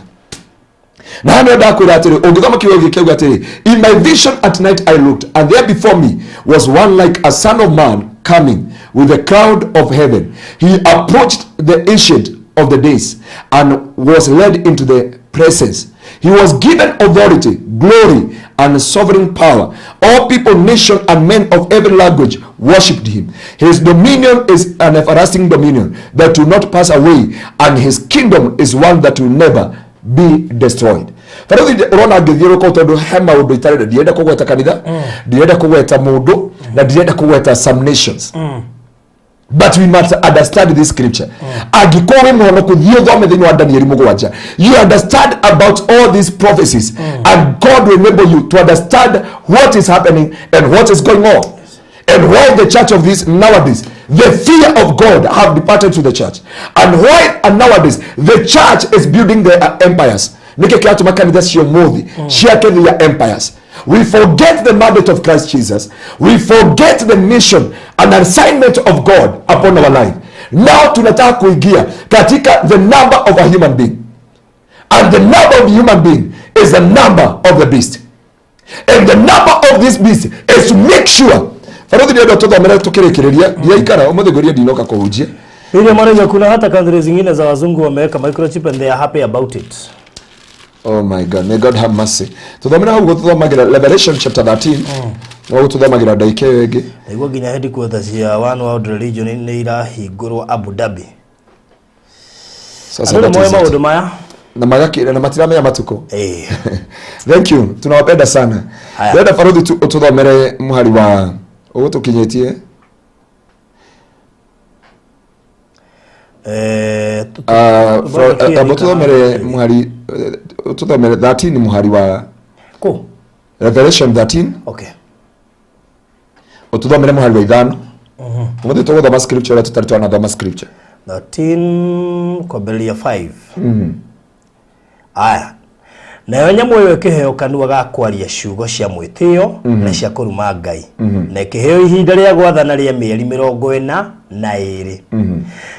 Na hano ndakwĩra atĩrĩ, ũngĩthoma kiugo gĩkĩ kiauga atĩrĩ, "In my vision at night I looked, and there before me was one like a son of man coming with the cloud of heaven. He approached the Ancient of the Days and was led into the presence. He was given authority, glory and sovereign power. All people, nation and men of every language worshipped him. His dominion is an everlasting dominion that will not pass away, and his kingdom is one that will never be destroyed." Barũthi, ũrona ngĩthiũrũrũka tondũ he maũndũ itarenda, ndirenda kũgweta kanitha, ndirenda kũgweta mũndũ, na ndirenda kũgweta some nations, but we must understand this scripture. Angĩkorwo wĩ mũhonoku, thiĩ ũthome thĩinĩ wa Danieli 7, you understand about all these prophecies, and God will enable you to understand what is happening and what is going on and why the church of this nowadays, the fear of God have departed to the church, and why and nowadays the church is building their empires. Nĩkĩ kĩratũma kanitha cia ũmũthĩ ciake their empires? We forget the mandate of Christ Jesus. We forget the mission and assignment of God upon our life. Now tunataka kuingia katika the number of a human being, and the number of human being is the number of the beast, and the number of this beast is to make sure. Baruthi, ndĩrenda tũthomere tukĩrĩkĩrĩria, ndiaikara ũmũthĩ, ngũria ndinoka kũhunjia. Ile mara kuna hata country zingine za wazungu wameweka microchip and they are happy about it. Oh my God, may God have mercy. Tuthomera hau gũtũthomagĩra Revelation chapter 13, no gũtũthomagĩra ndagĩka ĩyo ĩngĩ. Naigua nginya headquarters ya One World Religion nĩ irahingũrwo Abu Dhabi. Sasa Andũ nĩ that moĩ is it. maũndũ maya. Na magakĩra na matiramenya matukũ. Thank you, tunawapenda sana. Haya. Ndĩrenda baruthi tu ũtũthomere mũhari wa ũgũtũkinyĩtie. Amba ũtũthomere mũhari, ũtũthomere 13, mũhari wa Kũ? Revelation 13. Ũtũthomere mũhari wa 5. Ũmũthĩ tũgũthoma scripture ũrĩa tũtarĩ twanathoma scripture. 13 kwambĩrĩria 5. Aya. Nayo nyamũ ĩyo ĩkĩheo kanua ga kwaria ciugo cia mwĩtĩo na cia kũruma Ngai, na ĩkĩheo ihinda rĩa gwathana rĩa mĩeri 42.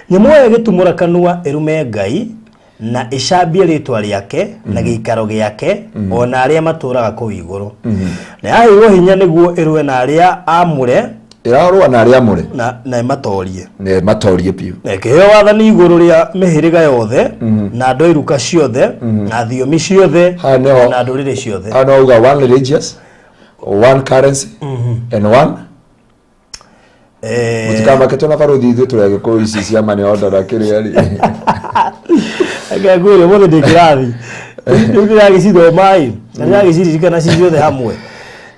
Nyamũ ĩyo ĩgĩtumũra kanua ĩrume Ngai na ĩcambie rĩtwa rĩake na gĩikaro gĩake o na arĩa matũũraga kũu igũrũ. Na yaheirwo hinya nĩguo ĩrũe na arĩa aamũre. Ĩrarũa na arĩa amũre. Na ĩmatoorie. Na matorie biũ. Na ĩkĩheo wathani igũrũ rĩa mĩhĩrĩga yothe na andũ a iruka ciothe na thiomi ciothe Haha nĩho- na ndũrĩrĩ ciothe. Hano auga one religious, one currency and one Mũtikamake, twĩna baruthi, ithuĩ tũrĩ Agĩkũyũ, ici cia money order na kĩrĩa rĩ. Reke ngwĩre, ũmũthĩ ndĩ kĩrathi rĩu, ndĩragĩcithoma ĩ na ndĩragĩciririkana ci ciothe hamwe.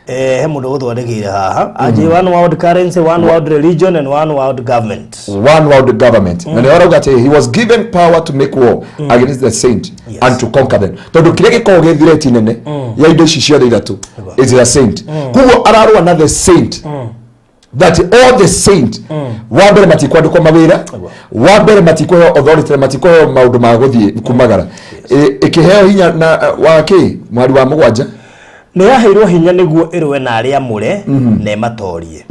He mũndũ ũgũthondekire haha anjĩ one world currency, one world religion and one world government. One world government, na nĩ arauga atĩ he was given power to make war against the saint and to conquer them, tondũ kĩrĩa gĩkoragwo gĩ threat nene ya indo ici ciothe ithatũ is the saint. Koguo ararũa na the saint, that all the saint, wa mbere matikwandĩkwo mawĩra, wa mbere matikũheo authority na matikũheo maũndũ ma gũthiĩ kumagara. Ĩkĩheo hinya na wa kĩ, mwari wa 7. Nĩ yaheirwo hinya nĩguo ĩrũe na arĩa amũre na ĩmatoorie,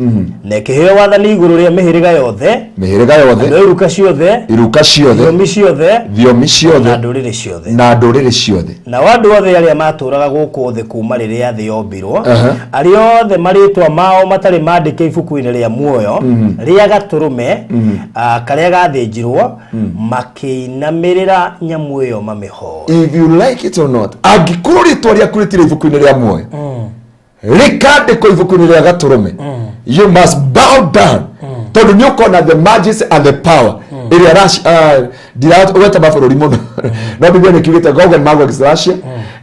na ĩkĩheo wathani igũrũ rĩa mĩhĩrĩga yothe, mĩhĩrĩga yothe, andũ a iruka ciothe, iruka ciothe, thiomi ciothe, thiomi na ciothe, ndũrĩrĩ ciothe. Na ndũrĩrĩ ciothe. Nao andũ othe arĩa matũũraga gũkũ thĩ kuma rĩrĩa thĩ yombirwo, arĩa othe marĩtwa mao matarĩ mandĩke ibuku-inĩ rĩa muoyo rĩa gatũrũme karĩa gathĩnjirwo, makĩinamĩrĩra nyamũ ĩyo mamĩhoe. If you like it or not, angĩkorwo rĩtwa rĩaku rĩtirĩ ibuku-inĩ rĩa muoyo rĩkandĩkwo ibuku-inĩ rĩa gatũrũme, you must bow down, tondũ nĩ ũkona the majesty and the power ĩrĩa ndiragweta mabũrũri mũno, no Biblia nĩ kiugĩte Gog and Magog is Russia.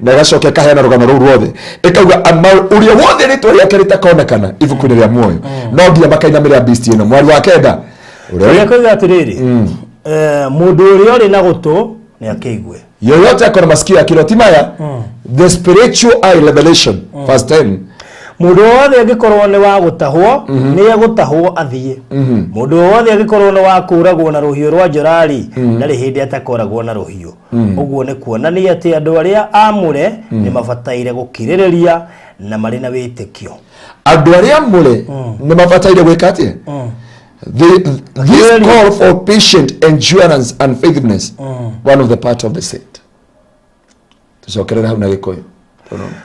Na ĩgacoka ĩkaheana rũgano rũu ruothe, ĩkauga ũrĩa wothe rĩtwa rĩake rĩtakonekana ibuku-inĩ rĩa muoyo no nginya makainamĩrĩra beast ĩno. Mwari wa kenda ũrĩa Ũrĩa koiga atĩrĩrĩ, mũndũ ũrĩa ũrĩ na gũtũ nĩ akĩigue. Yoyote akona masikio ya kiroho timaya, the spiritual eye revelation, verse 10. Mũndũ wothe angĩkorwo nĩ wa gũtahwo, nĩ egũtahwo athiĩ. Mũndũ wothe angĩkorwo nĩ wa kũũragwo na rũhiũ rwa njora-rĩ, ndarĩ hĩndĩ atakoragwo na rũhiũ. Ũguo nĩ kuonania atĩ andũ arĩa aamũre nĩ mabataire gũkirĩrĩria na marĩ na wĩtĩkio. Andũ arĩa amũre nĩ mabataire gwĩka atĩa? This call for patient endurance and faithfulness, one of the part of the saint. Tucokerere hau na Gĩkũyũ.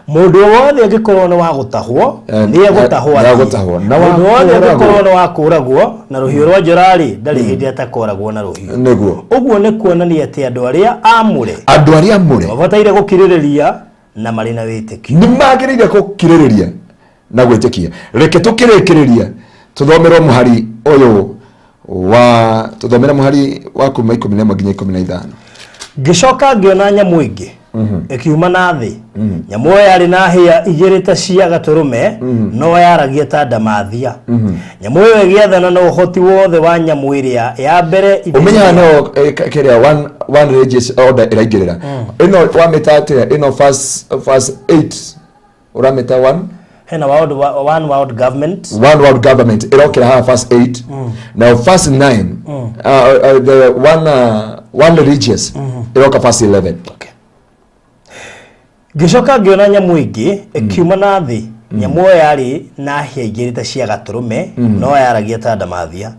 Mũndũ wothe angĩkorwo nĩ wa gũtahwo, nĩ egũtahwo nĩ athiĩ. Egũtahwo. Na wa Mũndũ wothe kũũragwo. angĩkorwo nĩ wa kũũragwo na rũhiũ rwa njora-rĩ, ndarĩ hĩndĩ atakoragwo na rũhiũ. Ũguo nĩ kuonania atĩ andũ arĩa aamũre Andũ arĩa amũre mabataire gũkirĩrĩria na marĩ na wĩtĩkio. Nĩ magĩrĩire gũkirĩrĩria na gwĩtĩkia. Reke tũkĩrĩkĩrĩria tũthomerwo mũhari ũyũ wa tũthomere mũhari wa kuma 11 nginya 15. Ngĩcoka ngĩona nyamũ ĩngĩ ĩkiuma na thĩ. Nyamũ ĩyo yarĩ na hĩa igĩrĩ ta cia gatũrũme, no yaragia ta ndamathia. Nyamũ ĩyo ĩgĩathana na ũhoti wothe wa nyamũ ĩrĩa ya mbere ithenya Ũmenyaga no kĩrĩa one religious order ĩraingĩrĩra ĩno wamĩta atĩa ĩno? Verse 8 ũramĩta one Hena one world government. One world government ĩrokĩra haha verse 8. Now verse 9, the one religious ĩroka verse 11. Okay. Ngĩcoka ngĩona nyamũ ĩngĩ ĩkiuma na thĩ. Nyamũ ĩyo yarĩ na hĩa igĩrĩ ta cia gatũrũme, no yaragia ta ndamathia.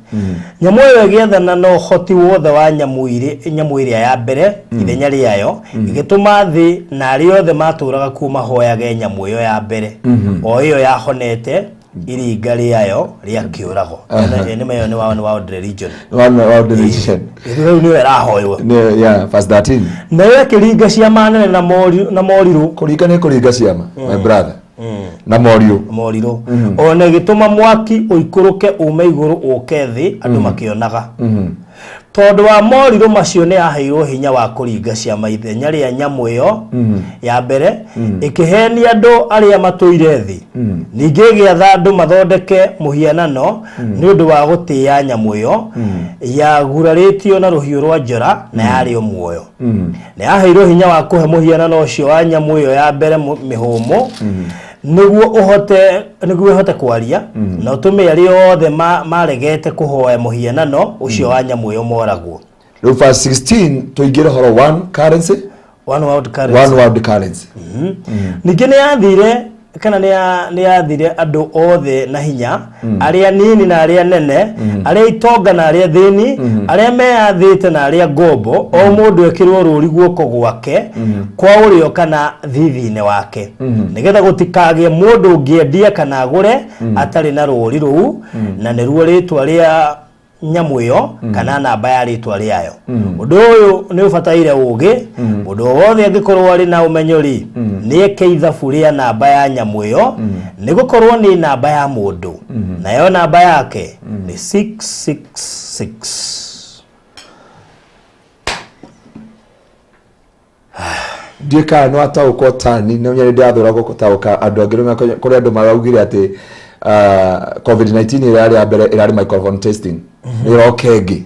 Nyamũ ĩyo ĩgĩathana na ũhoti wothe wa nyamũ ĩrĩa ya mbere ithenya rĩayo, ĩgĩtũma thĩ na arĩa othe matũũraga kuo mahoyage nyamũ ĩyo ya mbere, o ĩyo yahonete iringa rĩayo rĩa kĩũrago. Nĩ ĩyo nĩ one world religion. One world religion. Rĩu nĩyo ĩrahoywo. Yeah, verse 13. Nayo ĩkĩringa ciama nene na morirũ. Kũringa nĩ kũringa ciama, my brother, na moriũ. Morirũ, ona ĩgĩtũma mwaki ũikũrũke ume igũrũ ũke thĩ andũ makĩonaga. Tondũ wa morirũ macio, nĩ yaheirwo hinya wa kũringa ciama ithenya rĩa nyamũ ĩyo ya mbere, ĩkĩhenia andũ arĩa matũire thĩ. Ningĩ ĩgĩatha andũ mathondeke mũhianano nĩ ũndũ wa gũtĩĩa nyamũ ĩyo yagurarĩtio na rũhiũ rwa njora na yarĩ o muoyo. Nĩ yaheirwo hinya wa kũhe mũhianano ũcio wa nyamũ ĩyo ya mbere mĩhũmũ, nĩguo ĩhote kwaria na ũtũme arĩa othe maregete kũhoya mũhianano ũcio wa nyamũ ĩyo moragwo. Rĩu verse 16 tũingĩre horo one currency. One world currency. One world currency. Ningĩ nĩ yathire kana nĩ yathire andũ othe na hinya, arĩa nini na arĩa nene, arĩa itonga na arĩa thĩni, arĩa meyathĩte na arĩa ngombo, o mũndũ ekĩrwo rũri guoko gwake kwa ũrĩo kana thithi-inĩ wake, nĩgetha gũtikagĩe mũndũ ũngĩendia kana agũre atarĩ na rũri rũu, na nĩruo rĩtwa rĩa nyamũ ĩyo kana namba ya rĩtwa rĩayo. Ũndũ ũyũ nĩ ũbataire ũũgĩ. Mũndũ o wothe angĩkorwo arĩ na ũmenyo rĩ, nĩ eke ithabu rĩa namba ya nyamũ ĩyo, nĩ gũkorwo nĩ namba ya mũndũ, nayo namba yake nĩ 666. Ndiũĩ kana nĩ wataũkwo tani nĩ nyarĩ ndĩrathũra gũtaũka andũ angĩ. Rĩu kũrĩ andũ maraugire atĩ COVID-19 ĩrĩa yarĩ ya mbere ĩrarĩ microphone testing, nĩ ĩroka ĩngĩ.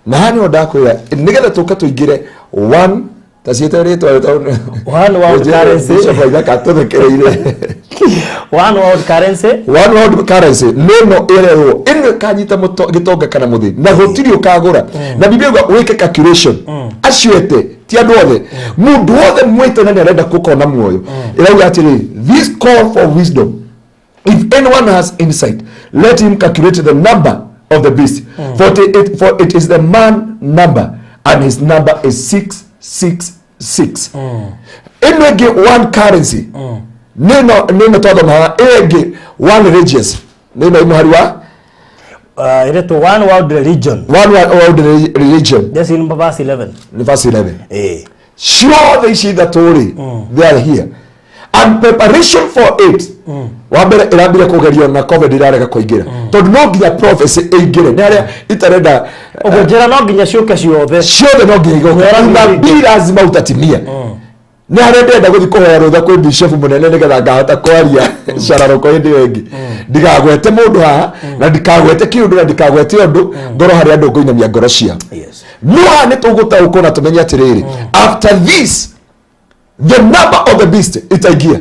Na haha nĩho ndakwĩra nĩgetha tũke tũingĩre one ta ciĩte rĩtwa. One world currency. Bishop Waithaka atũthekereire. One world currency. One world currency nĩ ĩno ĩrerwo ĩno ĩkanyita gĩtonga kana mũthĩni na gũtirĩ ũkagũra. Na Biblia yuga wĩke calculation acio ete ti andũ othe, mũndũ wothe mwĩte na nĩ arenda gũkona muoyo. Ĩrauga atĩrĩ, this call for wisdom: if anyone has insight, let him calculate the number of the beast, for it is the man number, and his number is 666. Ĩno ĩngĩ one currency nĩno nĩno twathoma haha. Ĩyo ĩngĩ one religious nĩno mũhari wa Ĩretwo one world religion. One world religion. That's in verse 11. Nĩ verse 11. Eh. Ciothe ici ithatũ rĩ, they are here and preparation for it. Wa mbere ĩrambire kũgerio na COVID ĩrarega kũingĩra tondũ no nginya prophecy ĩingĩre nĩ harĩa itarenda. Ũguo njĩra no nginya ciũke ciothe. Ciothe no nginya igoka. Nĩ Unabii lazima utatimia. Nĩ harĩa ndĩrenda gũthiĩ kũhoya rũtha kwĩ bishop mũnene nĩgetha ngahota kwaria cararũko hĩndĩ ĩyo ĩngĩ, ndigagwete mũndũ haha na ndikagwete kĩũndũ na ndikagwete ũndũ ngoro harĩa andũ ngũinamia ngoro ciao. No haha nĩ tũgũtaũkwo na tũmenye atĩrĩrĩ, after this the number of the beast itaingia.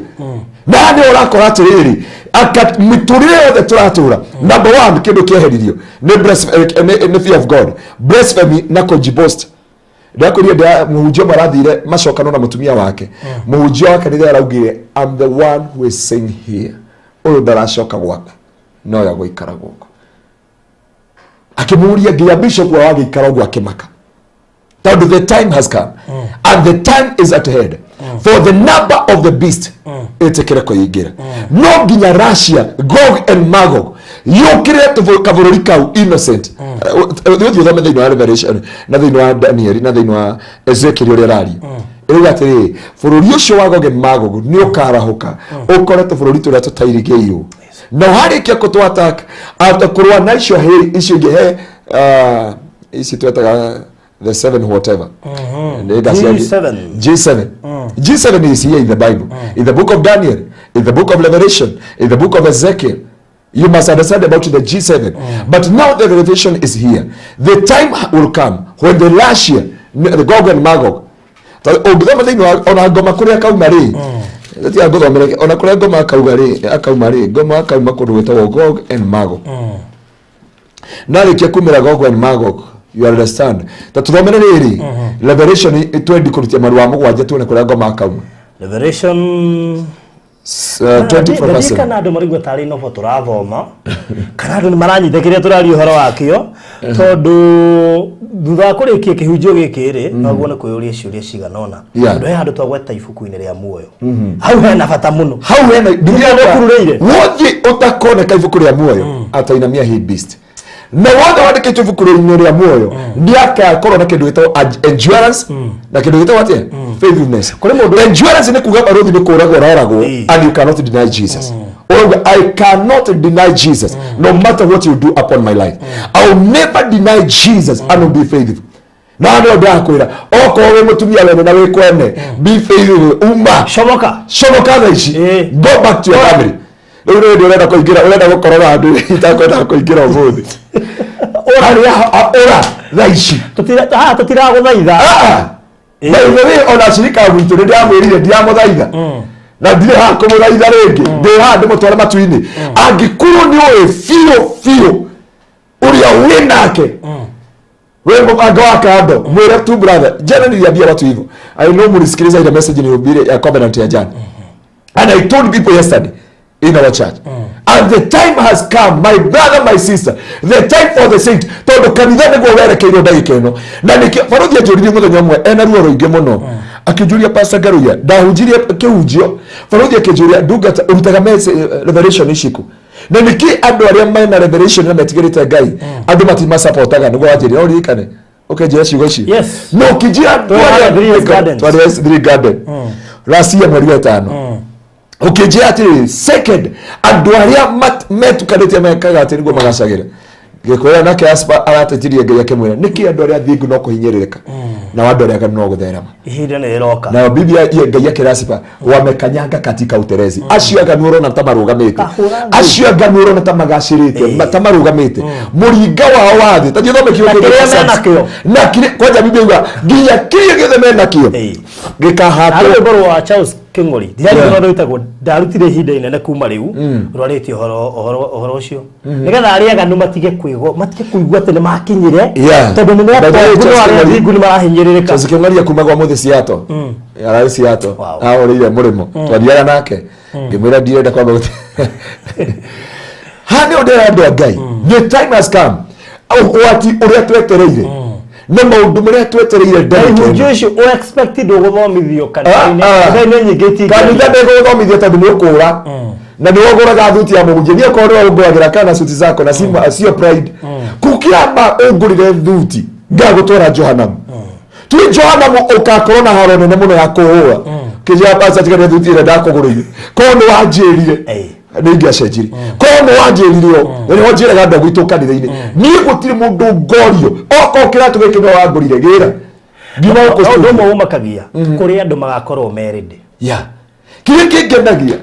Na haha nĩ ũrakora atĩrĩrĩ, mĩtũrĩre yothe tũratũra, number one kĩndũ kĩeheririo nĩ nĩ fear of God, blasphemy na kũjiboast. Ndakwĩrire ndĩa mũhunjia ũmwe arathire macokano na mũtumia wake. Mũhunjia wa kanitha araugire, "I'm the one who is saying here, ũyũ ndaracoka gwaku, no ya gũikara gũkũ." Akĩmũria nginya bishop wao agĩikara ũguo akĩmaka, tondũ the time has come and the time is at hand for the number of the beast ĩtĩkĩre kũingĩra. No nginya Russia, Gog and Magog, yũkĩrĩre kabũrũri kau innocent. Ũthiĩ ũthome thĩinĩ wa Revelation na thĩinĩ wa Daniel na thĩinĩ wa Ezekiel ũrĩa ũraria. Ĩrauga atĩrĩrĩ, bũrũri ũcio wa Gog and Magog nĩ ũkarahũka ũkore tũbũrũri tũrĩa tũtairigĩirwo, na warĩkia kũtũ attack, after kũrũa na icio hĩ icio ingĩ he ici twetaga the seven whatever. Nĩ ngacia. G7. G7. G7 is here in the Bible, in the book of Daniel, in the book of Revelation, in the book of Ezekiel. You must understand about the G7. But now the revelation is here. The time will come when the Russia, the Gog and Magog, ũngĩthoma thĩinĩ wa ona ngoma kũrĩa kauma rĩ, tiga ngũthomere ona kũrĩa ngoma akauga rĩ, akauma rĩ, ngoma akauma kũndũ gwĩtagwo Gog and Magog. Na rĩkia kumĩra Gog and Magog, you understand, ta tũthomere rĩrĩ Revelation 20 kũrutia marũa 7, tuone kũrĩa ngoma akauma. Revelation 20 from verse 7. Kana andũ marigua tarĩ nobo tũrathoma, kana andũ nĩ maranyita kĩrĩa tũraria ũhoro wakĩo, tondũ thutha wa kũrĩkia kĩhunjio gĩkĩ rĩ, noguo nĩ kwĩyũria ciũria cigana ũna, tondũ he handũ twagweta ibuku-inĩ rĩa muoyo, hau hena bata mũno. Hau hena Ndirikana ũkururĩire. Wothe ũtakoneka ibuku rĩa muoyo atainamia he beast, na wothe wandĩkĩtwo ibuku-inĩ rĩa muoyo nĩ akakorwo na kĩndũ gĩtagwo endurance na kĩndũ gĩtagwo atĩa? Faithfulness. Kũrĩ mũndũ- Endurance nĩ kuga barũthi nĩ kũragwo ũroragwo and you cannot deny Jesus. Ũrauga, "I cannot deny Jesus no matter what you do upon my life. I will never deny Jesus and will be faithful." Na nĩ ndakwĩra, okorwo wĩ mũtumia wene na wĩ kwene, be faithful, uma. Comoka. Comoka thaa ici. Go back to your family. Rĩu rĩndĩ ũrenda kũingĩra, ũrenda gũkorora andũ itakwendaga kũingĩra ũmũthĩ harĩa ũra thaa ici. Haha tũtiragũthaitha. Ah, by the way, ona cirika gwitũ nĩ ndĩramwĩrire ndiramũthaitha na ndirĩ haha kũmũthaitha rĩngĩ, ndĩ haha ndĩmũtware matu-inĩ. Angĩkorwo nĩ ũĩ biũ biũ ũrĩa wĩ nake wĩ mũbango wa kando, mwĩre tu, "Brother, jana niliambia watu hivyo." I know mlisikiliza ile message nilihubiri ya covenant ya jana, and I told people yesterday in our church, and the time has come, my brother, my sister, the time for the saint, tondũ kanitha nĩguo werekeirwo ndagĩka ĩno. Na nĩkĩo barothi anjũririe mũthenya ũmwe ena ruo rũingĩ mũno, akĩnjũria, "Pastor Ngaruiya," ndahunjirie kĩhunjio, barothi akĩnjũria, "Ndungata ũrutaga revelation ici kũ? Na nĩkĩ andũ arĩa mena revelation na metigĩrĩte Ngai andũ matimasapotaga?" Nĩguo wanjĩrire, no ririkane ũkĩnjĩra ciugo icio. Yes. No ũkĩnjĩra andũ Twĩ harĩa arĩa Three Gardens. twarĩ Three Garden last year mweri wa 5, ũkĩnjĩra atĩrĩrĩ, second, andũ arĩa metukanĩtie mekaga atĩ nĩguo magacagĩra. Gĩkwĩra nake Aspa aratetirie Ngai akĩmwĩra nĩkĩ andũ arĩa athingu no kũhinyĩrĩrĩka na andũ arĩa aganu no gũtherema. Ihinda nĩ rĩroka. Nayo Biblia ye Ngai akĩra Asipa, "Wamekanyanga katika utelezi." Acio aganu ũrona ta marũgamĩte, Kahũra thĩ. acio aganu ũrona ta magacĩrĩte, ta marũgamĩte mũringa wao wa thĩ, ta gĩthome kĩu Na kĩngĩ kĩrĩa kĩa Psalms. menakĩo. Na kĩrĩa kwanja Biblia yuga nginya kĩrĩa gĩothe menakĩo gĩkahatwo. Harĩ rwĩmbo rwa Charles Kĩng'ori ndirarigwo rwĩtagwo ndarutire ihinda inene kuma rĩu, rwarĩtie ũhoro ũcio nĩgetha arĩa aganu matige kwĩgwo, matige kũigua atĩ nĩ makinyire, tondũ nĩ By the way, nĩ Charles arĩa Kĩng'ori- athingu nĩ marahinyĩrĩrĩka. Charles Kĩng'ori kuma gwa mũthĩ Seattle, ararĩ Seattle. Ahũrĩire mũrĩmo, twathiaga nake, ngĩmwĩra ndirenda kwamba gũte haha. Nĩ ũndũ andũ a Ngai, the time has come, ũgwati ũrĩa twetereire na maũndũ marĩa twetereire Na ndagĩka ihunjio ĩno. icio ũ expect ndũgũthomithio kanitha-inĩ. Ah, ah. Kanitha-inĩ nyingĩ itingĩaria. Kanitha ndĩgũthomithia tondũ nĩ ũkũra na nĩ wagũraga thuti ya mũhunjia. Niĩ okorwo nĩwe ũngũragĩra kana suti zako na sio pride kũkĩamba ũngũrĩre thuti, ngagũtwara Johanamu. Twi Johanamu ũkakorwo na haro nene mũno ya kũhũra kĩnjĩra, "Pastor, tiga nĩ thuti ĩrĩa ndakũgũrĩire, korwo nĩ wanjĩrire nĩ ingĩacenjirie, korwo nĩ wanjĩrire." O na nĩho njĩraga andũ a gwitũ kanitha-inĩ, niĩ gũtirĩ mũndũ ngorio, okorwo kĩratũ gĩkĩ nĩwe wangũrire, gĩra. Ngiuma gũkũ No ũndũ studio. ũmwe ũmakagia kũrĩ andũ magakorwo merĩndĩ. Yeah. Kĩrĩa kĩngenagia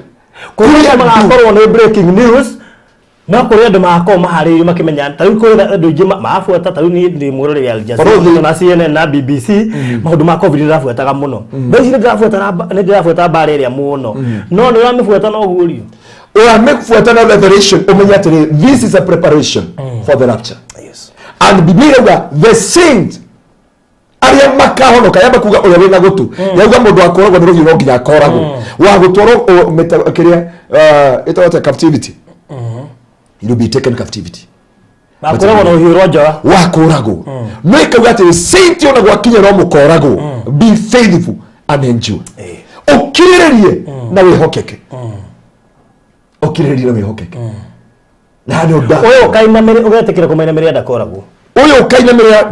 Kũrĩ andũ magakorwo nĩ breaking news, no kũrĩ andũ magakorwo maharĩrĩirio makĩmenya. Ta rĩu kũrĩ andũ aingĩ marabuata. Ta rĩu niĩ ndĩ mwĩroreri Al Jazeera Barũthi. na CNN na BBC. Maũndũ ma COVID ndĩrabuataga mũno. Thaa ici nĩ ndĩrabuata mbara ĩrĩa mũno, no nĩ ũramĩbuata no guũrio. Ũramĩbuata na revelation, ũmenye atĩrĩ, this is a preparation for the rapture. And Biblia irauga the saint arĩa makahonoka, yamba kuga ũrĩa wĩna gũtũ, yauga mũndũ akoragwo nĩ rũhiũ no nginya akoragwo wa gũtwarwo kĩrĩa ĩtagwo atĩa, captivity, you will be taken captivity. Makoragwo na rũhiũ rwa njora. Wakũragwo, no ĩkauga atĩ saint ona gwakinya no mũkoragwo, be faithful and endure, ũkirĩrĩrie na wĩhokeke, ũkirĩrĩrie na wĩhokeke, na nĩ ũndũ Ũyũ ũkainamĩrĩra, ũgetĩkĩra kũmainamĩrĩra, ndakoragwo. Ũyũ ũkainamĩrĩra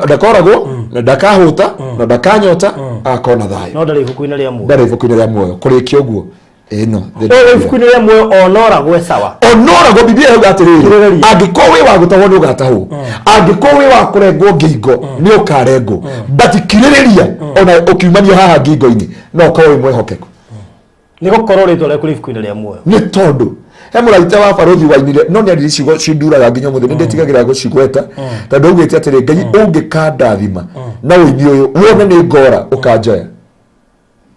ndakoragwo na ndakahũta na ndakanyota, agakorwo na thayũ. No ndarĩ ibuku-inĩ rĩa muoyo. Ndarĩ ibuku-inĩ rĩa muoyo. Kũrĩkia ũguo ĩno. Ũyũ ibuku-inĩ rĩa muoyo onoragwe sawa. Onoragwo, Biblia yauga atĩrĩrĩ, Kirĩrĩria. angĩkorwo wĩ wa gũtahwo nĩ ũgatahwo, angĩkorwo wĩ wa kũrengwo ngingo nĩ ũkarengwo, but kirĩrĩria ona ũkiumania haha ngingo-inĩ no ũkorwo wĩ mwĩhokeku. Nĩ gũkorwo rĩtwa rĩaku rĩ ibuku-inĩ rĩa muoyo. Nĩ tondũ he mũraita wa barũthi wainire, no nĩ aririe ciugo cinduraga nginya ũmũthĩ, nĩ ndĩtigagĩra gũcigweta, tondũ augĩte atĩrĩ, Ngai ũngĩkandathima na ũini ũyũ wone nĩ ngora ũkanjoya,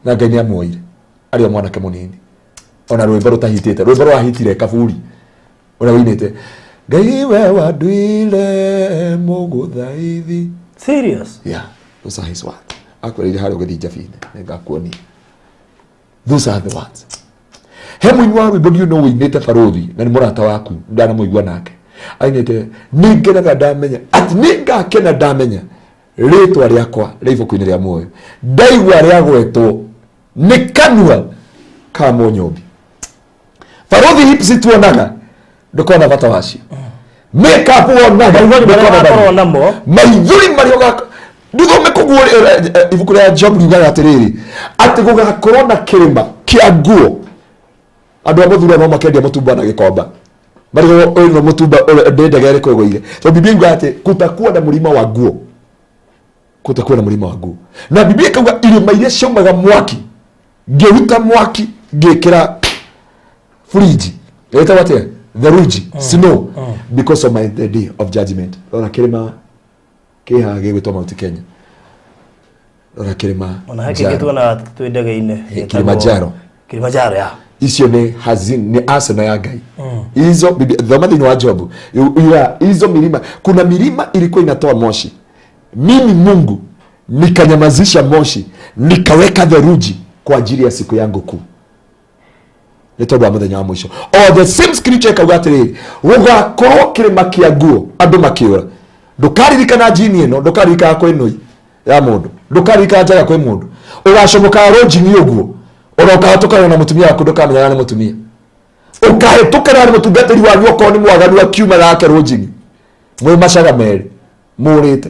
na Ngai nĩ amuoire arĩ o mwanake mũnini, ona rwĩmbo rũtahitĩte, rwĩmbo rwahitire kaburi ũrĩa wĩinĩte Ngai we wanduire mũgũthaithi. Serious. Yeah, those are his words. Akwĩrĩire harĩa ũgĩthiĩ Njabi-inĩ nĩngakuonia. Those are the words. He mũini wa rwĩmbo ndiũ no wĩinĩte barũthi na nĩ mũrata waku, ndanamũigua nake ainĩte, nĩngenaga ndamenya atĩ nĩngakena ndamenya rĩtwa rĩakwa rĩ ibuku-inĩ rĩa muoyo, ndaigua rĩagwetwo nĩ kanua ka mũnyũmbi. Barũthi, hips tuonaga ndũkona bata wacio, makeup wonaga Maithori marĩa ndũkona bata. wakorwo namo. Maithori marĩa ũgako ndũthome koguo ibuku rĩa Job riugaga atĩrĩrĩ, atĩ gũgakorwo na kĩrĩma kĩa nguo. Andũ a mũthura no makendia mũtumba na gĩkomba, marigwo ũyũ nĩ mũtumba ũrĩa ndĩ ndege ĩrĩkũ ĩgũire, tondũ Biblia yugaga atĩ kutakuwa na mũrima wa nguo, kutakuwa na mũrima wa nguo. Na Biblia ĩkauga irĩma iria ciaumaga mwaki, ngĩruta mwaki ngĩkĩra fridge ĩtagwo atĩa, theruji, snow, because of my the day of judgment. Rora kĩrĩma kĩ haha gĩgwĩtwo Mount Kenya, rora kĩrĩma Ona he kĩngĩ Njaro. tuonaga twĩ ndege-inĩ. Kilimanjaro. Kilimanjaro ya. Icio nĩ hazin, nĩ arsenal ya Ngai hizo. Thoma thĩinĩ wa Job ila hizo milima, kuna milima ilikuwa inatoa moshi, mimi Mungu nikanyamazisha moshi, nikaweka theruji kwa ajili ya siku yangu kuu, nĩ tondũ wa mũthenya wa mũico. O the same scripture ĩkauga atĩrĩrĩ, gũgakorwo kĩrĩma kĩa nguo, andũ makĩũra. Ndũkaririkana njini ĩno, ndũkaririkana kwĩ nũi ya mũndũ, ndũkaririkana njaga kwĩ mũndũ, ũgacomokaga rũnjini ũguo, ona ũkahĩtũkana na mũtumia waku ndũkamenyaga nĩ mũtumia, ũkahĩtũkana na mũtungatĩri wanyu okorwo nĩ mwaganu akiuma gake rũnjini, mwĩ macaga merĩ mũrĩte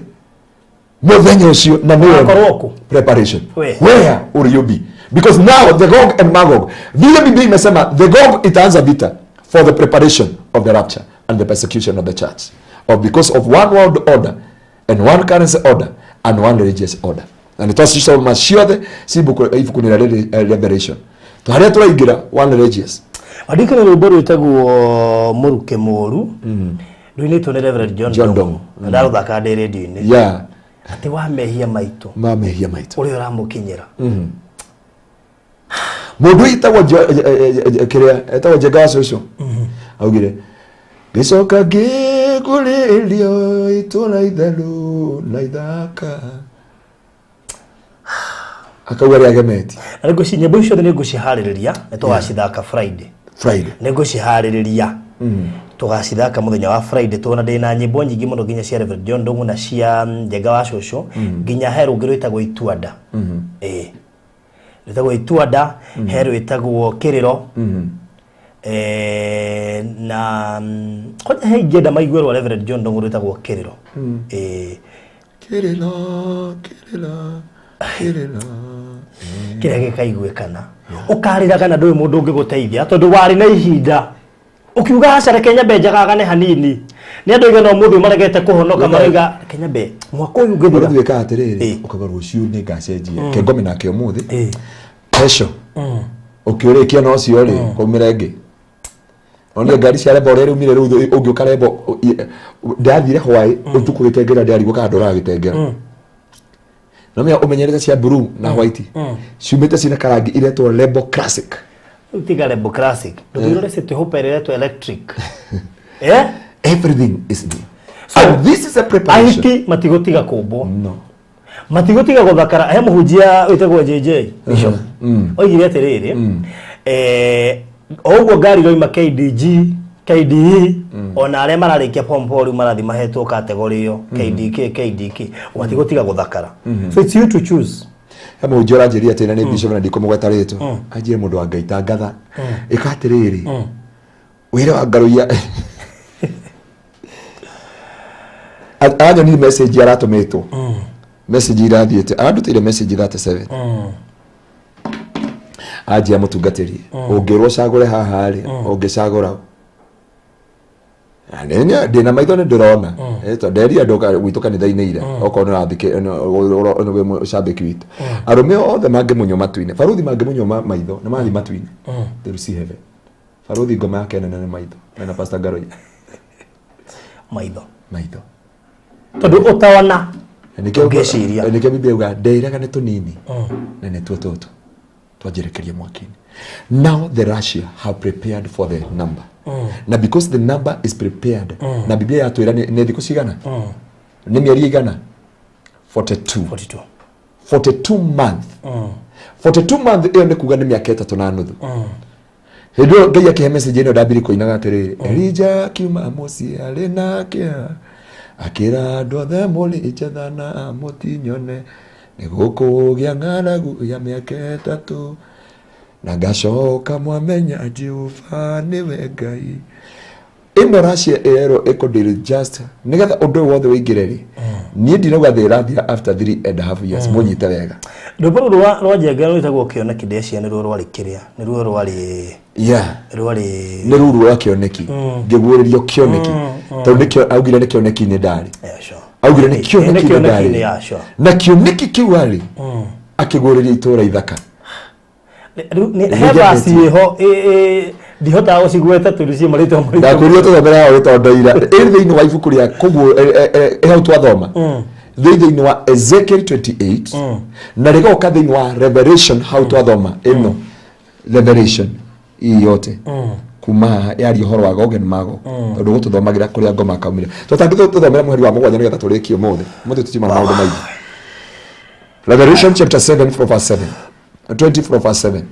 mũthenya ũcio na nĩwe Ũgakorwo kũ? Preparation. Where? Where will you be? Because now the Gog and Magog, vile Biblia imesema the Gog itaanza vita for the preparation of the rapture and the persecution of the church, or because of one world order and one currency order and one religious order. Na nĩ twacicoma ciothe ci ibuku-inĩ rĩa Revelation, to harĩa tũraingĩra one religious. Wandĩkĩre rwĩmbo rwĩtagwo Mũruke Mũru, rũinĩtwo nĩ Reverend John John Ndung'u. Ndung'u. Na ndarũthakaga ndĩ rĩndiũ-inĩ. Atĩ wa mehia maitũ Ma mehia maitũ ũrĩa ũramũkinyĩra. Mũndũ wĩtagwo kĩrĩa etagwo Njenga wa cũcũ augire, ngĩcoka ngĩkũrĩrio itũra itheru na ithaka, akauga rĩagemeti. Na nĩ nyĩmbo icio ciothe nĩ ngũciharĩrĩria, nĩ tũgacithaka Friday. Friday. Nĩ ngũciharĩrĩria, tũgacithaka mũthenya wa Friday, tondũ ndĩ na nyĩmbo nyingĩ mũno, nginya cia Reverend John Ndung'u na cia Njenga wa cũcũ, nginya he rũngĩ rwĩtagwo Ituanda, ĩĩ, rwĩtagwo Ituanda, he rwĩtagwo Kĩrĩro, na kwanja he ingĩenda maigue rwa Reverend John Ndung'u rwĩtagwo Kĩrĩro, ĩĩ. Kĩrĩro, kĩrĩro, kĩrĩro. Kĩrĩa gĩkaiguĩkana ũkarĩra kana ndũĩ mũndũ ũngĩgũteithia, tondũ warĩ na ihinda Ukiuga aca, reke nyambe njagagane hanini, nĩ andũ aigana ũmũthĩ maregete kũhonoka, maroiga reke nyambe mwaka ũyũ ũngĩthira. Ũrĩa wĩkaga atĩrĩrĩ, ũkauga rũciũ nĩ ngacenjia, kengome nake ũmũthĩ, kesho ũkĩũrĩkia na ũcio rĩ kwaumĩra ĩngĩ. Onire ngari cia Rebel ũrĩa rĩumire rĩu, ũngĩũka Rebel ndathire hwaĩ ũtukũ gĩtengera, ndĩrarigwo kana ndoraga gĩtengera. No menya ũmenyerete cia blue na white ciumĩte ciĩna karangi iretwo Rebel Classic. Rĩu tiga Rebel Classic, ndũtwĩrore City Hopper ĩretwo electric, eh. Everything is new. So, and this is a preparation. Ahiki matigũtiga kũmbwo, no matigũtiga gũthakara. He mũhunjia wĩtagwo JJ Bishop oigire atĩrĩrĩ, o ũguo ngari iroima KDG, KDE, ona arĩa mararĩkia form 4 rĩu marathiĩ mahetwo category ĩyo KDK, KDK, matigũtiga gũthakara. So it's you to choose. He mũhunjia ũranjĩria atĩ na nĩ bishop na ndikũmũgweta rĩtwa, anjĩre mũndũ wa Ngai tangatha ĩka atĩrĩrĩ, wĩre wa Ngaruiya aranyonirie message aratũmĩtwo, message irathiĩte, arandutĩire message 37, anjia mũtungatĩri ũngĩrwo cagũre haha rĩ, ũngĩcagũra ũ? Na ndĩna maitho nĩ ndĩrona. Tondũ nderire andũ gwitũ kanitha-inĩ ira, okorwo nĩ ũrathikĩ wĩ mũcambĩki witũ, arũme othe mangĩmunywo matu-inĩ, baruthi mangĩmunywo maitho nĩ mathiĩ matu-inĩ, they will see heaven. Baruthi ngoma yake nene nĩ maitho mena Pastor Ngaruiya. Maitho. Maitho. Tondũ ũtona Na nĩkĩo ũngĩciria. Nĩkĩo Biblia yuga ndeiraga nĩ tũnini na nĩtuo tũtũ twanjerekeria mwaki-inĩ. Now the Russia have prepared for the number, na because the number is prepared, na Biblia yatwĩra nĩ thikũ cigana, nĩ mĩeri igana 42. 42. 42 month, 42 month ĩyo nĩ kuga nĩ mĩaka 3 na nuthu. Hĩndĩ ĩyo Ngai akĩhe message ĩno, ndambire kũinaga atĩrĩrĩ, Elija akiuma mũciĩ arĩ na kĩeha, akĩra andũ othe, mũrĩ njetha na mũtinyone, nĩ gũkũgĩa ng'aragu ya mĩaka 3 na ngacoka mwamenya Jehova nĩwe Ngai. Ĩno Russia ĩrerwo ĩkũdeal just nĩgetha ũndũ ũyũ wothe ũingĩre rĩ, niĩ ndinauga thĩ ĩrathira after 3.5 years, mũnyite wega. Rwĩmbo rũrũ rwa Njenga rwĩtagwo Kĩoneki, ndeciria nĩruo rwarĩ kĩrĩa, nĩruo rwarĩ rwarĩ Nĩ ruru rwa kĩoneki, ngĩguũrĩrio kĩoneki, tondũ nĩkĩo augire nĩ kĩoneki-inĩ ndarĩ. Augire nĩ Nĩ kĩoneki-inĩ kĩoneki-inĩ, ndarĩ. Na kĩoneki kĩu arĩ akĩguũrĩria itũũra ithaka. Rĩu he Nĩ basi njendete. ĩho ndihotaga gũcigweta tondũ ciĩ marĩtwa maritũ. Ndakwĩrire tũthomere hau gĩtondoira ĩ thĩinĩ wa ibuku rĩa kũguo ĩ hau twathoma thĩ thĩinĩ wa Ezekiel 28 na rĩgoka thĩinĩ wa Revelation hau twathoma ĩno Revelation ii yote kuma haha yaria ũhoro wa Gog and Magog, tondũ gũtũthomagĩra kũrĩa ngoma akaumire tũtangĩ tũthomera mũhari wa 7 nĩgetha tũrĩkie ũmũthĩ. Ũmũthĩ tũtiuma na maũndũ maingĩ. Revelation chapter 7 from verse 7, 20 from verse 7.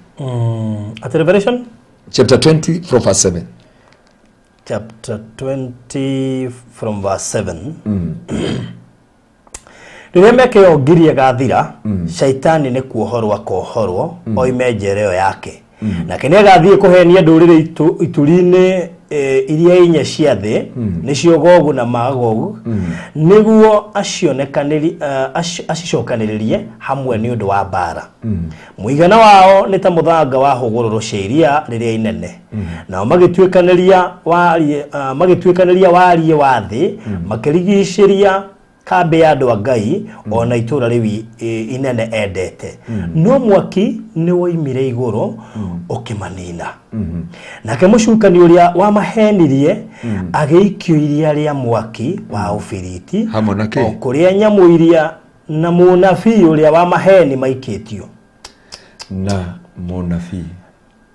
At Revelation chapter 20 from verse 7. Chapter 20 from verse 7. Rĩrĩa mĩaka ĩyo 1,000 ĩgathira, Shaitani nĩ kuohorwo akohorwo oime njera ĩyo yake, nake nĩ agathiĩ kũhenia ndũrĩrĩ ituri-inĩ iria inya cia thĩ, nĩcio Gogu na Magogu, nĩguo acicokanĩrĩrie hamwe nĩ ũndũ wa mbara. Mũigana wao nĩ ta mũthanga wa hũgũrũrũ cia iria rĩrĩa inene. Nao magĩtuĩkanĩria wariĩ wa thĩ, makĩrigicĩria kambĩ ya andũ a Ngai ona itũũra rĩu inene endete. No mwaki nĩ woimire igũrũ ũkĩmanina. Nake mũcukani ũrĩa wamahenirie agĩikio iria rĩa mwaki wa ũbiriti, Hamwe na kĩ? o kũrĩa nyamũ iria na mũnabii ũrĩa wa maheni maikĩtio. Na mũnabii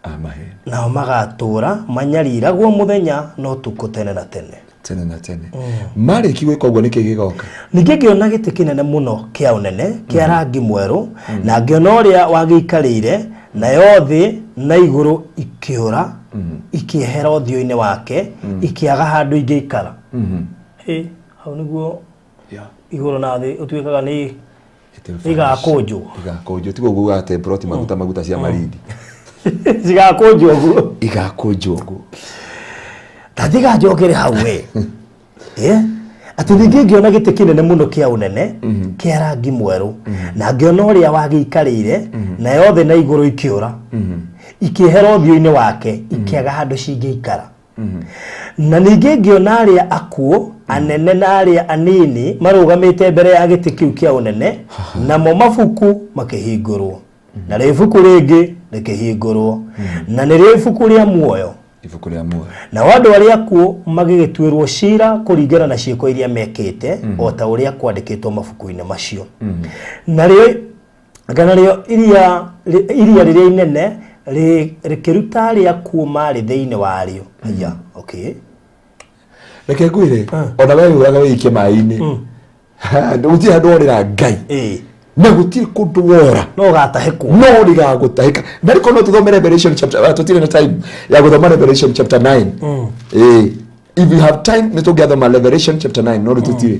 a maheni. Nao magatũũra manyariragwo mũthenya na ũtukũ tene na tene. Tene na tene. Marĩki gwĩka ũguo nĩkĩ gĩgoka? Ningĩ ngĩona gĩtĩ kĩnene mũno kĩa ũnene kĩa rangi mwerũ, na ngĩona ũrĩa wagĩikarĩire, nayo thĩ na igũrũ ikĩũra ikĩehera ũthiũ-inĩ wake, ikĩaga handũ ingĩikara. Hĩ, hau nĩguo igũrũ na thĩ ũtuĩkaga nĩ igakũnjwo. Igakũnjwo, tiguo kuga atĩ ploti maguta maguta cia Malindi. Cigakũnjwo ũguo. Igakũnjwo ũguo. Ta tiganjokere hau we. Atĩ ningĩ ngĩona gĩtĩ kĩnene mũno kĩa ũnene kĩa rangi mwerũ, na ngĩona ũrĩa wagĩikarĩire, nayo thĩ na igũrũ ikĩũra ikĩehera ũthiũ-inĩ wake, ikĩaga handũ cingĩikara. Na ningĩ ngĩona arĩa akuũ, anene na arĩa anini, marũgamĩte mbere ya gĩtĩ kĩu kĩa ũnene, namo mabuku makĩhingũrwo. Narĩo ibuku rĩngĩ rĩkĩhingũrwo, na nĩrĩo ibuku rĩa muoyo. Ibuku rĩa muoyo. Nao andũ arĩa akuũ magĩgĩtuĩrwo ciira kũringana na ciĩko iria mekĩte, o ta ũrĩa kwandĩkĩtwo mabuku-inĩ macio. Narĩo kana rĩo iria iria rĩrĩa inene rĩkĩruta arĩa akuũ maarĩ thĩinĩ warĩo. Aya, okay. Reke ngwĩre, ona we wĩũraga wĩikie maĩ-inĩ, gũtirĩ handũ worĩra Ngai, na gũtirĩ kũndũ wora. No ũgatahĩkwo. No rĩgagũtahĩka. Na rĩkorwo no tũthome Revelation chapter, tũtirĩ na time ya gũthoma Revelation chapter 9. If you have time, nĩ tũngĩathoma Revelation chapter 9, no rĩu tũtirĩ.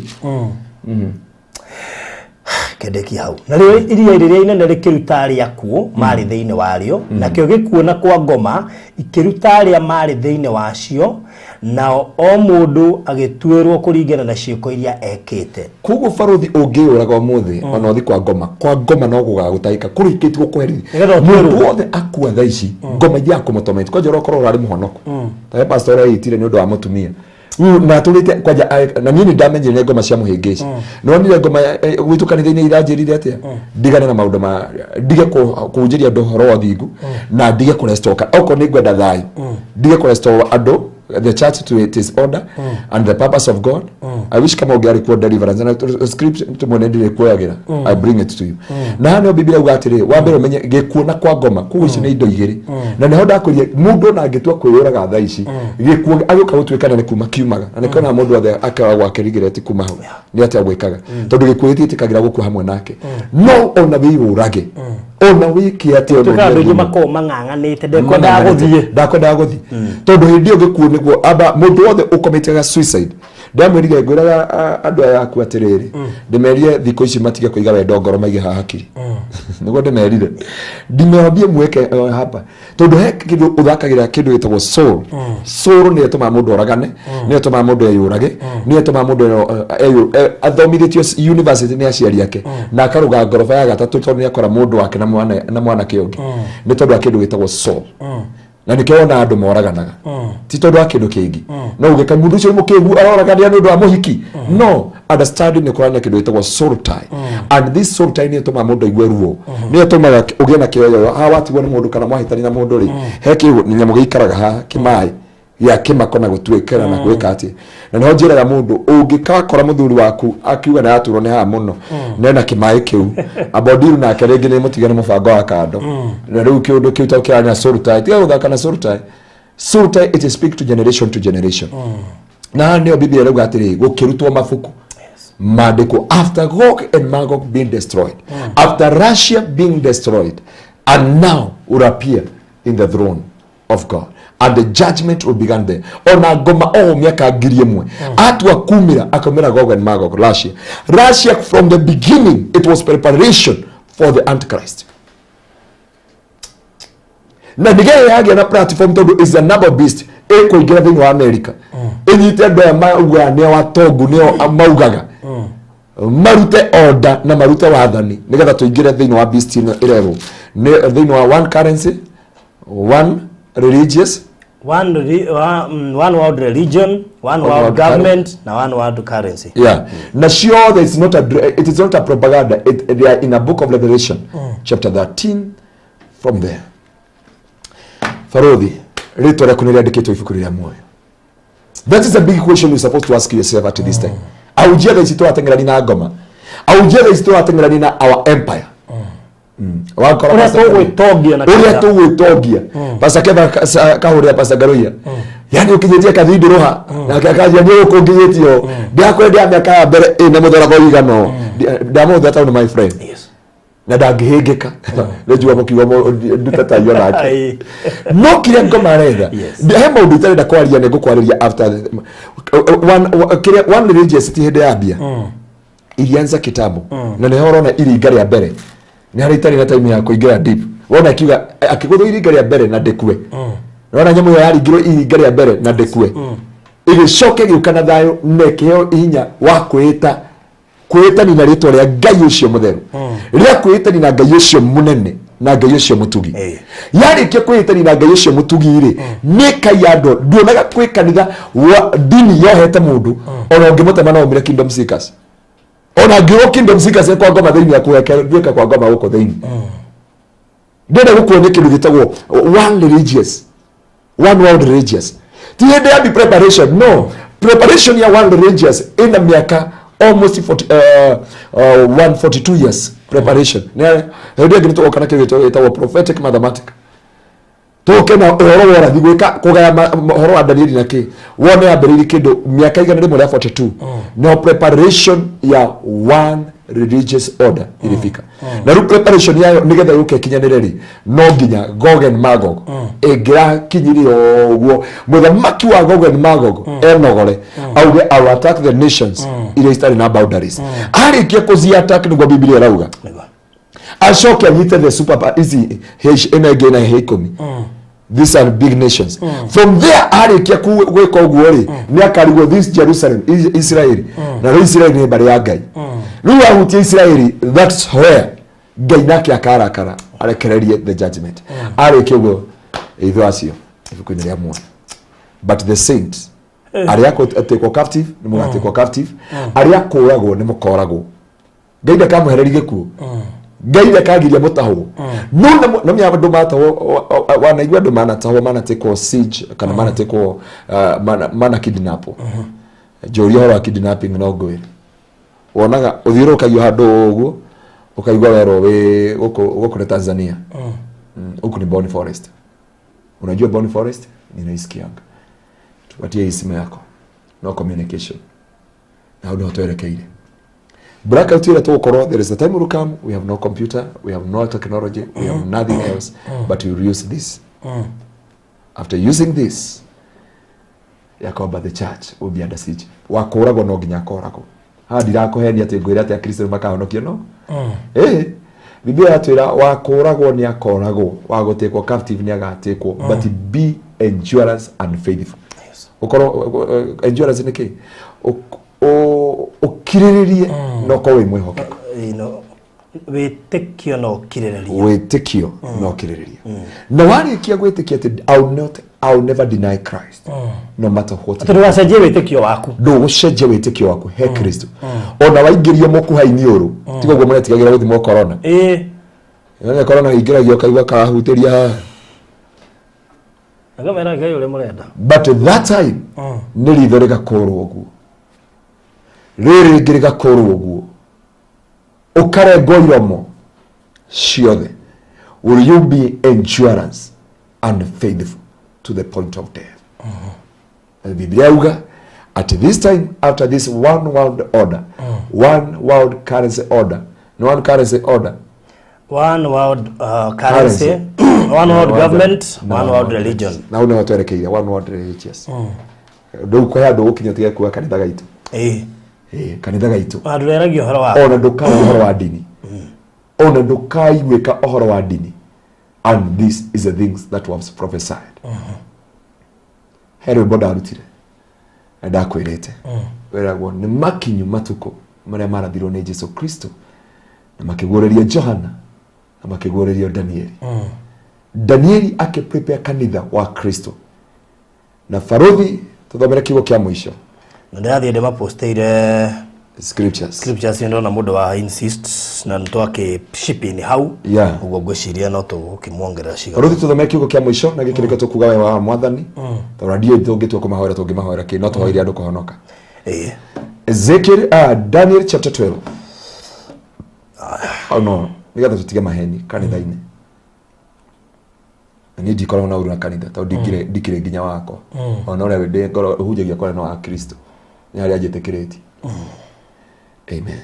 Kendeki hau. Narĩo iria rĩrĩa inene rĩkĩruta arĩa akuũ maarĩ thĩinĩ warĩo, nakĩo gĩkuũ na kwa ngoma ikĩruta arĩa maarĩ thĩinĩ wacio, nao o mũndũ agĩtuĩrwo kũringana na ciĩko iria ekĩte. Koguo barũthi, ũngĩyũraga ũmũthĩ, ona ũthi kwa ngoma, kwa ngoma no gũgagũtahĩka kũrĩkĩtie gũkweherithia. Nĩgetha ũtuĩrwo. Mũndũ wothe akua thaa ici, ngoma ithiaga kũmũtorment. Kwanja ũrokorwo ũrarĩ mũhonoku, tawe pastor ũrĩa nĩ ũndũ wa mũtumia. Rĩu na atũrĩte kwanja na niĩ nĩ ndamenyire ngoma cia mũhĩngĩci. Nonire ngoma gwitũ kanitha-inĩ iranjĩrire atĩa ndigane na maũndũ ma ndige kũhunjĩria andũ ũhoro wa ũthingu na ndige kũrestoka okorwo nĩ ngwenda thayũ, ndige kũrestore andũ, the church, to its order and the purpose of God. I wish kama ũngĩarĩ kuo deliverance na script tumwe nĩ ndĩrĩ kuoyagĩra. I bring it to you. Na haha nĩho Biblia yuga atĩrĩ, wa mbere ũmenye gĩkuũ na kwa ngoma. Koguo ici nĩ indo igĩrĩ, na nĩho ndakwĩrire mũndũ ona angĩtua kwĩyũraga thaa ici, gĩkuũ agĩũka gũtuĩkana nĩ kuma kiumaga, na nĩkĩo ona mũndũ othe akoragwo akĩrigĩrĩti kuma hau nĩ atĩa gwĩkaga, tondũ gĩkuũ gĩtiĩtĩkagĩra gũkua hamwe nake. No ona wĩyũrage, ona wĩke atĩa, ona Tuĩkaga andũ ũthiĩ aingĩ makoragwo mang'ang'anĩte, ndekwendaga gũthiĩ. Ndakwendaga gũthiĩ, tondũ hĩndĩ ĩyo gĩkuũ nĩguo amba mũndũ wothe ũkomĩtĩga suicide. Ndamwĩrire ngwĩraga andũ aya aku atĩrĩrĩ, ndĩmerire thikũ ici matige kũiga wendo ngoro, maige haha hakiri. Nĩguo ndĩmerire ndimewambie mweke hapa, tondũ he kĩndũ ũthakagĩra, kĩndũ gĩtagwo soul. Soul nĩyo ĩtũmaga mũndũ oragane, nĩyo ĩtũmaga mũndũ eyũrage, nĩyo ĩtũmaga mũndũ athomithĩtio university nĩ aciari ake na akarũga ngoroba ya gatatũ tondũ nĩ akora mũndũ wake na mwana na mwanake ũngĩ, nĩ tondũ wa kĩndũ gĩtagwo soul. Na nĩkĩo wona andũ moraganaga, ti tondũ wa kĩndũ kĩngĩ. No uge kaĩ mũndũ ũcio nĩ mũkĩgu, aroraganĩra nĩ ũndũ wa mũhiki. No understanding nĩ kũrania kĩndũ gĩtagwo soul tie, and this soul tie nĩ ĩtũmaga mũndũ aigue ruo, nĩ ĩtũmaga ũgĩe na kĩoyo haha watigwo nĩ mũndũ kana mwahĩtania na mũndũ rĩ, he kĩndũ nyamũ gĩikaraga haha kĩmaĩ gĩa kĩmako na gũtuĩkĩra na gwĩka atĩ. Na nĩho njĩraga mũndũ, ũngĩkakora mũthuri waku akiuga nĩ araturwo nĩ haha mũno, nena kĩmaĩ kĩu ambondiru nake rĩngĩ nĩ mũtigane mũbango wa kando. Na rĩu kĩũndũ kĩu to kĩrania soul tie. Tiga gũthaka na soul tie. Soul tie, it speak to generation to generation. Na haha nĩyo Biblia ĩrauga atĩrĩ, gũkĩrutwo mabuku maandĩko after Gog and Magog being destroyed, after Russia being destroyed, and now will appear in the throne of God and the judgment will begin there. Ona ngoma o mĩaka 1000 atua kumĩra, akaumĩra Gog and Magog, Russia. Russia from the beginning, it was preparation for the Antichrist, na nĩgetha yagĩa na platform, tondũ is a number beast ĩkũingĩra thĩinĩ wa America, ĩnyite andũ aya maugaga nĩo atongu, nĩo maugaga marute order na marute wathani, nĩgetha tũingĩre thĩinĩ wa beast ĩno ĩrerwo nĩ thĩinĩ wa one currency, one religious, one world religion, one one world world government na one world currency. Yeah, na ciothe it is not a propaganda. They are in a book of Revelation chapter 13. From there, barothi, rĩtwa rĩaku nĩ rĩandĩkĩtwo ibuku rĩrĩa muoyo? That is a big question you're supposed to ask yourself at this time. Aujia thaa ici tũrateng'erani na ngoma, aujia thaa ici tũrateng'erani na our empire. Wakora ũrĩa Pastor tũgwĩtongia na ũrĩa kĩrĩa. Tũgwĩtongia. Pastor Keva kahũrĩra Pastor Ngaruiya, yani ũkinyĩtie kathindũrũha nake akanjia nĩ ũkũ nginyĩtio ndakwendia mĩaka ya mbere ĩna mũtharaba ũigana ndamũhũthĩra tondũ nĩ my friend na ndangĩhĩngĩka nĩnjua mũkiuga ndutataio nake. No kĩrĩa ngoma aretha, he maũndũ itarenda kwaria, nĩ ngũkwarĩria after kĩrĩa one religious ti hĩndĩ yambia ilianza kitambo, na nĩho ũrona iringa rĩa mbere nĩ harĩa itarĩ na time ya kũingĩra deep. Wona akiuga akĩgũthwo iringa rĩa mbere na ndĩkue. Wona nyamũ ĩyo yaringirwo iringa rĩa mbere na ndĩkue, ĩgĩcoka ĩgĩũka na thayũ na ĩkĩheo hinya wa kwĩĩta kwĩĩtani na rĩtwa rĩa Ngai ũcio mũtheru, rĩa kwĩĩtani na Ngai ũcio mũnene. Na Ngai ũcio mũtugi. Yarĩkia kwĩhĩtania na Ngai ũcio mũtugi rĩ, nĩ kai andũ nduonaga kwĩ kanitha wa ndini yohete mũndũ, ona ũngĩmũtema no ũmire Kingdom Seekers, ona ngĩrwo Kingdom Seekers nĩ kwa ngoma thĩinĩ akuheke nduĩka kwa ngoma gũkũ thĩinĩ. Ndĩrenda gũkuonia kĩndũ gĩtagwo one religious, one world religious. Ti hĩndĩ ya preparation, no preparation ya one religious ĩna mĩaka almost 40, 142 years preparation. Nĩ hĩndĩ ĩngĩ nĩtũgoka na kĩndũ gĩtagwo prophetic mathematic, tũke na ũhoro wa ũrathi gwĩka kũgaya ũhoro wa Danieli na kĩ wone yambĩrĩirie kĩndũ mĩaka 142. No preparation ya one religious order ilifika, na rĩu preparation yayo nĩgetha yũke ĩkinyanĩre rĩ, no nginya Gog and Magog ĩngĩrakinyirie ũguo mũthamaki wa Gog and Magog enogore auge, "I will attack the nations iria itarĩ na boundaries." Arĩkia kũzi attack, nĩguo Biblia ĩrauga, acoke anyite the super power ici ĩno ĩngĩ na H10. These are big nations. From there, arĩkia gwĩka ũguo rĩ, nĩ akarigwo this Jerusalem, Israel, na rĩu Israel nĩ mbarĩ ya Ngai. Rĩu ahutia Israel, that's where Ngai nake akarakara arekererie the judgment. Arĩkia ũguo, itho acio ibuku-inĩ rĩa muoyo. But the saints arĩa atekwo captive nĩ mũgatekwo captive, arĩa kũragwo nĩ mũkoragwo. Ngai ndakamũhereria gĩkuũ, Ngai ndakagiria mũtahwo. No no menya andũ matahwo, wanaigua andũ manatahwo, manatekwo siege kana manatekwo, mana kidnapwo. Njũria ũhoro wa kidnapping, no ngwĩre wonaga ũthiũrũrũkagio handũ ũguo, ũkaigua werwo wĩ gũkũ, gũkũ nĩ Tanzania. Huku ni Boni Forest. Unajua Boni Forest ninaisikianga. Tupatie hii simu yako, no communication. Na hau niho twerekeire blackout ĩrĩa tũgũkorwo. There is a time will come, we have no computer, we have no technology, we have nothing else, but we will use this. After using this, ya kwamba the church will be under siege. Wakũragwo no nginya akoragwo. Haha ndirakũhenia atĩ ngwĩre atĩ Akristo makahonokio, no ĩĩ, Biblia yatwĩra wakũragwo nĩ akoragwo, wa gũtekwo captive nĩ agatekwo, but be endurance and faithful. Ũkorwo endurance nĩ kĩ? Ũkirĩrĩrie na ũkorwo wĩ mwĩhokeku. Ĩno wĩtĩkio na ũkirĩrĩria. Wĩtĩkio na ũkirĩrĩria, na warĩkia gwĩtĩkia atĩ I will not, I will never deny Christ no matter what. Atĩ ndũgacenjie wĩtĩkio waku. Ndũgũcenjia wĩtĩkio waku he Kristo ona waingĩrio mũkuha-inĩ ũrũ. Tiga ũguo mũretigagĩra gũthimwo corona. Yone corona ĩingĩragio ũkaigua karahutĩria haha. Akamera Ngai ũrĩa mũrenda. But that time nĩ ritho rĩgakũrwo ũguo, rĩrĩ rĩngĩ rĩgakũrwo ũguo, ũkarengwo iromo ciothe. Will you be endurance and faithful to the point of death? Na Biblia yauga at this time, after this one world order, one world currency order, no one currency order. One world currency, one world government, one world religion. Na hau nĩho twerekeire, one world religious. Rĩu kwĩ handũ gũkinya tige kuga kanitha gaitũ. Ĩĩ, kanitha gaitũ. Handũ reragia ũhoro wa Ona ndũkaria ũhoro wa ndini, ona ndũkaiguĩka ũhoro wa ndini. And this is the things that was prophesied. He rwĩmbo ndarutire na ndakwĩrĩte wĩragwo nĩ makinyu matukũ marĩa marathirwo nĩ Jesu Kristo na makĩguũrĩrio Johana na makĩguũrĩrio Danieli. Danieli akĩprepare kanitha wa Kristo. Na baruthi, tũthomere kiugo kĩa mũico. Na ndĩrathiĩ ndĩmaposteire scriptures. Scriptures ndona mũndũ wa insist na nĩtwakĩ shipini hau. Ũguo ngwĩciria no tũgũkĩmuongerera cigana. Baruthi, tũthomere kiugo kĩa mũico na gĩkĩ nĩkĩo tũkuga wega wa Mwathani, tondũ ndiũĩ tũngĩtua kũmahoera tũngĩmahoera kĩ, no tũhoeire andũ kũhonoka. Ezekiel, Daniel chapter 12. Oh no, nĩgetha tũtige maheni kanitha-inĩ. Na niĩ ndikoragwo na ũru na kanitha tondũ ndikĩrĩ nginya wakwa. Ona ũrĩa ndĩ ngoro hunjagia kwaria no wa Kristo. Nĩ harĩa njĩtĩkĩrĩtie. Amen.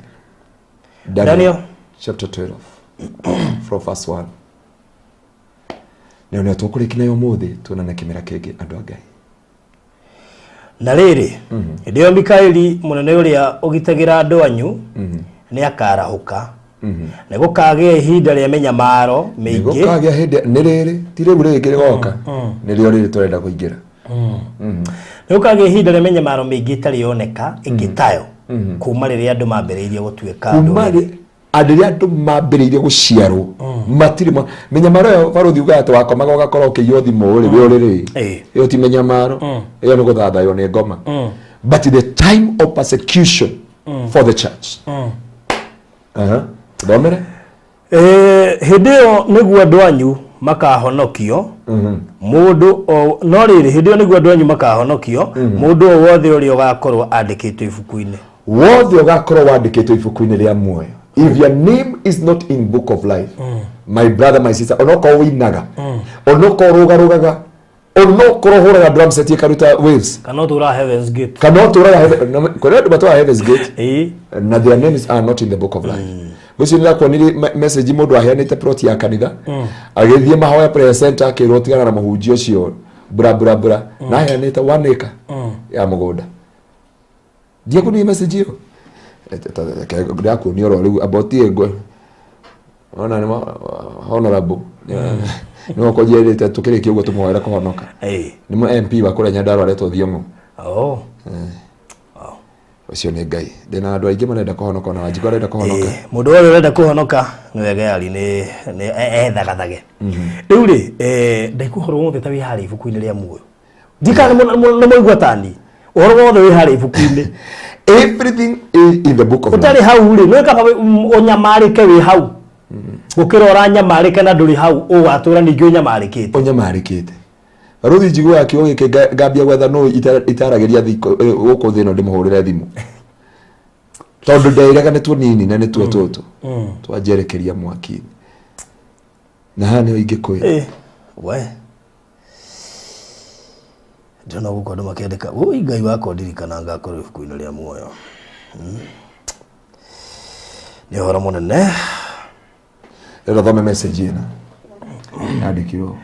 Daniel. Chapter 12 from verse 1. Nĩyo nĩyo tũkũrĩkia nayo ũmũthĩ, tuonane kĩmera kĩngĩ, andũ a Ngai. Na rĩrĩ, hĩndĩ ĩyo Mikaeli mũnene ũrĩa ũgitagĩra andũ anyu nĩ akarahũka, nĩ gũkagĩa ihinda rĩa mĩnyamaro mĩingĩ. Gũkagĩa hĩndĩ nĩ rĩrĩ, ti rĩu rĩngĩ rĩgoka, nĩrĩo rĩrĩ tũrenda kũingĩra. Nĩ gũkagĩa ihinda rĩa mĩnyamaro mĩingĩ ĩtarĩ yoneka ĩngĩ tayo kuma rĩrĩa andũ mambĩrĩirie gũtuĩka kuma ndũrĩrĩ. Andũ rĩrĩa andũ mambĩrĩirie gũciarwo. Matirĩ mĩnyamaro ĩyo barũthi ugaga atĩ wakomaga ũgakorwo ũkĩiywo thimũ rĩ, wĩ ũrĩrĩ. Ĩyo ti mĩnyamaro, ĩyo nĩ gũthathaywo nĩ ngoma. But the time of persecution for the church. Aha. Thomere. Hĩndĩ ĩyo nĩguo andũ anyu makahonokio mũndũ o no rĩrĩ, hĩndĩ ĩyo nĩguo andũ anyu makahonokio, mũndũ o wothe ũrĩa ũgakorwo andĩkĩtwo ibuku-inĩ. Wothe ũgakorwo wandĩkĩtwo ibuku-inĩ rĩa muoyo. If your name is not in book of life, my brother, my sister, onokorwo wĩinaga, onokorwo rũgarũgaga, onokorwo hũraga drum set ĩkaruta waves, kana ũtũraga Heaven's Gate, kana ũtũraga kũrĩ andũ matũraga Heaven's Gate na their names are not in the book of life. Ũcio nĩrakuonirie message mũndũ aheanĩte plot ya kanitha, agĩthiĩ mahoya prayer center, akĩrwo tigana na mũhunjia ũcio, bura bura bura, na aheanĩte 1 acre ya mũgũnda. Ndiakuonirie message ĩyo? Ndĩrakuonia oro rĩu about ĩngwe ona nĩ honorable nĩ wakonjerĩte tũkĩrĩkia ũguo tũmũhoere kũhonoka. Nĩ mũ MP wa kũrĩa Nyandarua aretwo Thiong'o. Oh. Ũcio nĩ Ngai. Ndĩna andũ aingĩ marenda kũhonoka, ona Wanjikũ arenda kũhonoka. Mũndũ wothe ũrenda kũhonoka nĩ wega yari nĩ ethagathage rĩu rĩ, ndaigua ũhoro wothe ta wĩ harĩa ibuku-inĩ rĩa muoyo. Ndikana nĩ mũigua tani ũhoro wothe wĩ harĩa ibuku-inĩ. Everything is in the book of life. Ũtarĩ hau rĩ, nĩ kaba ũnyamarĩke wĩ hau gũkĩra ũranyamarĩka na ndũrĩ hau, ũgatũra ningĩ ũnyamarĩkĩte. Ũnyamarĩkĩte. Barũthi, njiguaga kiugo gĩkĩ ngambia gwetha nũ itaragĩria gũkũ thĩ ĩno ndĩmũhũrĩre thimũ, tondũ ndeĩraga nĩ tũnini na nĩ tuo tũtũ twanjerekeria mwaki-inĩ, na haha nĩho ingĩkwĩra. We ndĩrona gũkũ andũ makĩandĩka, "Ũi Ngai wakwa, ndirikana ngakorwo ibuku-inĩ rĩa muoyo." Nĩ ũhoro mũnene. Rĩu thome message ĩno yandĩkirwo.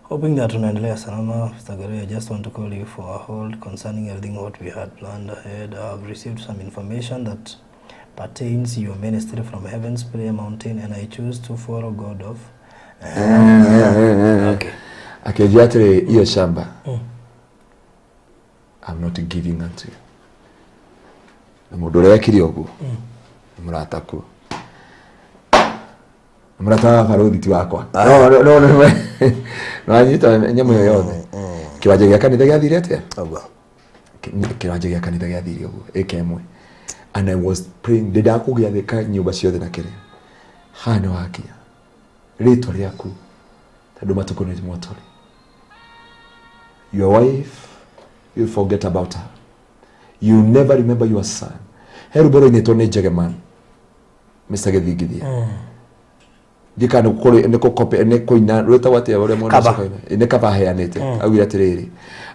Hoping that tunaendelea salama. Mr. Gary, I just want to call you for a hold concerning everything what we had planned ahead. I have received some information that pertains your ministry from Heaven's Prayer Mountain, and I choose to follow God of. Okay. Akĩnjia atĩrĩ, "Hiyo shamba I'm not giving unto you." Na mũndũ ũrĩa wekire ũguo nĩ mũrata kuo, nĩ mũrata wa barũthi, ti wakwa. No no no nĩwanyita nyamũ ĩyo yothe. Kĩwanja gĩa kanitha gĩathire atĩa? Ũguo. Kĩwanja gĩa kanitha gĩathire ũguo ĩka ĩmwe, and I was praying, ndĩndaga kũgĩathĩka nyũmba ciothe na kĩrĩa haha nĩ wakinya rĩtwa rĩaku, tondũ matukũ nĩ motore. Your wife, you forget about her, you never remember your son. He rwĩmbo rũinĩtwo nĩ Njegeman, Mr. Gĩthingithia, ndika nĩ kũrĩ nĩ kũkope nĩ kũina rwĩtagwo atĩa ũrĩa mwana Cover. ũcio kaina? Nĩ kaba aheanĩte, augire atĩrĩrĩ,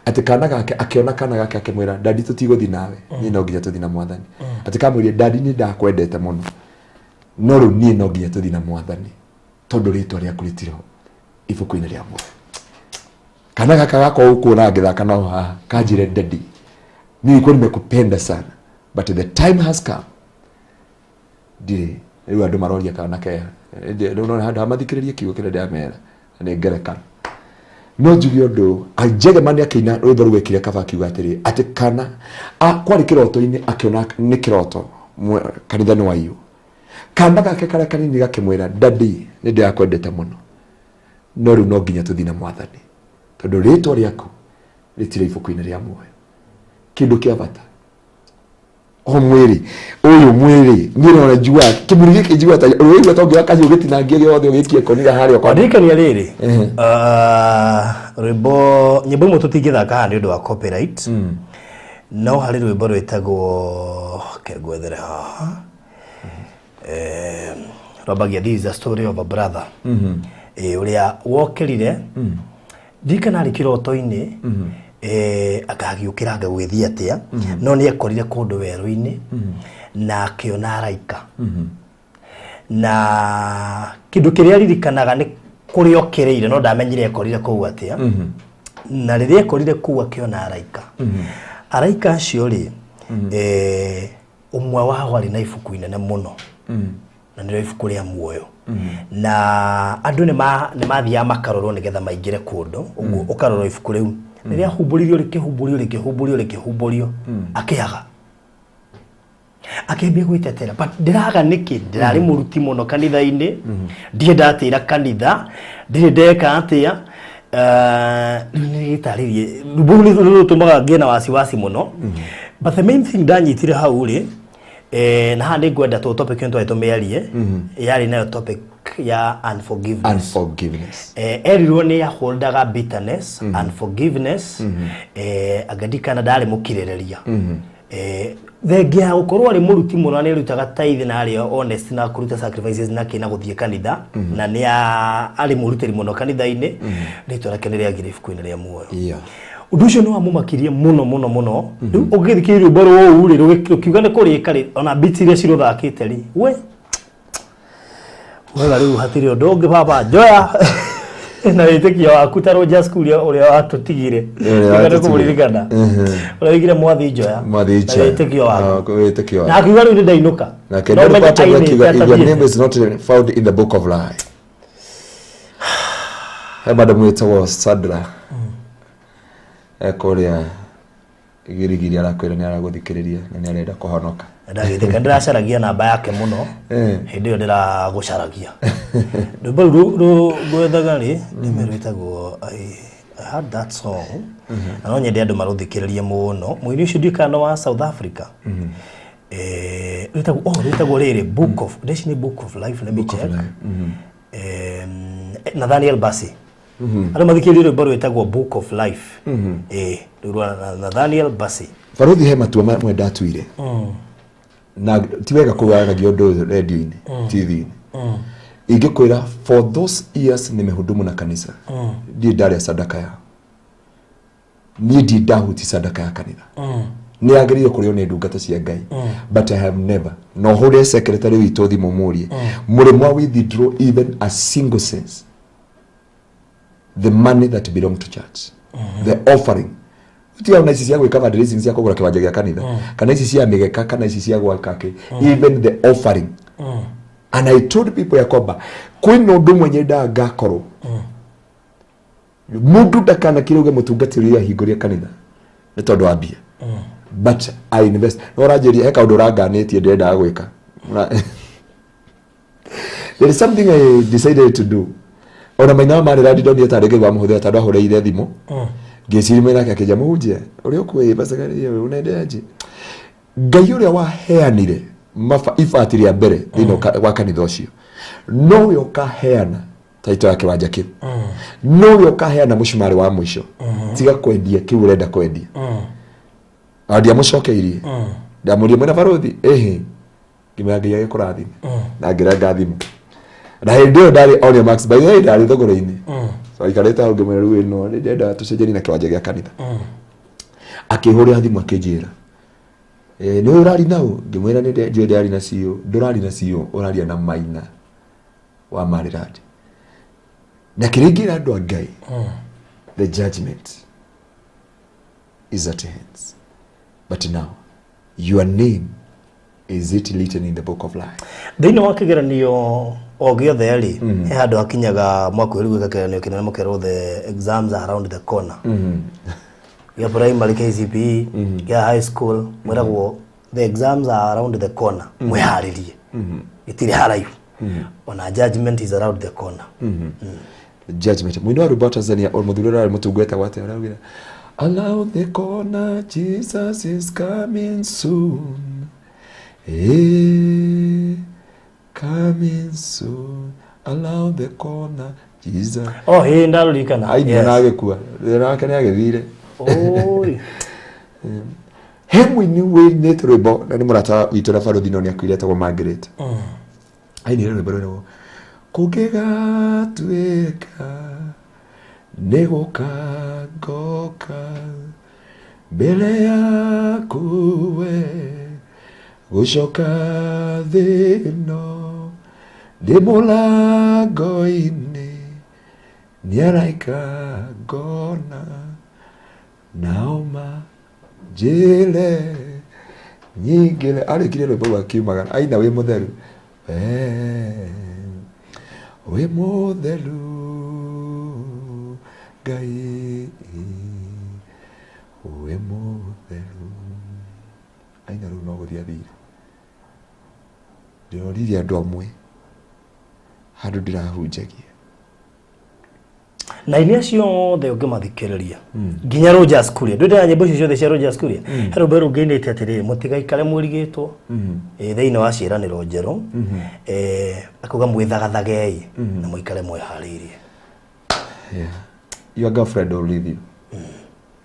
atĩ kana gake akĩona kana gake akĩmwĩra, "Daddy, tũtigũthiĩ nawe, niĩ no nginya tũthiĩ na Mwathani." Atĩ kamwĩrire, "Daddy, nĩ ndakwendete mũno, no rĩu niĩ no nginya tũthiĩ na Mwathani, tondũ rĩtwa rĩaku rĩtirĩ ho ibuku-inĩ rĩa muoyo." Kana gaka gakwa gũkũ ngĩthaka nao haha kanjĩre, "Daddy, nilikuwa nimekupenda sana, but the time has come." Ndirĩ rĩu andũ maroria kana keha. Rĩu nona handũ ha mathikĩrĩrie kiugo kĩrĩa ndĩramera nĩ ngerekano. No njuge ũndũ, Njegemani akĩina rwĩmbo rũu ekire kaba, akiuga atĩrĩ, atĩ kana kwarĩ kĩroto-inĩ, akĩona nĩ kĩroto kanitha nĩ waiywo, kana gake karĩa kanini gakĩmwĩra, "Daddy, nĩ ndĩrakwendete mũno, no rĩu no nginya tũthiĩ na Mwathani, tondũ rĩtwa rĩaku rĩtirĩ ibuku-inĩ rĩa muoyo." Kĩndũ kĩa bata o mwĩrĩ ũyũ, mwĩrĩ niĩ nona njiguaga kĩmuri gĩkĩ, njiguaga ta ũrĩigua ta ũngĩoya kahiũ gĩtinangie gĩothe ũgĩkie koniga harĩa ũkona. Wandirikania rĩrĩ, rwĩmbo, nyĩmbo imwe tũtingĩthaka haha nĩ ũndũ wa copyright, no harĩ rwĩmbo rwĩtagwo, kengwethere haha, rwambagia "This is a story of a brother", ũrĩa wokĩrire, ndirikana arĩ kĩroto-inĩ, akagĩũkĩra anga gũgĩthiĩ atĩa, no nĩ ekorire kũndũ werũ-inĩ na akĩona araika, na kĩndũ kĩrĩa aririkanaga nĩ kũrĩa okĩrĩire, no ndamenyire ekorire kũu atĩa. Na rĩrĩa ekorire kũu akĩona araika, araika acio rĩ, ũmwe wao arĩ na ibuku inene mũno, na nĩrĩo ibuku rĩa muoyo, na andũ nĩ mathiaga makarorwo nĩgetha maingĩre kũndũ ũguo, ũkarorwo ibuku rĩu rĩrĩa humbũririo, rĩkĩhumbũrio, rĩkĩhumbũrio, rĩkĩhumbũrio, akĩaga. Akĩambia gwĩtetera, but ndĩraga nĩkĩ ndĩrarĩ mũruti mũno kanitha-inĩ, ndirĩ ndatĩra kanitha, ndirĩ ndeka atĩa. Rĩu nĩ gĩtarĩrie rwĩmbo rũu nĩ rũtũmaga ngĩe na wasiwasi mũno, but the main thing ndanyitire hau rĩ, na haha nĩ ngwenda tũ topic ĩno twarĩ tũmĩarie, yarĩ nayo topic ya unforgiveness. Unforgiveness. Erirwo nĩ aholdaga bitterness, unforgiveness, anga ndarĩ mũkirĩrĩria. Thengia ya gũkorwo arĩ mũruti mũno, nĩ arutaga tithe na arĩ honest na kũruta sacrifices na kĩ na gũthiĩ kanitha, na nĩ arĩ mũrutĩri mũno kanitha-inĩ, rĩtwa rĩake nĩ rĩagire ibuku-inĩ rĩa muoyo. Ũndũ ũcio nĩ wamũmakirie mũno mũno mũno. Rĩu ũngĩthikĩrĩria rwĩmbo rũu rĩ, rũkiuga nĩ kũrĩka rĩ, ona beats iria cirũthakĩte rĩ, we wega, rĩu hatirĩ ũndũ ũngĩ, baba njoya na wĩtĩkio waku ta Rogers Kuria ũrĩa watũtigire. Ũrĩa Nĩguo watũtigire. nĩkũmũririkana ũrĩa wĩigire mwathi njoya Mwathi na njoya. wĩtĩkio waku. Ah, wĩtĩkio Na waku. akiuga rĩu nĩ ndainũka. Na kendo No ũmenye rĩpata ainĩte akiuga, "If your atathiĩte. name is not found in the book of life." He madam wĩtagwo Sandra ekũrĩa girigiri, arakwĩra nĩ aragũthikĩrĩria na nĩ arenda kũhonoka. Ndagĩthĩka, ndĩracaragia namba yake mũno. Hĩndĩ ĩyo ndĩragũcaragia rwĩmbo rũu ngwethaga rĩ, nĩme rwĩtagwo I had that song, na no nyende andũ marũthikĩrĩrie mũno. Mũini ũcio ndiũĩ kana wa South Africa. Rwĩtagwo, oh, rwĩtagwo rĩrĩ Book of Destiny, Book of Life, let me check. Nathaniel Bassey, andũ mathikĩrĩrie rwĩmbo rwĩtagwo Book of Life, rũu rwa Nathaniel Bassey. Baruthi, he matua mamwe ndatuire na ti wega kũganagia ũndũ ũyũ redio-inĩ, TV-inĩ. Ingĩkwĩra, for those years nimehudumu na kanitha, ndirĩ ndarĩa sadaka yao. Niĩ ndirĩ ndahuti sadaka ya kanitha. Nĩ yagĩrĩire kũrĩo nĩ ndungata cia Ngai, but I have never. No hũre secretary witũ thimũ mũrie mũrĩmwa withdraw even a single cent, the money that belong to church, the offering. Tiga ona ici cia gwĩka fundraising cia kũgũra kĩwanja gĩa kanitha, kana ici cia mĩgeka, kana ici cia gwaka kĩ, even the offering. And I told people ya kwamba kwĩna ũndũ ũmwe nyendaga ngakorwo mundu ndakanakire uge mũtungatĩri ũrĩa ahingũria kanitha nĩ tondũ wa mbia, but I invest. No ũranjĩria he kaũndũ ũranganĩtie ndĩrendaga gwĩka. There is something I decided to do. Ona maina wa marĩ randi ndonire tarĩ Ngai wamũhũthĩra, tondũ ahũrĩire thimũ ngĩciria mwena nake akĩnja mũhunjia ũrĩa ũkuĩ basagari unaendeaje. Ngai ũrĩa waheanire ibati rĩa mbere thĩinĩ wa kanitha ũcio nowe ũkaheana taito ya kĩwanja kĩu, nowe ũkaheana mũcumarĩ wa mũico. Tiga kwendia kĩu ũrenda kwendia. Na ndiamũcokeirie, ndamũrie mwena barothi ĩhĩ, ngĩmwĩra Ngai agĩkũrathime na ngĩrenga thimũ. Na hĩndĩ ĩyo ndarĩ on your max, by the way, ndarĩ thogora-inĩ, so aikarĩte hau ngĩmwĩra rĩu ĩno nĩ ndĩrenda tũcenjanie na kĩwanja gĩa kanitha. Akĩhũrĩra thimũ akĩnjĩra, "Nĩ ũrari nau?" Ngĩmwĩra nĩ njũĩ ndĩrari na CEO. Ndũrari na CEO, ũraria na Maina wa Marirandi. Na kĩrĩa ingĩra andũ a Ngai, the judgment is at hands, but now your name, is it written in the book of life? Thĩinĩ wa kĩgeranio o gĩothe rĩ, he handũ hakinyaga mwakuhĩrĩria gwĩka kĩgeranio kĩnene, mũkerwo the exams are around the corner. Gĩa primary, KCPE, gĩa high school, mwĩragwo the exams are around the corner, mwĩharĩrie, gĩtirĩ haraihu. Ona judgment is around the corner. Judgment. Mũini wa rwĩmbo wa Tanzania o mũthuri ũrĩa arĩ mũtungu etagwo atĩa, ũraugire around the corner, Jesus is coming soon, coming soon, around the corner, Jesus. Oh, ĩ ndarũririkana. Ainire na agĩkua, thĩna wake nĩ agĩthire. Oi. He mũini wĩinĩte rwĩmbo na nĩ mũrata witũ na barothi, no nĩ akuire, etagwo Margaret. Ainire rwĩmbo rwĩragwo kũngĩgatuĩka nĩ gũka ngoka mbere yaku we gũcoka thĩ ĩno, ndĩ mũlango-inĩ nĩ araika ngona nao manjĩre nyingĩre. Arĩkirie rwĩmbo rwa kiumagara aina wĩ mũtheru. Wee wĩ mũtheru Ngai, wĩ mũtheru. Aina rĩu no gũthiĩ athire. Ndĩroririe andũ amwe handũ ndĩrahunjagia. Na ini acio othe ũngĩmathikĩrĩria nginya Rogers Kuria, ndwĩte na nyĩmbo icio ciothe cia Rogers Kuria, he rwĩmbo rũngĩinĩte atĩrĩrĩ, mũtigaikare mwĩrigĩtwo thĩinĩ wa ciĩranĩro njerũ, akauga mwĩthagathagei na mũikare mwĩharĩirie. Yeah. Your girlfriend will leave you.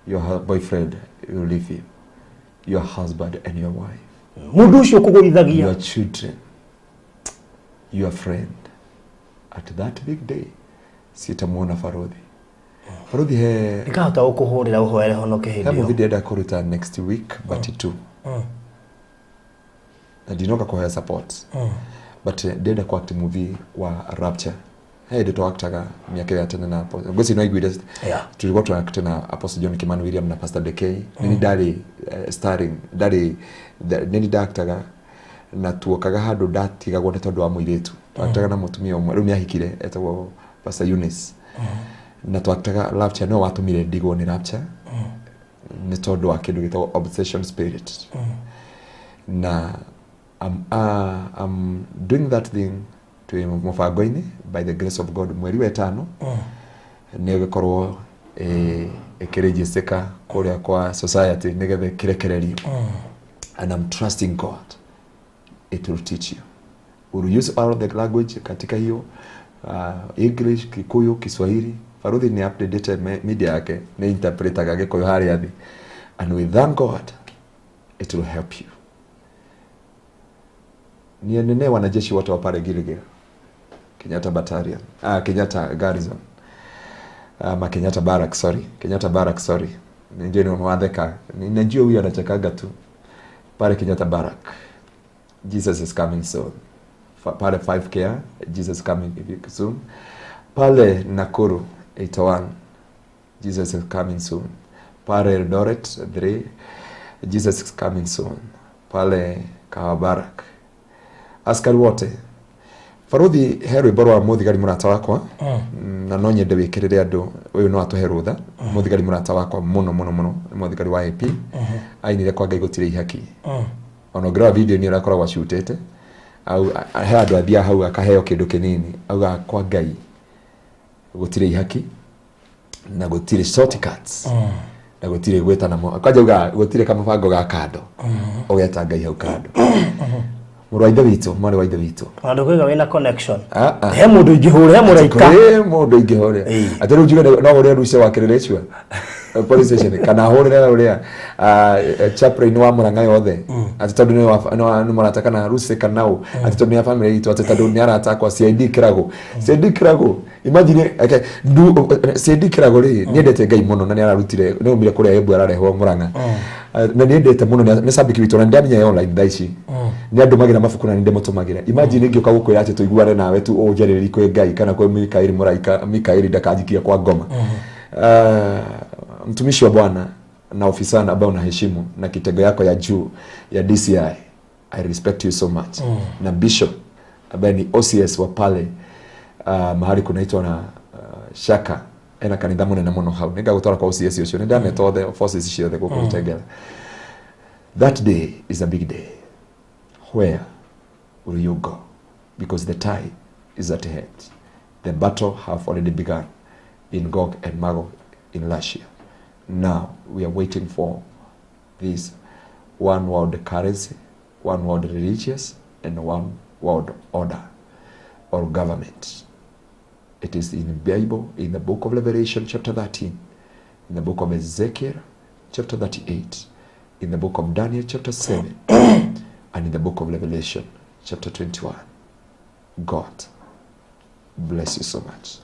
Your boyfriend will leave you. Your husband and your wife. Mũndũ ũcio ũkũgũithagia. Your children. Your friend. At that big day, sitamuona Farodhi. Farodhi he ndikahota gũkũhũrĩra ũhoere honoke he hĩndĩ ĩyo. Movie ndĩrenda kũruta next week, but two. Na ndinoka kũheo support. But ndĩrenda ku act movie wa Rapture. He ndĩ twaktaga mĩaka ya tene na Apostle. Ngwĩciria no aiguire tulikuwa tunaakta na Apostle John Kimani William na Pastor Dekei. Nini ndarĩ starring, ndarĩ nini ndaktaga na tuokaga handũ ndatigagwo nĩ tondũ wa mũirĩtu. Twaktaga na mũtumia ũmwe, rĩu nĩ ahikire, etagwo Pastor Eunice. Na twaktaga Rapture, no watũmire ndigwo nĩ Rapture. Nĩ tondũ wa kĩndũ gĩtagwo obsession spirit. Na I'm doing that thing twĩ mũbango-inĩ by the grace of God mweri wa ĩtano nĩ ĩgĩkorwo ĩkĩrĩnjĩcĩka kũrĩa kwa society nĩgetha ĩkĩrekererio. And I'm trusting God it will teach you. We'll use all the language katika hiyo, English, Kikuyu, Kiswahili. Faruthi ni updated media yake ni interpretaga Gikuyu harĩa thĩ. And we thank God it will help you. Nienene wanajeshi wote wa pale Gilgil, Kenyatta Battalion, Kenyatta Garrison, ma Kenyatta Barracks, sorry, Kenyatta Barracks, sorry. Ndio ni mwatheka. Ninajua huyu anachekaga tu. Pale Kenyatta Barrack. Jesus is coming soon. Pale 5K, Jesus is coming soon. Pale Nakuru 81, Jesus is coming soon. Pale Eldoret 3, Jesus is coming soon. Pale Kahabarak. Askari wote. Faruthi he rwĩmbo rwa mũthigari mũrata wakwa na no nyende wĩkĩrĩre andũ ũyũ no atũhe rũtha. Mũthigari mũrata wakwa mũno mũno mũno nĩ mũthigari wa AP ainire kwa Ngai gũtirĩ ihaki. Ona ũngĩrora video nĩ ũrakoragwo acutĩte au he andũ athiaga hau akaheo kĩndũ kĩnini augaga kwa Ngai gũtirĩ ihaki na gũtirĩ shortcuts na gũtirĩ gwĩtana kwanja augaga gũtirĩ kamũbango ga kando ũgeta Ngai hau kando. Mũrũ wa ithe witũ, mwarĩ wa ithe witũ. Ona ndũkũiga wĩna connection. Ah, ah. He mũndũ ingĩhũra, he mũraika. Kwĩ mũndũ ingĩhũrĩra. Ĩĩ. Atĩ rĩu njuge no hũrĩre Lucia wa Kĩrĩrĩcua police station kana hũrĩre ũrĩa chaplain wa Murang'a yothe atĩ tondũ nĩ mũrata kana Lucy kana ũ atĩ tondũ nĩ a family itũ atĩ tondũ nĩ arata akwa CID Kĩragũ. CID Kĩragũ, imagine, okay, ndu CID Kĩragũ rĩ nĩendete Ngai mũno na nĩararutire nĩaumire kũrĩa Embu ararehwo Murang'a. Na nĩendete mũno nĩ cabiki witũ na nĩndamenya ye online thaa ici nĩandũmagĩra mabuku na nĩndĩmũtũmagĩra. Imagine ingĩũka gũkwĩra atĩ tũiguane nawe tu ũnjarĩrĩrie kwĩ Ngai kana kwĩ Mikaeli mũraika Mikaeli ndakanjikie kwa ngoma. Mtumishi wa Bwana na ofisa ambaye unaheshimu na kitengo yako ya juu ya DCI, I respect you so much. Na bishop ambaye ni OCS wa pale mahali kunaitwa na Shaka ena kanitha munene muno hau ningagutwara kwa OCS ucio nindameta othe forces ciothe guku Gitengela. That day is a big day. Where will you go? Because the time is at hand. The battle have already begun in Gog and Magog in Russia. Now we are waiting for this one world currency, one world religious, and one world order or government. It is in the Bible, in the book of Revelation chapter 13, in the book of Ezekiel chapter 38, in the book of Daniel chapter 7, and in the book of Revelation chapter 21. God bless you so much.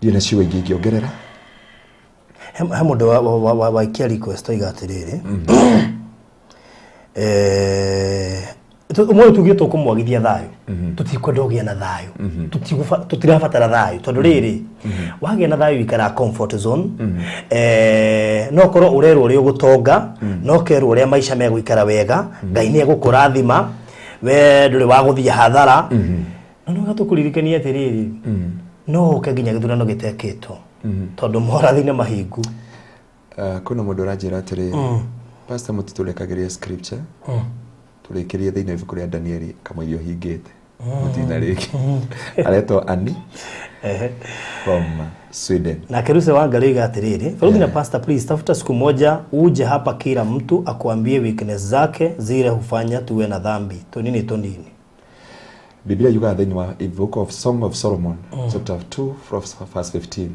Ndiĩ na ciugo ingĩ ingĩongerera. He mũndũ waikia request oiga atĩrĩrĩ, ũmũthĩ tugire tũkũmwagithia thayũ, tũtikwenda ũgĩe na thayũ, tũtirabatara thayũ tondũ rĩrĩ wagĩa na thayũ ikara comfort zone. No korwo ũrerwo ũrĩa ũgũtonga, no kerwo ũrĩa maica megũikara wega, Ngai nĩ egũkũrathima, we ndũrĩ wa gũthiĩ hathara. No nĩ tũkũririkania atĩrĩrĩ, no ũke nginya gĩthurano gĩtekĩtwo tondũ morathi nĩ mahingu. Kwĩna mũndũ ũranjĩra atĩrĩrĩ, Pastor mũtitũrekagĩria scripture. Tũrĩkĩrie thĩinĩ wa ibuku rĩa Danieli kamũiria ũhingĩte mũtina rĩngĩ. Aretwo Ani from Sweden. Nake Ruse Wangari oiga atĩrĩrĩ, Faruthi na pastor, please tafuta siku moja uje hapa, kila mtu akuambie weakness zake zile hufanya tuwe na dhambi tunini tunini. Biblia yugaga thĩinĩ wa book of Song of Solomon, chapter 2 from verse 15,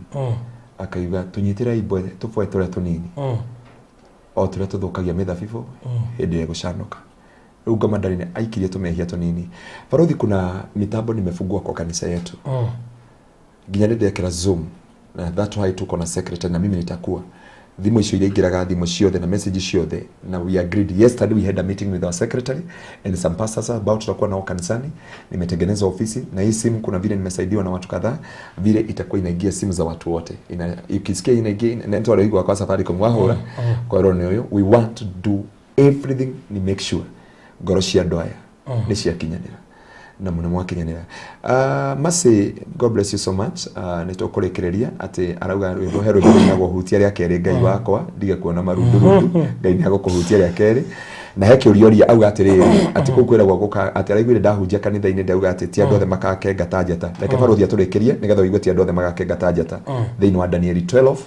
akauga tũnyitĩre ibwe tũbwe tũrĩa tũnini o tũrĩa tũthũkagia mĩthabibũ hĩndĩ ĩrĩa ĩgũcanũka. Rĩu ngoma ndarĩ nĩ aikirie tũmehia tũnini. Baruthi, kuna mitambo nimefungua kwa kanisa yetu, nginya nĩ ndekĩra Zoom, na that why tuko na secretary na mimi nitakuwa thimũ icio iria ingĩraga, thimũ ciothe na message ciothe. Na we agreed yesterday, we had a meeting with our secretary and some pastors about tutakuwa nao kanisani. Nimetengeneza ofisi na hii simu, kuna vile nimesaidiwa na watu kadhaa vile itakuwa inaingia simu za watu wote. Ukisikia inaingia ndio igwa kwa Safaricom wahũra kwa roho ũyũ. We want to do everything ni make sure ngoro cia andũ aya nĩ ciakinyanĩra na mũno mwakinyanĩra. Mercy, God bless you so much. Nĩ tũkũrĩkĩrĩria atĩ arauga rwĩmbo, he rwĩmbo rũinagwo, "Hutia rĩa kerĩ Ngai wakwa ndige kuona marundurundu." Ngai nĩ agũkũhutia rĩa kerĩ. Na he kĩũria oria, auga atĩrĩrĩ, atĩ kũu kwĩragwo gũka atĩ araiguire ndahunjia kanitha-inĩ ndauga atĩ ti andũ othe makakenga ta njata. Reke barũthi atũrĩkĩrie nĩgetha ũigue ti andũ othe magakenga ta njata thĩinĩ wa Danieli 12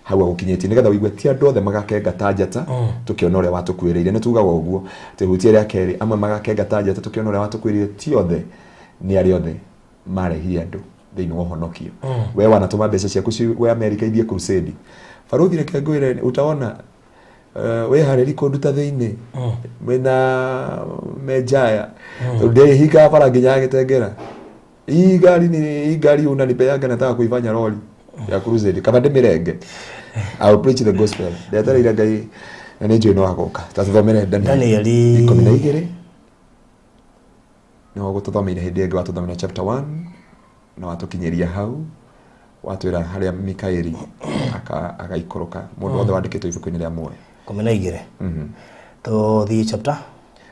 hau agũkinyĩtie, nĩgetha ũigue ti andũ othe magakenga ta njata tũkĩona ũrĩa watũkuĩrĩire. Nĩ tugaga ũguo atĩ hutia rĩa kerĩ, amwe magakenga ta njata tũkĩona ũrĩa watũkuĩrĩire. Ti othe, nĩ arĩa othe marehire andũ thĩinĩ wa ũhonokio. We wanatũma mbeca ciaku we America ithiĩ crusade, barũthi, reke ngwĩre, utaona wĩharĩri kũnduta thĩinĩ mwĩna menjaya tondũ ndĩhingaga bara nginya gĩtengera. Hii gari ni hii gari unanipeaga, nataka kuifanya lori ya crusade, kaba ndĩmĩrenge. I will preach the gospel. Ndetereire Ngai na nĩ njũĩ no agoka. Ta tũthomere Daniel Danieli 12. Nĩho gũtũthomeire hĩndĩ ĩngĩ, watũthomera chapter 1 na watũkinyĩria hau, watwĩra harĩa Mikaeli agaikũrũka mũndũ wothe wandĩkĩtwo ibuku-inĩ rĩa muoyo. 12. Tũthiĩ chapter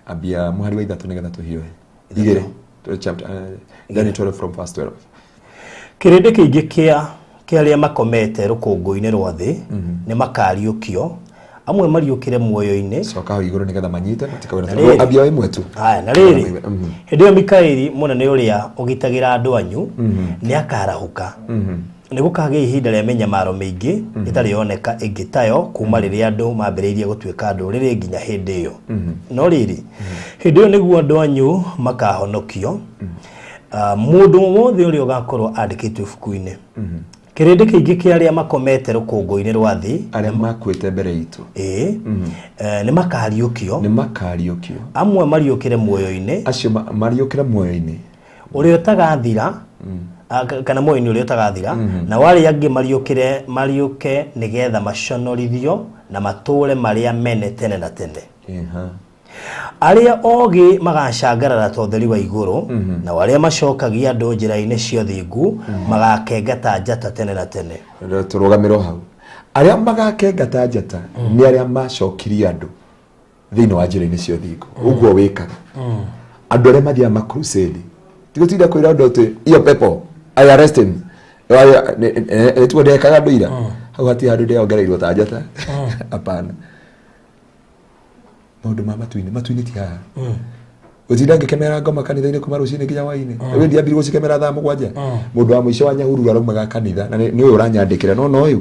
Ambia mũhari wa 3 nĩgetha tũhiũhe igĩrĩ. Chapter Daniel 12 from verse 12. Kĩrĩndĩ kĩingĩ kĩa arĩa makomete rũkũngũ-inĩ rwa thĩ nĩ makariũkio, amwe mariũkĩre muoyo-inĩ. Coka hau igũrũ nĩgetha manyite matikawĩra. Na rĩrĩ. Ambia ĩmwe tu. Haya, na rĩrĩ, hĩndĩ ĩyo Mikaeli mũnene ũrĩa ũgitagĩra andũ anyu nĩ akarahũka. Nĩ gũkagĩa ihinda rĩa mĩnyamaro mĩingĩ ĩtarĩ yoneka ĩngĩ tayo kuma rĩrĩa andũ mambĩrĩirie gũtuĩka ndũrĩrĩ nginya hĩndĩ ĩyo. No rĩrĩ, hĩndĩ ĩyo nĩguo andũ anyu makahonokio, mũndũ wothe ũrĩa ũgakorwo andĩkĩtwo ibuku-inĩ. Kĩrĩndĩ kĩingĩ kĩa arĩa makomete rũkũngũ-inĩ rwa thĩ, arĩa makuĩte mbere itũ, ĩĩ, nĩ makariũkio, nĩ makariũkio, amwe mariũkĩre muoyo-inĩ, acio mariũkĩre muoyo-inĩ, ũrĩa ũtagathira, kana muoyo-inĩ ũrĩa ũtagathira, na arĩa angĩ mariũkĩre mariũke nĩgetha maconorithio na matũũre marĩa mene tene na tene. Arĩa ogĩ magacangarara ta ũtheri wa igũrũ, na arĩa macokagia andũ njĩra-inĩ cia ũthingu magakenga ta njata tene na tene. Tũrũgamĩrwo hau. Arĩa magakenga ta njata nĩ arĩa macokirie andũ thĩinĩ wa njĩra-inĩ cia ũthingu. Ũguo wĩkaga andũ arĩa mathiaga ma crusade, tigũtinda kwĩra andũ atĩ iyo pepo, I arrest him. Nĩtuo ndekaga andũ ira hau, hatirĩ handũ ndĩongereirwo ta njata, hapana. Maũndũ ma matu-inĩ, matu-inĩ ti haha. Gũtinda ngĩkemera ngoma kanitha-inĩ kuma rũcinĩ nginya hwaĩ-inĩ, rĩu ndiambire gũcikemera thaa 7. Mũndũ wa mũico wa Nyahururu araumaga kanitha na nĩ ũyũ ũranyandĩkĩra, no ũyũ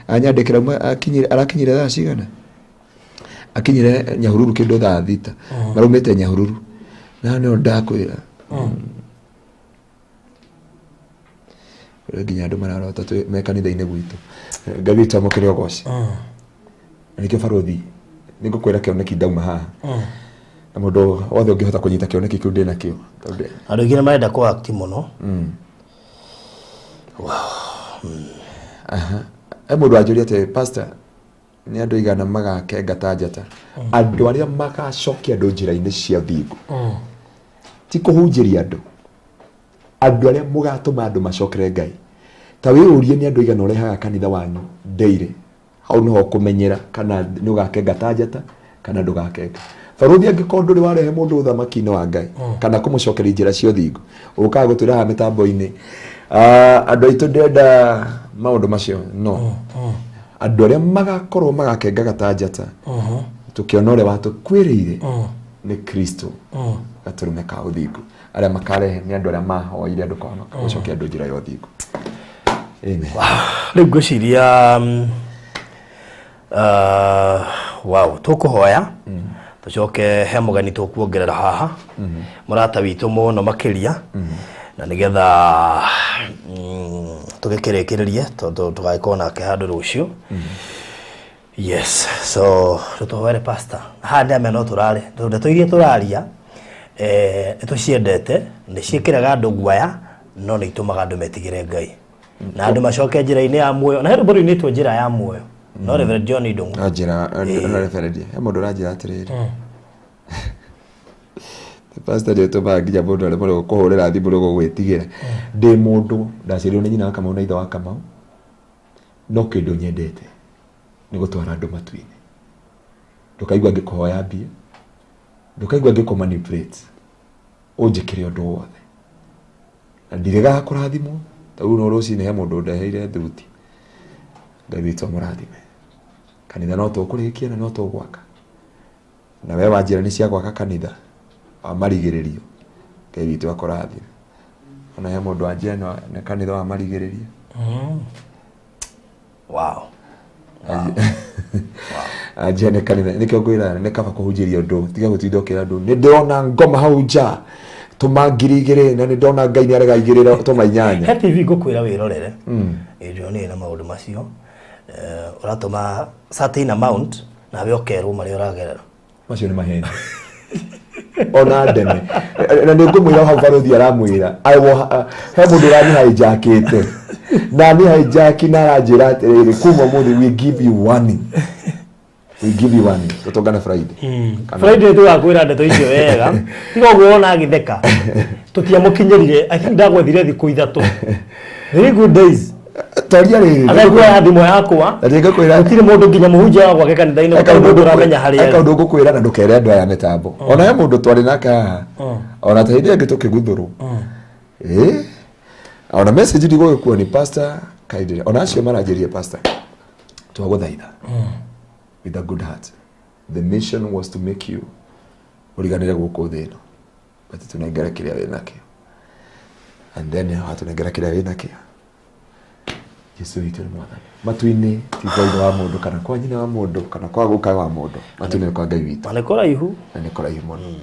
anyandĩkĩra akinyire, arakinyire thaa cigana? Akinyire Nyahururu kĩndũ thaa 6. Maraumĩte Nyahururu na nĩo ndakwĩra. Rĩu nginya andũ mararota twĩ me kanitha-inĩ gwitũ. Ngai witũ amũkĩre ũgoci. Na nĩkĩo barũthi nĩngũkwĩra kĩoneki ndauma haha, na mũndũ wothe ũngĩhota kũnyita kĩoneki kĩu ndĩ nakĩo tondũ Andũ aingĩ nĩ marenda kũ act mũno. Aha. He mũndũ wanjũria atĩ, "Pastor, nĩ andũ aigana magakenga ta njata?" Andũ arĩa magacokia andũ njĩra-inĩ cia thingu, ti kũhunjĩria andũ. Andũ arĩa mũgatũma andũ macokere Ngai. Ta wĩyũrie nĩ andũ aigana ũrehaga kanitha wanyu daily. Hau nĩho ũkũmenyera kana nĩ ũgakenga ta njata kana ndũgakenga. Barũthi, angĩkorwo ndũrĩ warehe mũndũ ũthamaki-inĩ wa Ngai kana kũmũcokeria njĩra cia ũthingu, ũkaga gũtwĩra haha mĩtambo-inĩ, "Ah, andũ aitũ, ndĩrenda maũndũ macio." No andũ arĩa magakorwo magakengaga ta njata tũkĩona ũrĩa watũkuĩrĩire. Nĩ Kristo gatũrũme ka ũthingu. Arĩa makarehe nĩ andũ arĩa mahoire andũ kũhonoka, gũcokia andũ njĩra ya ũthingu. Amen. Rĩu ngwĩciria wow, tũkũhoya tũcoke he mũgeni tũkuongerera haha, mũrata witũ mũno makĩria, na nĩgetha tũgĩkĩrĩkĩrĩrie tondũ tũgagĩkorwo nake handũ rũciũ. Yes, so tũtũhoere, pastor. Haha ndĩramenya no tũrare tondũ ndeto iria tũraria nĩ tũciendete, nĩ ciĩkĩraga andũ guaya, no nĩ itũmaga andũ metigĩre Ngai na andũ macoke njĩra-inĩ ya muoyo, na he rwĩmbo rũinĩtwo njĩra ya muoyo no Reverend John Ndung'u. No njĩra no referendia he mũndũ ũranjĩra atĩrĩrĩ, pastor, nĩ ũtũmaga nginya mũndũ aremwo nĩ gũkũhũrĩra thimũ nĩ gũgwĩtigĩra. Ndĩ mũndũ ndaciarirwo nĩ nyina wa Kamau na ithe wa Kamau, no kĩndũ nyendete nĩ gũtwara andũ matu-inĩ. Ndũkaigua ngĩkũhoya mbia, ndũkaigua ngĩkũ manipulate, ũnjĩkĩre ũndũ wothe na ndiregaga kũrathimwo. Ta rĩu no rũcinĩ he mũndũ ũndeheire thuti. Ngai witũ amũrathime. Kanitha no tũkũrĩkia na no tũgwaka, na we wanjĩra nĩ cia gwaka kanitha wa marigĩrĩrio. Ngai witũ akũrathime. Ona he mũndũ wanjĩra nĩ kanitha wa marigĩrĩrio. Anjia nĩ kanitha. Nĩkĩo ngwĩra nĩ kaba kũhunjĩria ũndũ, tiga gũtinda ũkĩra andũ nĩ ndĩrona ngoma hau nja, tũma 2000, na nĩ ndona Ngai nĩ arega igĩrĩra, tũma 8. He TV ngũkwĩra wĩrorere ĩndĩ nĩ na maũndũ macio. Ũratũma certain amount nawe ũkerwo marĩa ũragerera. Macio nĩ maheni ona ndeme, na nĩ ngũmwĩra hau barũthi aramwĩra he mũndũ ũrani hijackĩte na nĩ hijack na aranjĩra atĩrĩrĩ, kuma ũmũthĩ we give you warning, we give you warning. Tũtũngane Friday. Friday tũgakwĩra ndeto icio wega. Tiga ũguo wona agĩtheka, tũtiamũkinyĩrire. I think ndagwethire thikũ 3, 3 good days. Toria rĩrĩ. Agekuoya thimũ yakwa. Na nĩngũkwĩra. Gũtirĩ mũndũ, nginya mũhunjia wa gwake kanitha-inĩ, gũtirĩ mũndũ ũramenya harĩa arĩ. Kaũndũ ngũkwĩra na ndũkere andũ aya mĩtambo. Ona he mũndũ twarĩ nake haha, ona ta hĩndĩ ĩngĩ tũkĩguthũrwo ĩ, ona message ndigũgĩkuo ni pastor kaindire. Ona acio maranjĩria, pastor, twagũthaitha with a good heart. The mission was to make you ũriganĩre gũkũ thĩ ĩno, but tũnengere kĩrĩa wĩ nakĩo, and then watũnengera kĩrĩa wĩ nakĩo, Jesu witũ nĩ mwathani. Matu-inĩ ti kwa ithe wa mũndũ kana kwa nyina wa mũndũ kana kwa guka wa mũndũ, matu-inĩ nĩ kwa Ngai witũ. Na nĩ kũraihu. Na nĩ kũraihu mũno.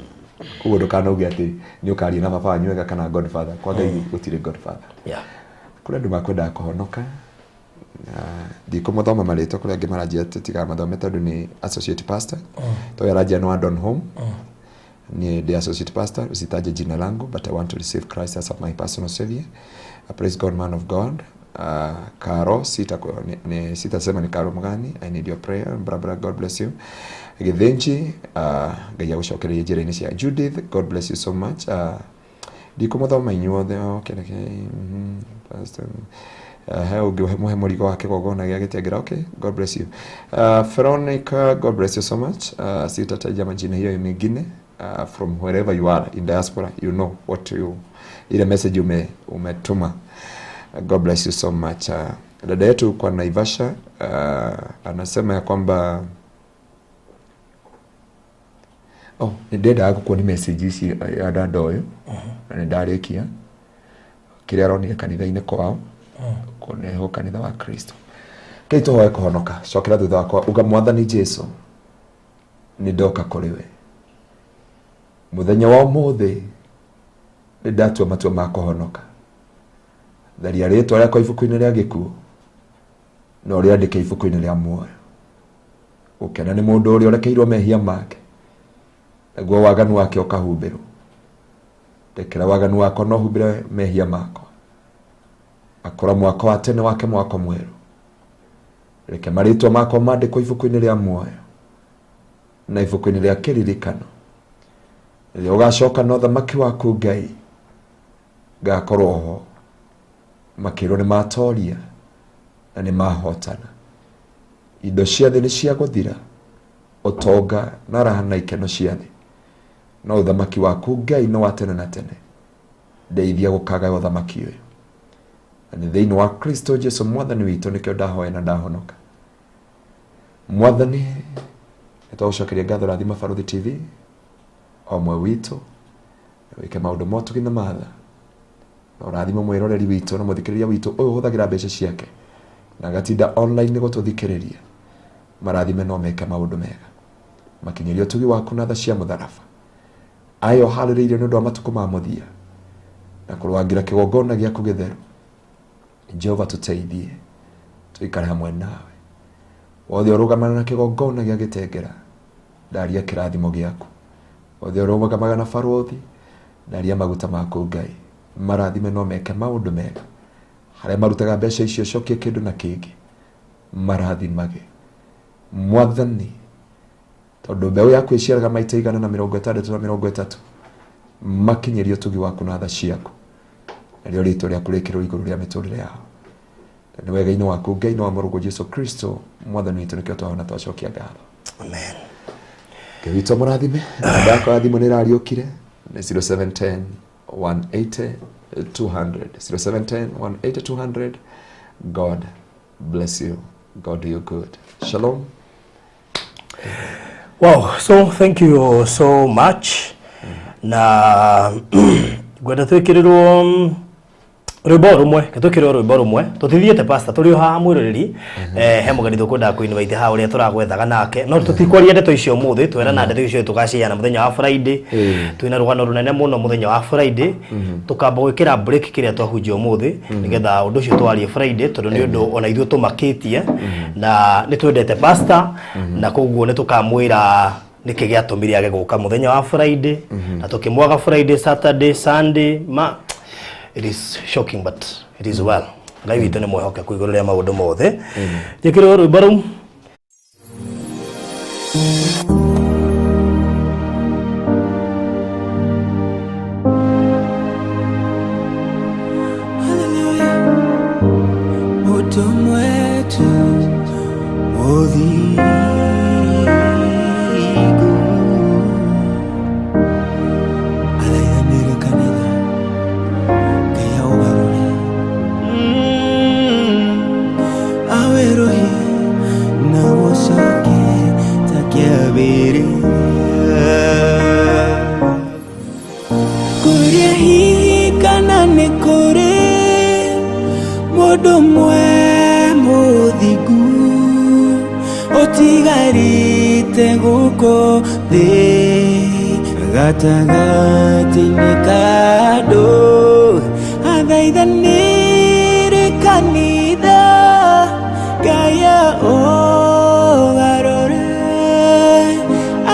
Koguo ndũkanauge atĩ nĩ ũkaria na baba wanyu wega kana godfather. Kwa Ngai gũtirĩ godfather. Kũrĩ andũ makwendaga kũhonoka na ndikũmathoma marĩtwa. Kũrĩ angĩ maranjia tũtigamathome tondũ nĩ associate pastor. Tondũ aranjia no Adon Home, ni the associate pastor, usitaje jina langu, but I want to receive Christ as my personal savior. Praise God, man of God. Karo sita ni, sitasema ni Karo mgani. I need your prayer, blah blah. God bless you. Githinji, Ngai agũcokererie njĩra-inĩ cia Judith. God bless you so much. Ndikũmũthoma inyuothe. Okay, pastor. He ũngĩ mũhe mũrigo wa kĩgongona gĩa gĩtengera. Okay, God bless you. Veronica, God bless you so much. Sitataja majina hiyo mengine. From wherever you are in diaspora, you know what you ile message umetuma. God bless you so much. Dada yetu kwa Naivasha anasema ya kwamba, oh, nĩ ndendaga gũkuonia message ici ya dada ũyũ na nĩ ndarĩkia kĩrĩa aronire kanitha-inĩ kwao kũneho kanitha wa Kristo. Kei tũhoe kũhonoka. Cokera thutha wakwa, uga, Mwathani Jesu, nĩ ndoka kũrĩ we mũthenya wa ũmũthĩ, nĩ ndatua matua ma kũhonoka. Tharia rĩtwa rĩakwa ibuku-inĩ rĩa gĩkuũ na ũrĩandĩke ibuku-inĩ rĩa muoyo. Gũkena nĩ mũndũ ũrĩa ũrekeirwo mehia make, naguo waganu wake ũkahumbĩrwo. Ndekera waganu wakwa na ũhumbĩre mehia makwa. Akũra mwaka wa tene wake mwaka mwerũ. Reke marĩtwa makwa mandĩkwo ibuku-inĩ rĩa muoyo na ibuku-inĩ rĩa kĩririkano. Rĩrĩa ũgacoka na ũthamaki waku, Ngai, ngakorwo ho makĩrwo nĩ matoria na nĩ mahotana. Indo cia thĩ nĩ cia gũthira, ũtonga na raha na ikeno cia thĩ, no ũthamaki waku, Ngai, nĩ wa tene na tene. Ndeithia gũkagaya ũthamaki ũyũ, na nĩ thĩinĩ wa Kristo Jesu mwathani witũ nĩkĩo ndahoya na ndahonoka. Mwathani, nĩ twagũcokeria ngatho. Rathima Baruthi TV. O ũmwe witũ, na wĩke maũndũ ma ũtugi na matha, na ũrathime mwĩroreri witũ na mũthikĩrĩria witũ ũyũ ũhũthagĩra mbeca ciake na agatinda online gũtũthikĩrĩria. Marathime no meke maũndũ mega, makinyĩrie ũtugi waku na tha cia mũtharaba. Aya ũharĩrĩirio nĩ ũndũ wa matukũ ma mũthia na kũrũangĩra kĩgongona gĩaku gĩtheru. Jehova, tũteithie tũikare hamwe nawe. Wothe ũrũgamana na kĩgongona gĩa gĩtengera, ndaria kĩrathimo gĩaku. Wothe ũrũgamaga na barũthi, ndaria maguta maku. Ngai, marathime no meke maũndũ mega. Harĩa marutaga mbeca icio, cokie kĩndũ na kĩngĩ, marathimage Mwathani, tondũ mbeũ yaku ĩciaraga maita 160 na 30. Makinyĩrie ũtugi waku na tha ciaku, narĩo rĩtwa rĩaku rĩkĩrwo igũrũ rĩa mĩtũrĩre yao. Na nĩ wega-inĩ waku Ngai na wa mũrũguo Jesu Kristo Mwathani witũ nĩkĩo twahona twacokia ngatho. Amen. Ngai witũ amũrathime. Namba yakwa ya thimũ nĩ ĩrariũkire, nĩ 0710 180 200, 0710 180 200. God bless you. God do you good. Shalom. Wow, so thank you so much. Na ngwenda twĩkĩrĩrwo rwĩmbo rũmwe, ke twĩkĩrĩrwo rwĩmbo rũmwe tũtithiĩte. Pastor, tũrĩ o haha mwĩroreri, he mũgeni tũkwendaga kũ-invite haha ũrĩa tũragwethaga nake, no tũtikwaria ndeto icio ũmũthĩ. Twerana ndeto icio tũgaciheana mũthenya wa Friday. Twĩna rũgano rũnene mũno mũthenya wa Friday. Tũkamba gwĩkĩra break kĩrĩa twahunjia ũmũthĩ nĩgetha ũndũ ũcio twarie Friday, tondũ nĩ ũndũ ona ithuĩ tũmakĩtie na nĩ twendete pastor, na koguo nĩ tũkamwĩra nĩkĩ gĩatũmire age gũka mũthenya wa Friday na tũkĩmwaga Friday, Saturday, Sunday. Ma it is shocking, but it is well. Ngai witũ nĩ mwĩhokeku igũrũ rĩa maũndũ mothe. Njĩkĩrwo rwĩmbo rũu. Hallelujah. Mũndũ mwetu mũthingu athaithanĩre kanitha Ngai aũgarũre, awerũhie na gũcoke ta kĩambĩrĩria. Kũrĩa hihi kana nĩ kũrĩ mũndũ ũmwe mũthingu ũtigarĩte gũkũ thĩ gatagatĩ-inĩ ka andũ, athaithanĩre kanitha Ngai ũgarũre,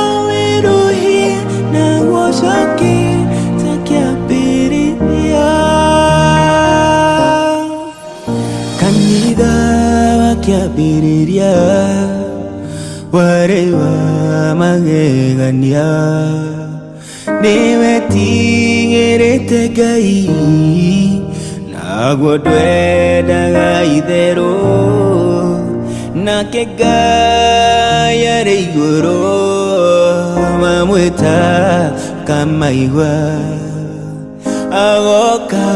awerũhie na gũcoke ta kĩambĩrĩria. Kanitha wa kĩambĩrĩria warĩ wa magegania, nĩwetigĩrĩte Ngai naguo ndwendaga itherũ, nake Ngai arĩ igũrũ mamwĩta kamaigua, agoka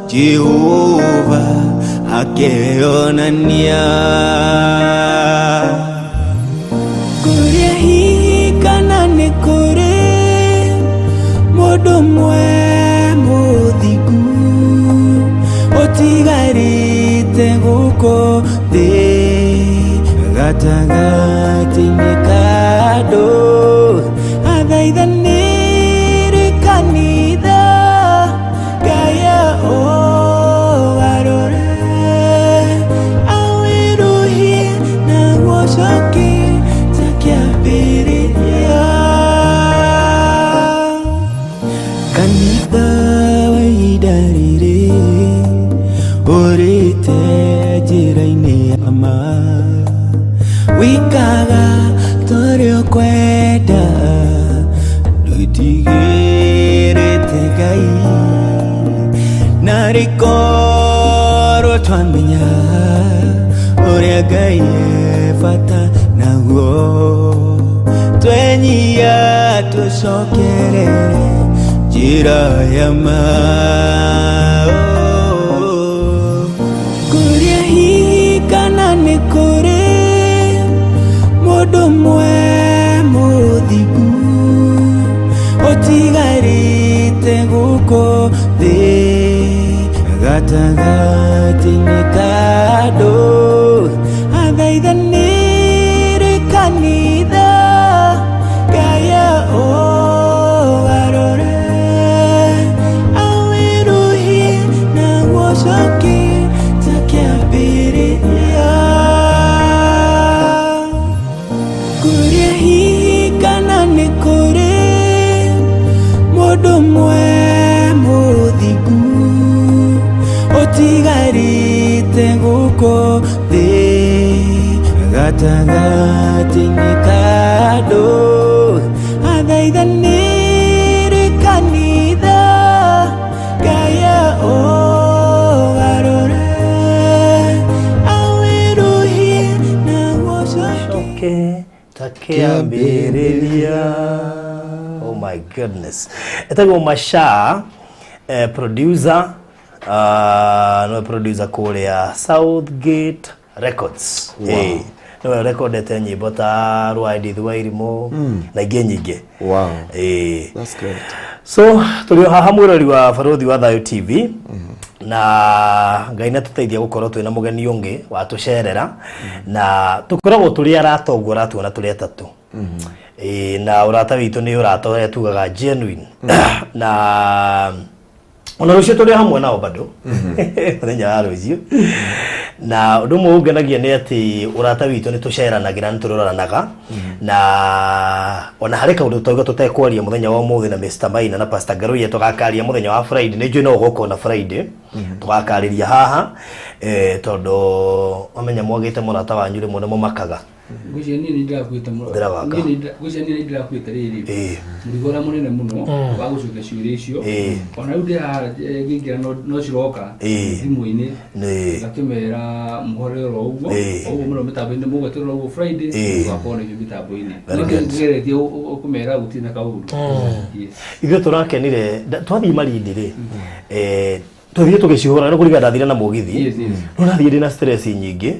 Jehova akeyonania. Kũrĩa hihi kana nĩ kũrĩ mũndũ ũmwe mũthingu ũtigarĩte gũkũ thĩ gatagatĩ-inĩ ka andũ, athaithanĩre kanitha Ngai ũgarũre, awerũhie na gũcoke ta kĩambĩrĩria. Kanitha wa ihinda rĩrĩ ũrĩte njĩra-inĩ ya ma, wĩkaga torĩa ũkwenda, ndwĩtigĩrĩte Ngai. Narĩ korwo twamenya ũrĩa Ngai e bata naguo, twenyia tũcokerere njĩra ya ma. Kũrĩa hihi kana nĩ kũrĩ mũndũ ũmwe mũthingu. Gatagatĩ-inĩ ka andũ athaithanĩre kanitha Ngai ũgarũre awĩruhie naguo ũcoke ta kĩambĩrĩria. Kũrĩa hihi kana nĩ kũrĩ mũndũ ũmwe mũthingu ũtigarĩte gũkũ thĩ gatagatĩ-inĩ ka andũ athaithanĩre kanitha Ngai ũgarũre awĩruhie naguo ũcoke Coke takĩambĩrĩria. Oh my goodness. Etagwo Masha, producer, nĩwe producer kũrĩa Southgate Records. Wow. Nĩwe rekondete nyĩmbo ta rwa Edith Wairimu na ingĩ nyingĩ. Wow. That's great. So tũrĩ o haha mwĩrori wa Barũthi wa Thayũ TV na Ngai nĩ atũteithia gũkorwo twĩna mũgeni ũngĩ watũcerera na tũkoragwo tũrĩ arata ũguo ũratuona tũrĩ atatũ. Na ũrata witũ nĩ ũrata ũrĩa tugaga genuine na ona rũciũ tũrĩ hamwe nao bado mũthenya wa rũciũ. Na ũndũ ũmwe ũngenagia nĩ atĩ ũrata witũ nĩ tũceranagĩra, nĩ tũroranaga na ona harĩ kaũndũ tauga tũtekwaria mũthenya wa ũmũthĩ na Mr. Maina na Pastor Ngaruiya tũgakaria mũthenya wa Friday. Nĩ njũĩ no ũgoka ona Friday tũgakarĩria haha, tondũ wamenya mwagĩte mũrata wanyu rĩmwe nĩ mũmakaga. Ngwĩciria niĩ nĩ ndĩrakuĩte mũno. Hũthĩra waka. Niĩ nĩ ngwĩciria niĩ nĩ ndĩrakuĩte rĩrĩ mũrigo ũrĩa mũnene mũno wa gũcokia ciũria icio. Ona rĩu ndĩ haha ngĩingĩra no ciroka thimũ-inĩ. Ngakĩmera mũhore oro ũguo. O ũguo mũno mĩtambo-inĩ mũgweterera ũguo Friday tũgakorwo na ithuĩ mĩtambo-inĩ. Very No good. ngeretie kũmera gũtirĩ na kaũndũ. Yes. Ithuĩ tũrakenire twathiĩ Malindi rĩ, tũthiĩ tũgĩcihũra no kũringana ndathire na mũgithi. Yes. No nathiĩ ndĩ na stress nyingĩ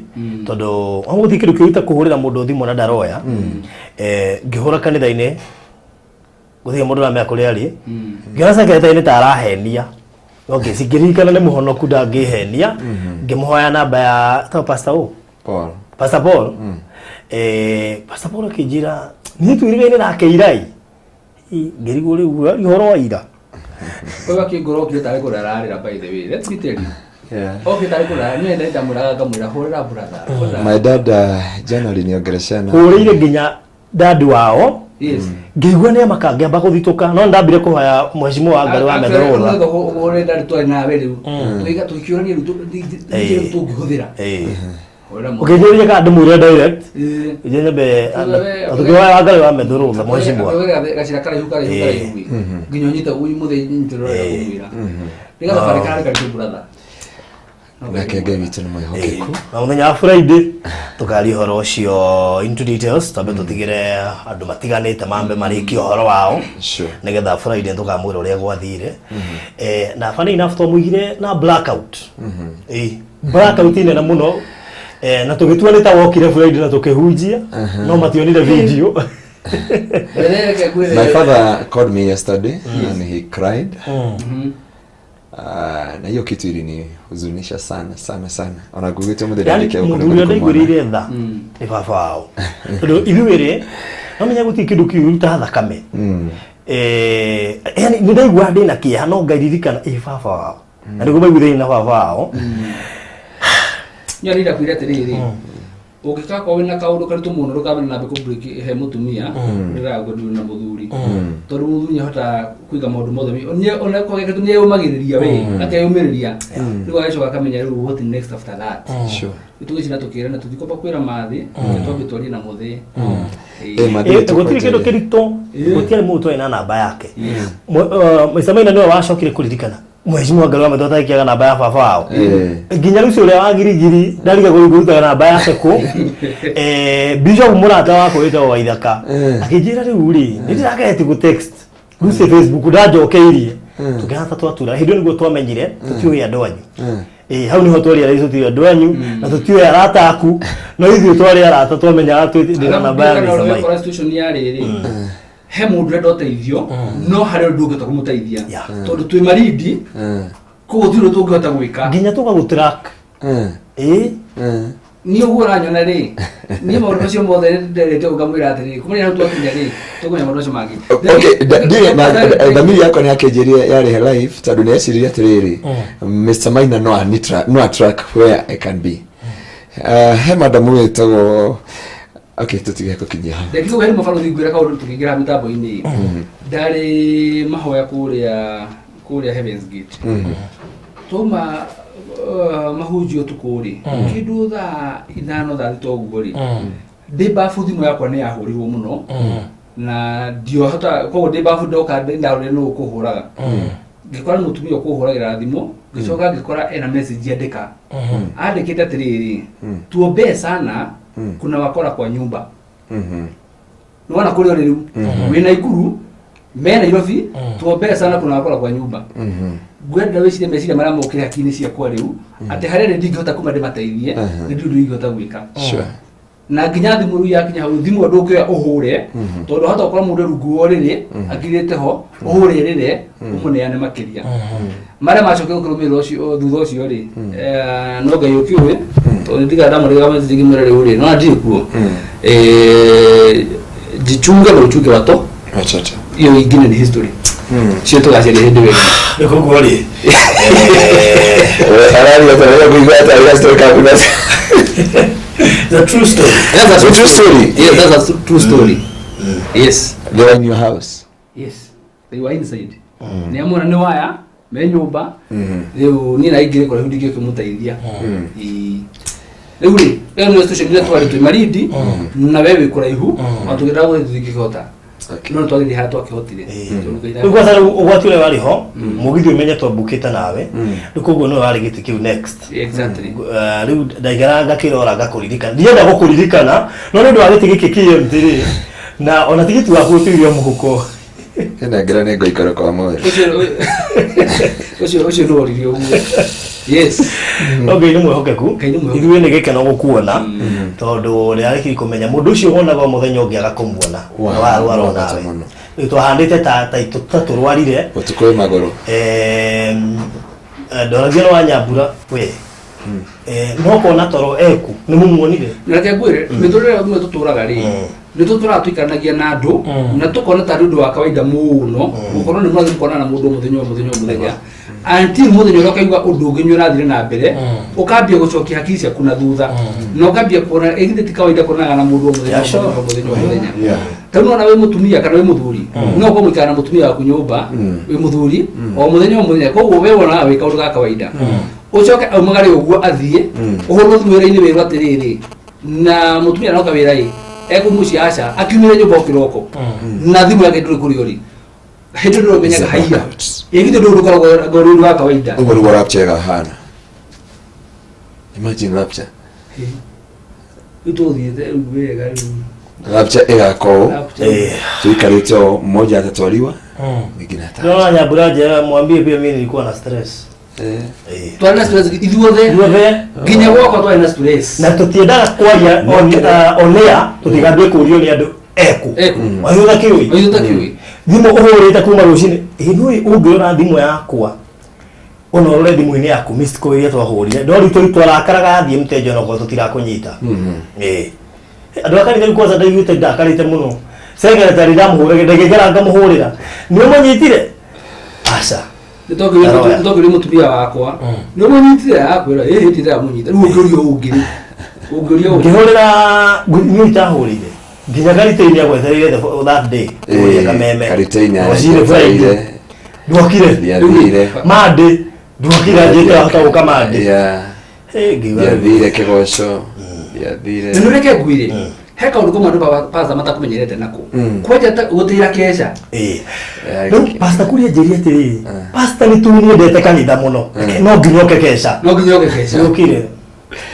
tondũ gũtirĩ kĩndũ kĩũru ta kũhũrĩra mũndũ thimũ na ndaroya. Ngĩhũra kanitha-inĩ gũtirĩ mũndũ ũramenya kũrĩa arĩ, ngĩona secretary ta arahenia. Okay, ngĩririkana nĩ mũhonoku ndangĩhenia, ngĩmũhoya namba ya ta Pastor O. Paul. Pastor Paul. Pastor Paul akĩnjĩra niĩ twĩrĩgaine nake irai. Ngĩrigwo rĩu ũhoro wa ira. Ũyũ akĩngora okire tarĩ kũrĩra ararĩra, by the way. Let me tell you. Okire tarĩ kũrĩra, niĩ nĩ ndamwĩraga ngamwĩra hũrĩra brother. Hũrĩra. My dad January niongeleshana. Hũrĩire nginya dadi wao. Ngĩigua nĩ amaka, ngĩamba gũthitũka no ndambire kũhoya mheshimiwa wa Ngai wa Metherũra. Ũrĩa ndari twarĩ nawe rĩu. Tũiga tũkĩũrania rĩu rĩu tũngĩhũthĩra. Hũrĩra mũndũ. Ũkĩnjũria kana ndĩmwĩre direct. Ije nyambe tũkĩhoya wa Ngai wa Metherũra mheshimiwa. Gacĩra karaihu karaihu karaihu nginya ũnyite mũthĩ nyitĩrĩra ũrĩa kũmwĩra. Nĩ gathabarĩ kararĩ karitũ, brother. Nake Ngai witũ nĩ mwĩhokeku. Na mũthenya wa Friday tũkaria ũhoro ũcio into details, twambe tũtigĩre andũ matiganĩte mambe marĩkie ũhoro wao nĩgetha Friday tũkamwĩra ũrĩa gwathire. Na funny enough twamũigire na blackout. Blackout nene mũno. Na tũgĩtua nĩ ta wokire Friday na tũkĩhunjia no mationire video. Mbere ngwĩre. My father called me yesterday and he cried. Na hiyo kitu ilinihuzunisha sana sana sana. Ona ngugĩte mũthenya Yani ndĩke mũthuri ũrĩa ndaiguĩrĩire tha nĩ baba wao tondũ ithuĩ rĩ no menya gũtirĩ kĩndũ kĩũru ta thakame. Yani nĩ ndaigua ndĩna kĩeha no ngairirikana ĩ baba wao na nĩguo maiguithanie na baba wao. Nyo nĩ ndakwĩra atĩrĩrĩ, ũngĩgakorwo wĩna kaũndũ karitũ mũno ndũkambe na nambe kũ-break he mũtumia ndĩraga ndũrĩ na mũthuri, tondũ mũthuri nĩahotaga kũiga maũndũ mothe ona korwo gĩkĩtũ nĩeyũmagĩrĩria we akeyũmĩrĩria rĩu agacoka akamenya rĩu what next after that. Rĩu tũgĩcina tũkĩrana tũtikwamba kwĩra mathĩ, twambe twarie na mũthĩ. Mathĩ Gũtirĩ kĩndũ tũkwanjĩrĩria. kĩritũ gũtiarĩ mũndũ twarĩ na namba yake. Mr. Maina nĩwe wacokire kũririkana mheshimiwa Ngai wa Metho atakĩaga namba ya baba wao. Nginya rĩu ũrĩa wa girigiri ndarigagwo rĩu ngũrutaga namba yake kũ. Bishop mũrata wakwa wĩtagwo Waithaka akĩnjĩra rĩu rĩ nĩ ndĩrageretie gũ text rĩu ci Facebook ndanjokeirie tũkĩhana ta twatura hĩndĩ ĩyo nĩguo twamenyire tũtiũĩ andũ anyu. Hau niho twarĩ araici tũtiũĩ andũ anyu na tũtiũĩ arata aku no ithuĩ twarĩ arata twamenyaga ndĩna namba ya Mr. Mike. Ũkora situation ya rĩrĩ he mũndũ ũrenda ũteithio no harĩ ũndũ ũngĩhota kũmũteithia tondũ twĩ Malindi koguo gũtirĩ ũndũ tũngĩhota gwĩka. Nginya tũgagũtrack. Ĩĩ. Niĩ ũguo ũranyona rĩ, niĩ maũndũ macio mothe nderete ũguo ngamwĩra atĩrĩrĩ, kuma rĩrĩa hau twakinya rĩ, tũkũmenya maũndũ macio mangĩ. Okay, ndirĩ na thamiri yakwa nĩ yakĩnjĩrire yarĩhe live tondũ nĩ yeciririe atĩrĩrĩ, Mr. Maina no no a track where I can be. He madamu wĩtagwo, okay, tũtige gũkinyia hau. Reke tũhe mũbarothi ngwĩra kaũndũ tũkĩingĩra mĩtambo-inĩ. Ndarĩ mahoya kũrĩa Heavens Gate. Twauma mahunjio ũtukũ rĩ, kĩndũ thaa 5 thaa 6 ũguo rĩ, ndĩ babu thimũ yakwa nĩ yahũrirwo mũno na ndiohota, koguo ndĩ babu ndoka ndarorire nũ ũkũhũraga, ngĩkora nĩ mũtumia ũkũhũragĩra thimũ. Ngĩcoka ngĩkora ena message andĩka, andĩkĩte atĩrĩrĩ, "Tuombee sana, kuna wakora kwa nyumba." Nĩwona kũrĩa ũrĩ rĩu wĩ Naikuru me Nairobi, "Tuombee sana, kuna wakora kwa nyumba." Ngwenda wĩcirie meciria marĩa mokire hakiri-inĩ ciakwa rĩu atĩ harĩa rĩ ndingĩhota kuma ndĩmateithie, nĩ ndĩ ũndũ ingĩhota gwĩka. Na nginya thimũ rĩu yakinya hau, thimũ ndũngĩoya ũhũre, tondũ hata gũkorwo mũndũ rungu wa ũrĩrĩ akirĩte ho, ũhũre ĩrĩre ũmũneane makĩria marĩa macokire gũkĩrũmĩrĩra ũcio thutha ũcio rĩ, no Ngai ũkĩũĩ, tondũ ndiga ndamũrĩga message ngĩmwĩra rĩu rĩ no ndirĩ kuo. Jichunge na uchunge wato. Acha acha. Hiyo ingine ni history, cio tũgacaria hĩndĩ ĩyo ĩngĩ. Nĩ koguo rĩ, Araria tondũ kũigua atĩ story kaku na the true story. That's a True story. Yes, that's a true story. Yes. They were in your house. Yes, they were inside. Nĩ amona nĩ waya me nyũmba rĩu, niĩ na ingĩrĩ kũraihu ndingĩkĩmũteithia. Ĩĩ. Rĩu rĩ, ĩyo nĩyo situation ĩrĩa twarĩ twĩ Malindi na we wĩ kũraihu, ona tũngĩendaga gũthiĩ tũtingĩkĩhota, no nĩ twagĩthiĩ harĩa twakĩhotire. Tondũ Ngai Rĩu kwanza rĩu ũgwati ũrĩa warĩ ho, mũgithi ũmenye twambukĩte nawe rĩu, koguo nĩwe warĩ gĩtĩ kĩu next. Rĩu ndaigara ngakĩrora ngakũririkana, ndienda gũkũririkana, no nĩ ũndũ wa gĩtĩ gĩkĩ kĩ empty rĩ, na ona tigiti waku ũtigire mũhuko. Nengera nĩ ngũikara kwa mweri. Ũcio nĩ woririe ũguo, yes. No Ngai nĩ mwĩhokeku. Ngai nĩ mwĩhokeku. Ithuĩ nĩ gĩkeno gũkuona, tondũ ndĩrarĩkiri kũmenya mũndũ ũcio wonaga o mũthenya ũngĩaga kũmuona na warwara Wa bata onawe. mũno. Rĩu twahandĩte ta ta tũrwarire. Ũtukũ wĩ magũrũ. Ndoragia nĩ wa Nyambura we. No kona toro eku nĩ mũmuonire. Na reke ngwĩre, mĩtũrĩre ĩmwe tũtũraga rĩ, nĩ tũtũraga tũikaranagia na andũ na tũkona tarĩ ũndũ wa kawaida mũno gũkorwo nĩ mũrathiĩ mũkonana na mũndũ o mũthenya o mũthenya o mũthenya, until mũthenya ũrĩa ũkaigua ũndũ ũngĩ nĩ ũrathire na mbere, ũkambia gũcokia hakiri ciaku na thutha na ũkambia kuona ĩ githĩ ti kawaida kuonaga na mũndũ o mũthenya o mũthenya o mũthenya o mũthenya. Ta rĩu nona wĩ mũtumia kana wĩ mũthuri, no ũkorwo mũikara na mũtumia waku nyũmba, wĩ mũthuri, o mũthenya o mũthenya, koguo we wonaga wĩ kaũndũ ga kawaida. Ũcoke aumagare ũguo athiĩ, ũhũrwo thimũ wĩra-inĩ wĩrwo atĩrĩrĩ, na mũtumia noka wĩra ĩ ekũ mũciĩ, aca akiumire nyũmba o kĩroko na thimũ yake ndũrĩ kũrĩa ũrĩ, hĩndĩ ndũrĩ ũmenyaga haiya ĩ githĩ ndũrĩ ũkoragwo ũrĩ ũndũ wa kawaida. Ũguo nĩguo rapture ĩgahana. Imagine rapture. Rĩu tũthiĩte rĩu wega rĩu. Rapture ĩgakorwo Rapture. Tuikarĩte o mmoja atatwariwa, mwingine ata Ndĩrona Nyambura njera, mwambie pia mimi nilikuwa na stress. Twarĩ na stress ithuothe. Ithuothe. Nginya gwakwa twarĩ na stress. Na tũtiendaga kwaria on air tũtigambie kũrio nĩ andũ eku. Eku. Waithuĩ ũtakĩũĩ. Ithuĩ ũtakĩũĩ. Thimũ ũhũrĩte kuma rũcinĩ ĩ nũĩ ũngĩrora thimũ yakwa ona ũrore thimũ-inĩ yaku missed call iria twahũrire ndori twarakaraga thiĩ mteja onokorwo tũtirakũnyita. Ĩ andũ a kanitha rĩu kwanza ndaiguĩte ndakarĩte mũno, secretary ndamũhũragĩra ndagĩikara ngamũhũrĩra nĩ ũmũnyitire aca. Aroya. Nĩtokĩũria mũtumia wakwa nĩ ũmũnyitire, akwĩra ĩ hĩndĩ ndĩramũnyita. Rĩu ũngĩũria ũngĩ rĩ, ũngĩũria ũngĩ. Ngĩhũrĩra niĩ itahũrĩire nginya Kariteini agwetereire that day kũrĩa Kameme. Kariteini Rũcinĩ Friday ndwokire. Ndiathire. Monday ndwokire, anjĩte wahota gũka Monday. Eh, ngĩigua Ndiathire kĩgoco, ndiathire. Na nĩreke ngwĩre, he kaũndũ kamwe andũ pasta matakũmenyerete nako, kwanja gũtĩra keca. Ĩĩ. Rĩu pastor kuria njĩrie atĩrĩrĩ, pastor nĩ tuniendete kanitha mũno, no nginya oke keca. No nginya oke keca. Nĩũkire.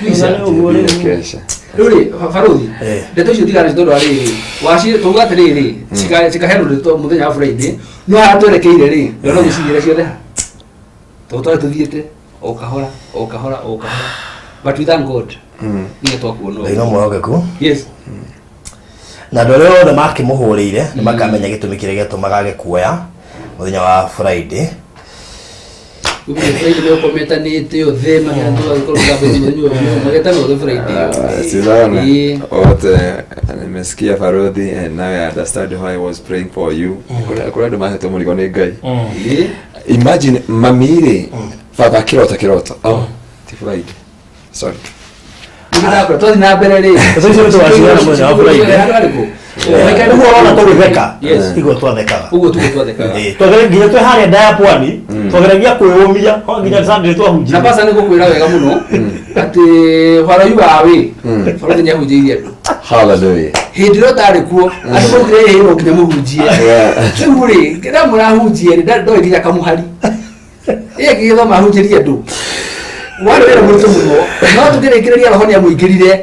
Keca. Ũguo rĩu. Ndiathire keca. Rĩu rĩ, barothi, ndeto icio tigana nacio tondũ wa rĩrĩ waci tuga atĩrĩrĩ, cikaheanwo ndeto mũthenya wa Friday, no haha twerekeire rĩ, ndona gũcigĩra ciothe ha tondũ twarĩ tũthiĩte o kahora o kahora o kahora, but we thank God nginya twakuona Ngai ũguo. no mwĩhokeku. Na andũ arĩa othe makĩmũhũrĩire nĩ makamenya gĩtũmi kĩrĩa gĩatũmaga age kuoya mũthenya wa Friday. Friday meko metanĩte othe magĩkorwo magetana othe Friday Ah, Sivana, Ĩĩ. what nimesikia Farodhi and now I understand why I was praying for you. Kuna andũ mahetwo mũrigo nĩ Ngai. Ĩĩ. Imagine mami rĩ, baba kĩroto kĩroto. Oh, ti Friday. Sorry. Nĩndakora twathiĩ na mbere rĩ Tũcio nĩ tũgaciara mũthenya wa Friday. Handũ harĩkũ? Ũguo ũrona tũgĩtheka Yes. tiguo twathekaga. Ũguo tiguo twathekaga. Ĩĩ, twagere nginya twĩ harĩa nda ya pwani twageragia kwĩyũmia ho nginya Sunday twahunjia. Na pasa nĩ ngũkwĩra wega mũno atĩ hwaroyu wawe Farodhi nĩahunjĩirie andũ Hallelujah. hĩndĩ ĩrĩa ũtarĩ kuo andũ maukire ĩĩ nginya mũhunjie rĩu rĩ kĩrĩa mũrahunjie rĩ ndoĩ nginya kamũhari ĩ agĩgĩthoma ahunjĩrie andũ warĩ wĩra mũritũ mũno no tũkĩrĩkĩrĩria roho nĩamũingĩrire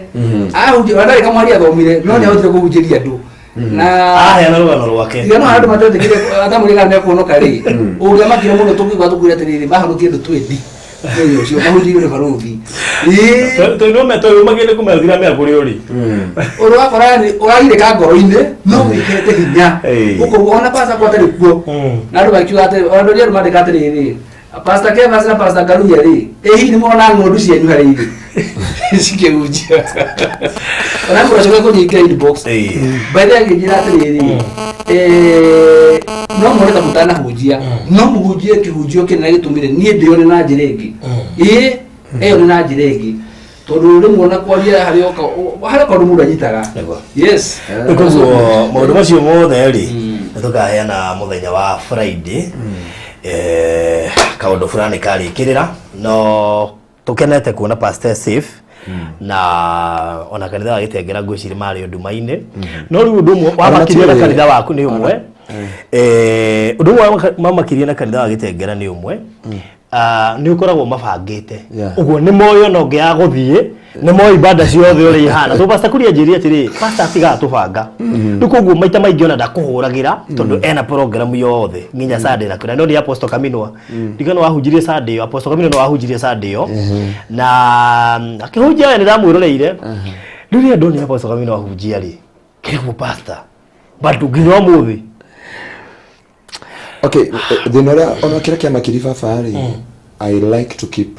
ahunjia ona ndarĩ kamũhari athomire no nĩahotire kũhunjĩria andũ na Aheana rũgano rwake. tiga no andũ matetĩkire atamũrĩ kana nĩekuhonoka rĩ ũngĩamakire mũno tũkiuga tũkwĩre atĩrĩrĩ mahonokie andũ twendi mũthenya ũcio mahunjĩirio nĩ barũthi ĩĩ Tũinũme twĩyũmagia nĩ kũmethira mea kũrĩa ũrĩ. ũndũ wakora nĩ ũragirĩka ngoro-inĩ no wĩkĩrĩte hinya Ĩĩ. ũkauga ona pasta kwa atarĩ kuo na andũ makiuga atĩrĩ ona andũ andũ mandĩka atĩrĩrĩ Pastor Kevas na Pastor Karunya rĩ ĩ hihi nĩ mũrona ng'ondu cianyu harĩa irĩ cikĩhunjia ona mũracoka kũnyinga inbox Ĩĩ. by the way agĩnjĩra atĩrĩrĩ eh, no muone ta mũtanahunjia no mũhunjie kĩhunjio kĩnene gĩtũmire niĩ ndĩone na njĩra ĩngĩ ĩĩ ĩyo nĩ na njĩra ĩngĩ tondũ rĩmwe ona kwaria harĩ o harĩ kaũndũ mũndũ anyitaga Nĩguo. Yes. Rĩu koguo maũndũ macio mothe rĩ nĩ tũkaheana mũthenya wa Friday kaũndũ fulani karĩkĩrĩra no tũkenete kuona Pastor safe na ona kanitha wa Gĩtengera ngwĩciria marĩ o nduma-inĩ no rĩu ũndũ ũmwe wamakirie na matiũĩ. kanitha waku nĩ ũmwe ũndũ ũmwe wamakirie na kanitha wa Gĩtengera nĩ ũmwe. Ah, nĩ ũkoragwo mabangĩte Yeah. ũguo nĩ moĩ ona ũngĩaga gũthiĩ nĩ moĩ ibanda ciothe ũrĩa ihana so pastor kuria njĩrire atĩrĩ pastor atigaga tũbanga rĩu koguo maita maingĩ ona ndakũhũragĩra tondũ ena program yothe nginya Sunday na kũrĩa no nĩ Apostle Kaminwa ndigano wahunjirie Sunday ĩyo Apostle Kaminwa no wahunjirie Sunday ĩyo na akĩhunjia we nĩ ndamwĩroreire rĩu rĩrĩa ndonire Apostle Kaminwa ahunjia rĩ kĩrĩguo pastor but nginya ũmũthĩ Okay, thĩna ũrĩa ona kĩrĩa kĩamakiri baba rĩ, I like to keep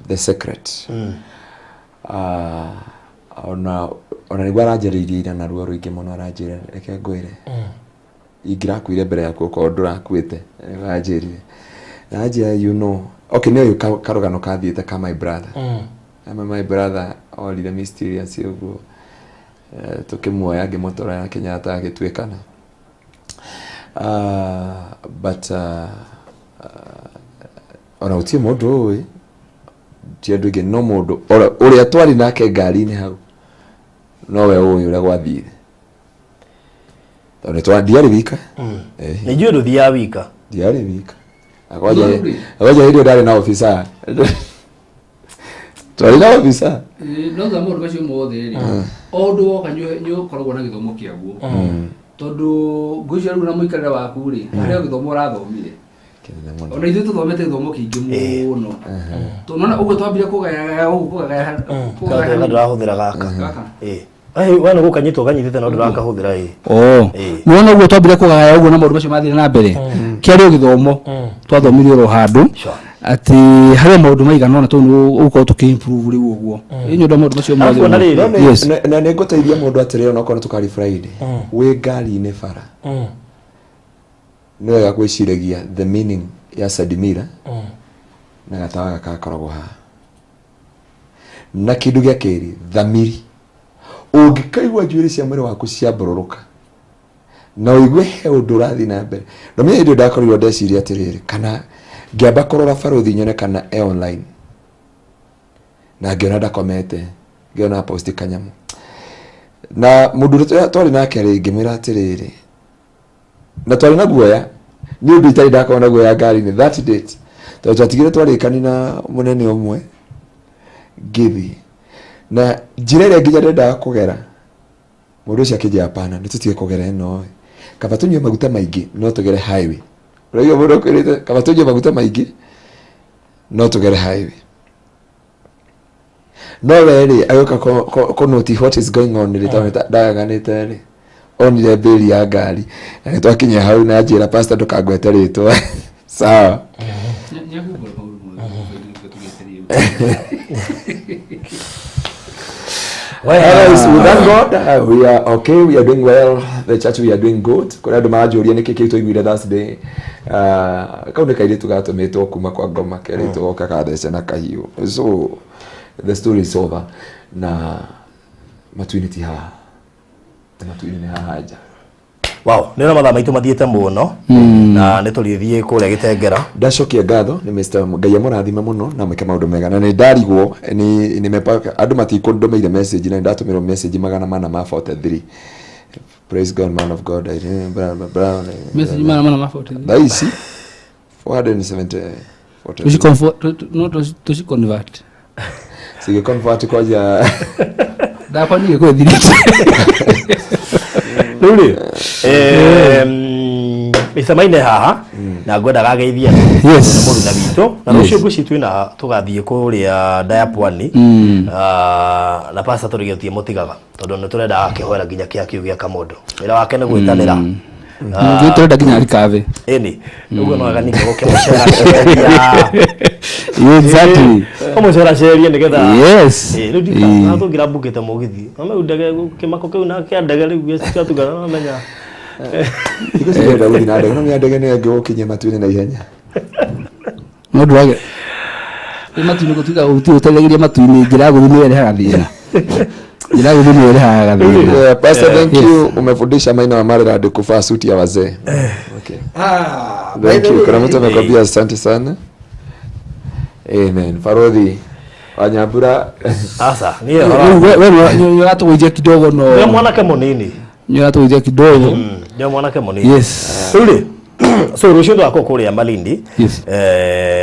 the secret. Ona ona nĩguo aranjarĩirie ira na ruo rũingĩ mũno aranjĩra reke ngwĩre ingĩrakuire mbere yaku okorwo ndũrakuĩte nĩguo aranjĩrire na anjĩra you know okay nĩ ũyũ karũgano kathiĩte ka my brother ama my brother orire mysterious ũguo tũkĩmuoya ngĩmũtwara Kenyatta agĩtuĩkana but ona gũtirĩ mũndũ ũĩ ti andũ aingĩ no mũndũ ũrĩa twarĩ nake ngari-inĩ hau nowe ũĩ ũrĩa gwathire tondũ ndiarĩ wika. Nĩ njũĩ ndũthiaga wika. Ndiarĩ wika akwanja hĩndĩ ĩyo ndarĩ na officer twarĩ na officer. No thutha maũndũ macio mothe rĩ o ũndũ woka nĩ ũkoragwo na gĩthomo kĩaguo tondũ ngwĩciria rĩu na mũikarĩre waku rĩ harĩ o gĩthomo ũrathomire Kĩnene mũno. Ona ithuĩ tũthomete gĩthomo kĩingĩ mũno tũnona ũguo twambire kũgayagaya ũguo kũgagaya Kanga ndũrahũthĩra gaka. Gaka. Ĩĩ. We nĩ gũkanyitwo kanyitĩte no ndũrakahũthĩra ĩĩ. Oh, Ĩĩ. nĩwona ũguo twambire kũgaya ũguo na maũndũ macio mathire na mbere kĩarĩ o gĩthomo twathomire oro handũ Sure. atĩ harĩ o maũndũ maigana ũna tondũ nĩ ũgũkorwo tũkĩ improve rĩu ũguo ĩ nĩ ũndũ wa maũndũ macio Arabu ona mothe. rĩrĩ, No nĩ- Yes. na nĩ ngũteithia mũndũ atĩrĩ onokorwo nĩ tũkari Friday wĩ ngari-inĩ bara nĩ wega gwĩciragia the meaning ya Sadimira na gatawa gaka gakoragwo haha na kĩndũ gĩa kerĩ thamiri ũngĩkaigua njuĩrĩ cia mwĩrĩ waku ciambũrũrũka na ũigue he ũndũ ũrathiĩ na mbere ndamenya hĩndĩ ĩyo ndakorirwo ndeciria atĩrĩrĩ kana ngĩamba kũrora barũthi nyone kana e online na ngĩona ndakomete ngĩona post kanyamũ na mũndũ ũrĩa twarĩ nake rĩ ngĩmwĩra atĩrĩrĩ na twarĩ na guoya nĩ ũndũ itarĩ ndakorwo na guoya ngari-inĩ that date tondũ twatigire twarĩkani na mũnene ũmwe ngĩthiĩ na njĩra ĩrĩa nginya ndendaga kũgera mũndũ ũcio akĩnjĩra hapana nĩ tũtige kũgera ĩno ĩ kaba tũnyue maguta maingĩ no tũgere highway ũraigua mũndũ akwĩrĩte kaba tũnyue maguta maingĩ no tũgere highway no we rĩ agĩũka kũ notice what is going on rĩ tondũ ndagaganĩte rĩ onire mbĩri ya ngari na nĩ twakinya hau na njĩra pastor ndũkangwete rĩtwa sawa. Nĩakũmbũra maũndũ. Otherwise, we thank God, we are okay, we are doing well, the church we are doing good. Kũrĩ andũ maranjũria nĩkĩ kĩu twaiguire Thursday. Kau nĩ kairĩtu gatũmĩtwo kuma kwa ngoma kerĩtwo goka gathece na kahiũ. So the story is over na matu-inĩ ti haha. Matu-inĩ nĩ haha nja. Wow, nä ona mathaa maitå mathiä må no na nä tå rä thiä kå rä a gä tengera. Ndacokia ngatho nĩ Mr. Ngai amũrathime mũno na mwĩke maũndũ mega na nĩ ndarigwo nĩ nimepaka andũ matikũndũmĩire message na nĩ ndatũmĩrwo message 443. Praise God, man of God. I blah, blah, blah. Message mana mana mabote. Thaa ici 470. No tũci convert. Cigĩconvert kwanja. Ndakwa niĩ kwĩthirĩte. Rä u rä Mr. Maine haha na ngwendaga ageithie andũ. Yes. Mũruna witũ na rũciũ ngwĩci twĩna tũgathiĩ kũrĩa Ndaya Pwani. Ah, na pasta tũrĩgĩtie gũthiĩ mũtigaga tondũ nĩ tũrenda akĩhoera nginya kĩa kiu gĩa Kamondo, wĩra wake nĩ gwĩtanĩra. Nĩ tũrenda nginya rikathĩ. Ĩni ũguo no wega ningĩ gũkĩmũceraceria. Exactly. Ũmũceracerie nĩgetha Yes. Ĩ, rĩu ndikana tũngĩra mbukĩte mũgithi no rĩu ndege kĩmako kĩu na kĩa ndege rĩu gĩciatugana no menya. Thikũ ici ndĩrenda gũthiĩ na ndege, no menya ndege nĩyo ĩngĩgũkinyia matu-inĩ na ihenya. No ndwage nĩ matu-inĩ gũtuĩka gũtirĩ ũteithagĩria matu-inĩ, njĩra ya gũthiĩ nĩyo ĩrehaga thĩna, njĩra ya gũthiĩ nĩyo ĩrehaga thĩna. Yeah, Pastor, thank you. Umefundisha Maina wa Maryland kuvaa suti ya wazee. Okay. Thank you. Kuna mtu amekwambia asante sana. Amen. Farodhi Wanyambura. Aca niĩ Rĩu we nĩ ũratũgũithia kidogo no nĩ mwanake mũnini. Nĩ ũratũgũithia kidogo. Nĩ mwanake mũnini. Yes. Rĩu rĩ, so rũciũ tũgakorwo kũrĩa Malindi. Yes.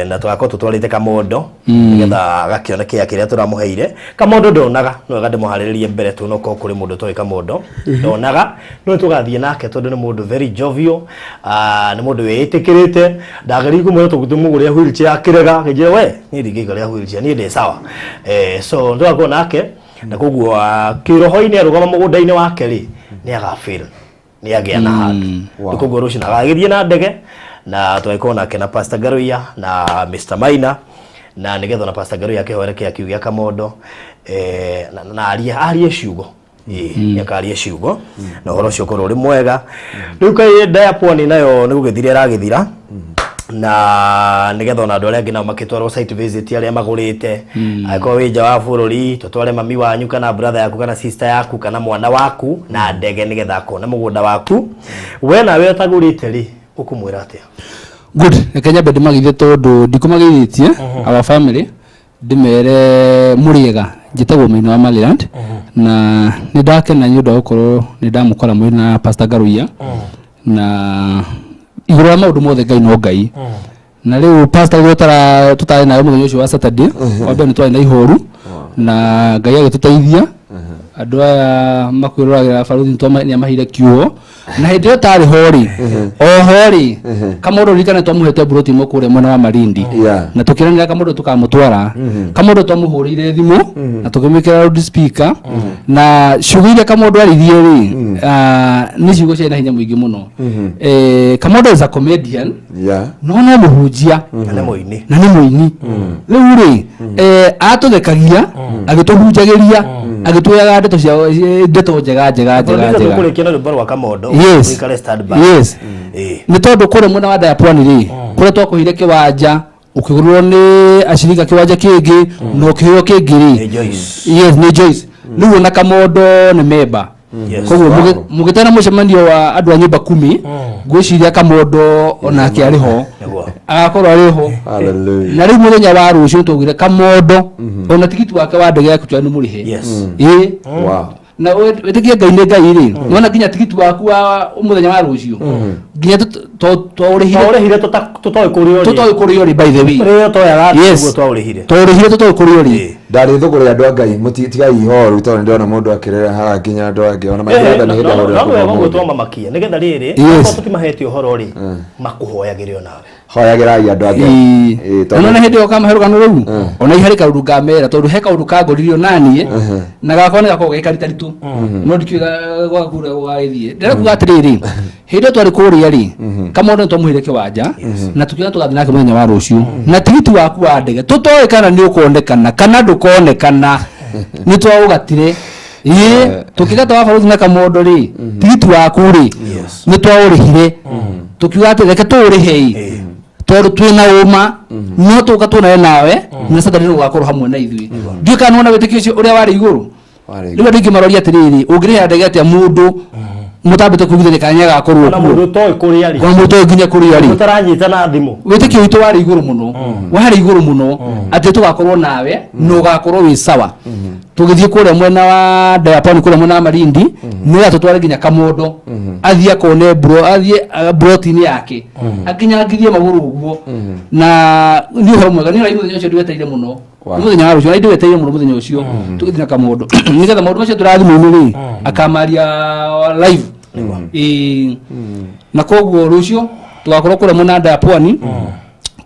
Na tũgakorwo tũtwarĩte Kamondo nĩgetha agakĩona kĩea kĩrĩa tũramũheire. Kamondo ndonaga, no wega ndĩmũharĩrĩrie mbere tu, no korwo kũrĩ mũndũ ũtoĩ Kamondo ndonaga, no tũgathiĩ nake tondũ nĩ mũndũ very jovial, nĩ mũndũ wĩĩtĩkĩrĩte. Ndageririe kũmwĩra tũmũgũrĩre wheelchair akĩrega, akĩnjĩra we niĩ ndingĩikarĩra wheelchair, niĩ ndĩ sawa. So tũgakorwo nake na koguo kĩroho-inĩ arũgama mũgũnda-inĩ wake rĩ, nĩ agafeel nĩ agĩa na handũ. Wow. Koguo rũciũ agagĩthiĩ na ndege na tũgagĩkorwo nake na Pastor Garuia na Mr. Maina na nĩgetha na Pastor Garuia akĩhoere kĩa kiu gĩa Kamondo, na arie ciugo. Ĩĩ, nĩakarie ciugo na ũhoro ũcio ũkorwo ũrĩ mwega. Rĩu kaĩ Ndaya Pwani nayo nĩ gũgĩthira ĩragĩthira na nĩgetha ona andũ arĩa angĩ nao makĩtwarwo site visit arĩa magũrĩte, angĩkorwo wĩ nja wa bũrũri, tũtware mami wanyu kana brother yaku kana sister yaku kana mwana waku na ndege nĩgetha akone mũgũnda waku. We nawe ũtagũrĩte rĩ, ũkũmwĩra atĩa? Good, reke nyambe ndĩmageithie tondũ ndikũmageithĩtie, our family, ndĩmere mũrĩega. Njĩtagwo Maina wa Maryland na nĩ ndakena nĩ ũndũ wa gũkorwo nĩ ndamũkora mwĩ na Pastor Garuia, na igũrũ wa maũndũ mothe Ngai no Ngai. Na rĩu pastor rĩrĩa tũtarĩ nawe mũthenya ũcio wa Saturday wa mbere, nĩ twarĩ na ihoru na Ngai agĩtũteithia. Andũ aya makwĩroragĩra baruthi nĩ amaheire kiugo na hĩndĩ ĩyo tarĩ ho rĩ, oho rĩ, Kamũndũ ririkane twamũhete mburoti ĩmwe kũrĩa mwena wa Malindi na tũkĩranĩra Kamũndũ tũkamũtwara. Kamũndũ twamũhũrĩire thimũ na tũkĩmwĩkĩra loudspeaker, na ciugo iria Kamũndũ aririe rĩ, nĩ ciugo ciarĩ na hinya mũingĩ mũno. Kamũndũ is a comedian no no mũhunjia. Na nĩ mũini. Na nĩ mũini. Rĩu rĩ, atũthekagia agĩtũhunjagĩria, agĩtwĩraga ndeto cia ndeto njega njega njega njega. Tũkũrĩkia na rwĩmbo rwa Kamondo. Yes. Ũikare stand by. Yes. Nĩ tondũ kũrĩa mwena wa Ndaya Pwani rĩ, kũrĩa twakũheire kĩwanja ũkĩgũrĩrwo nĩ acirika kĩwanja kĩngĩ na ũkĩheo kĩngĩ Nĩ rĩ. Joyce. Yes, nĩ Joyce. Rĩu ona Kamondo nĩ memba. Koguo mũgĩtana mũcemanio wa andũ a nyũmba kumi, ngwĩciria Kamondo onake arĩ ho. Nĩguo. Agakorwo arĩ ho. Hallelujah. Na rĩu mũthenya wa rũciũ twaugire Kamondo ona tigiti wake wa ndege ya kutua nĩ mũrĩhe. Ĩĩ. Na wĩtĩkie Ngai nĩ Ngai rĩ, nĩwona nginya tigiti waku wa mũthenya wa rũciũ nginya twaũrĩhire. Twaũrĩhire tũtoĩ kũrĩa ũrĩ. Tũtoĩ kũrĩa ũrĩ, by the way. Rĩrĩa toyaga. Yes. Nĩguo twaũrĩhire. Twaũrĩhire tũtoĩ kũrĩa ũrĩ. Ndarĩ thũgũrĩ andũ a Ngai, tigai ihoru tondũ nĩndĩrona mũndũ akĩrĩra haha nginya andũ angĩ ona maithe nĩ hĩndĩ No ahũrĩra wega ũguo kuma. twamamakia nĩgetha rĩrĩ Yes. akorwo tũtimahete ũhoro rĩ, makũhoyagĩre onawe. Hoyagĩrai andũ a Ngai. Ĩĩ, tondũ- na nona hĩndĩ ĩyo kamahe rũgano rũu ona iharĩ kaũndũ ngamera tondũ he kaũndũ kangoririo naniĩ na gakwa nĩ gakoragwo ge karitaritũ no ndikĩũĩ gwaku ũrĩa gũgagĩthiĩ. Ndĩrenda kuga atĩrĩrĩ, hĩndĩ ĩyo twarĩ kũrĩa rĩ, Kamondo nĩ twamũheire kĩwanja na tũkiuga tũgathiĩ nake mũthenya wa rũciũ na tigiti waku wa ndege tũtoĩ kana nĩ ũkonekana kana ndũkonekana, nĩ twaũgatire. Ĩĩ, tũkĩgata wa baruthi na Kamondo rĩ, tigiti waku rĩ, nĩ twaũrĩhire, tũkiuga atĩ reke tũũrĩhe ĩ, tondũ twĩna ũma no tũka tuonane nawe na Saturday nĩ ũgakorwo hamwe na ithuĩ. Ndiũĩ kana nĩwona wĩtĩkio ũcio ũrĩa warĩ igũrũ. Warĩ Rĩu andũ aingĩ maroria atĩrĩrĩ, ũngĩrĩhĩra ndege atĩa mũndũ mũtambĩte kũiguithania kana nĩagakorwo Ona kuo? mũndũ ũtoĩ kũrĩa rĩ. Ona mũndũ ũtoĩ nginya kũrĩa rĩ. Mũtaranyita na thimũ. Wĩtĩkio witũ warĩ igũrũ mũno, warĩ igũrũ mũno atĩ tũgakorwo nawe na ũgakorwo wĩ sawa. Tũgĩthiĩ kũrĩa mwena wa Diaponi, kũrĩa mwena wa Malindi, nĩ atũtware nginya Kamondo, athiĩ akone bro, athiĩ broti-inĩ yake, akinyangithie magũrũ ũguo. Na nĩ ũhoro mwega, nĩ ũrĩa mũthenya ũcio ndĩwetereire mũno. Wow. Nĩ mũthenya wa rũciũ, na ndĩwetereire mũno mũthenya ũcio tũgĩthiĩ na Kamondo nĩgetha maũndũ macio tũra thimũ-inĩ rĩ akamaria live. Ĩĩ. Na koguo rũciũ tũgakorwo kũrĩa mwena wa Diaponi,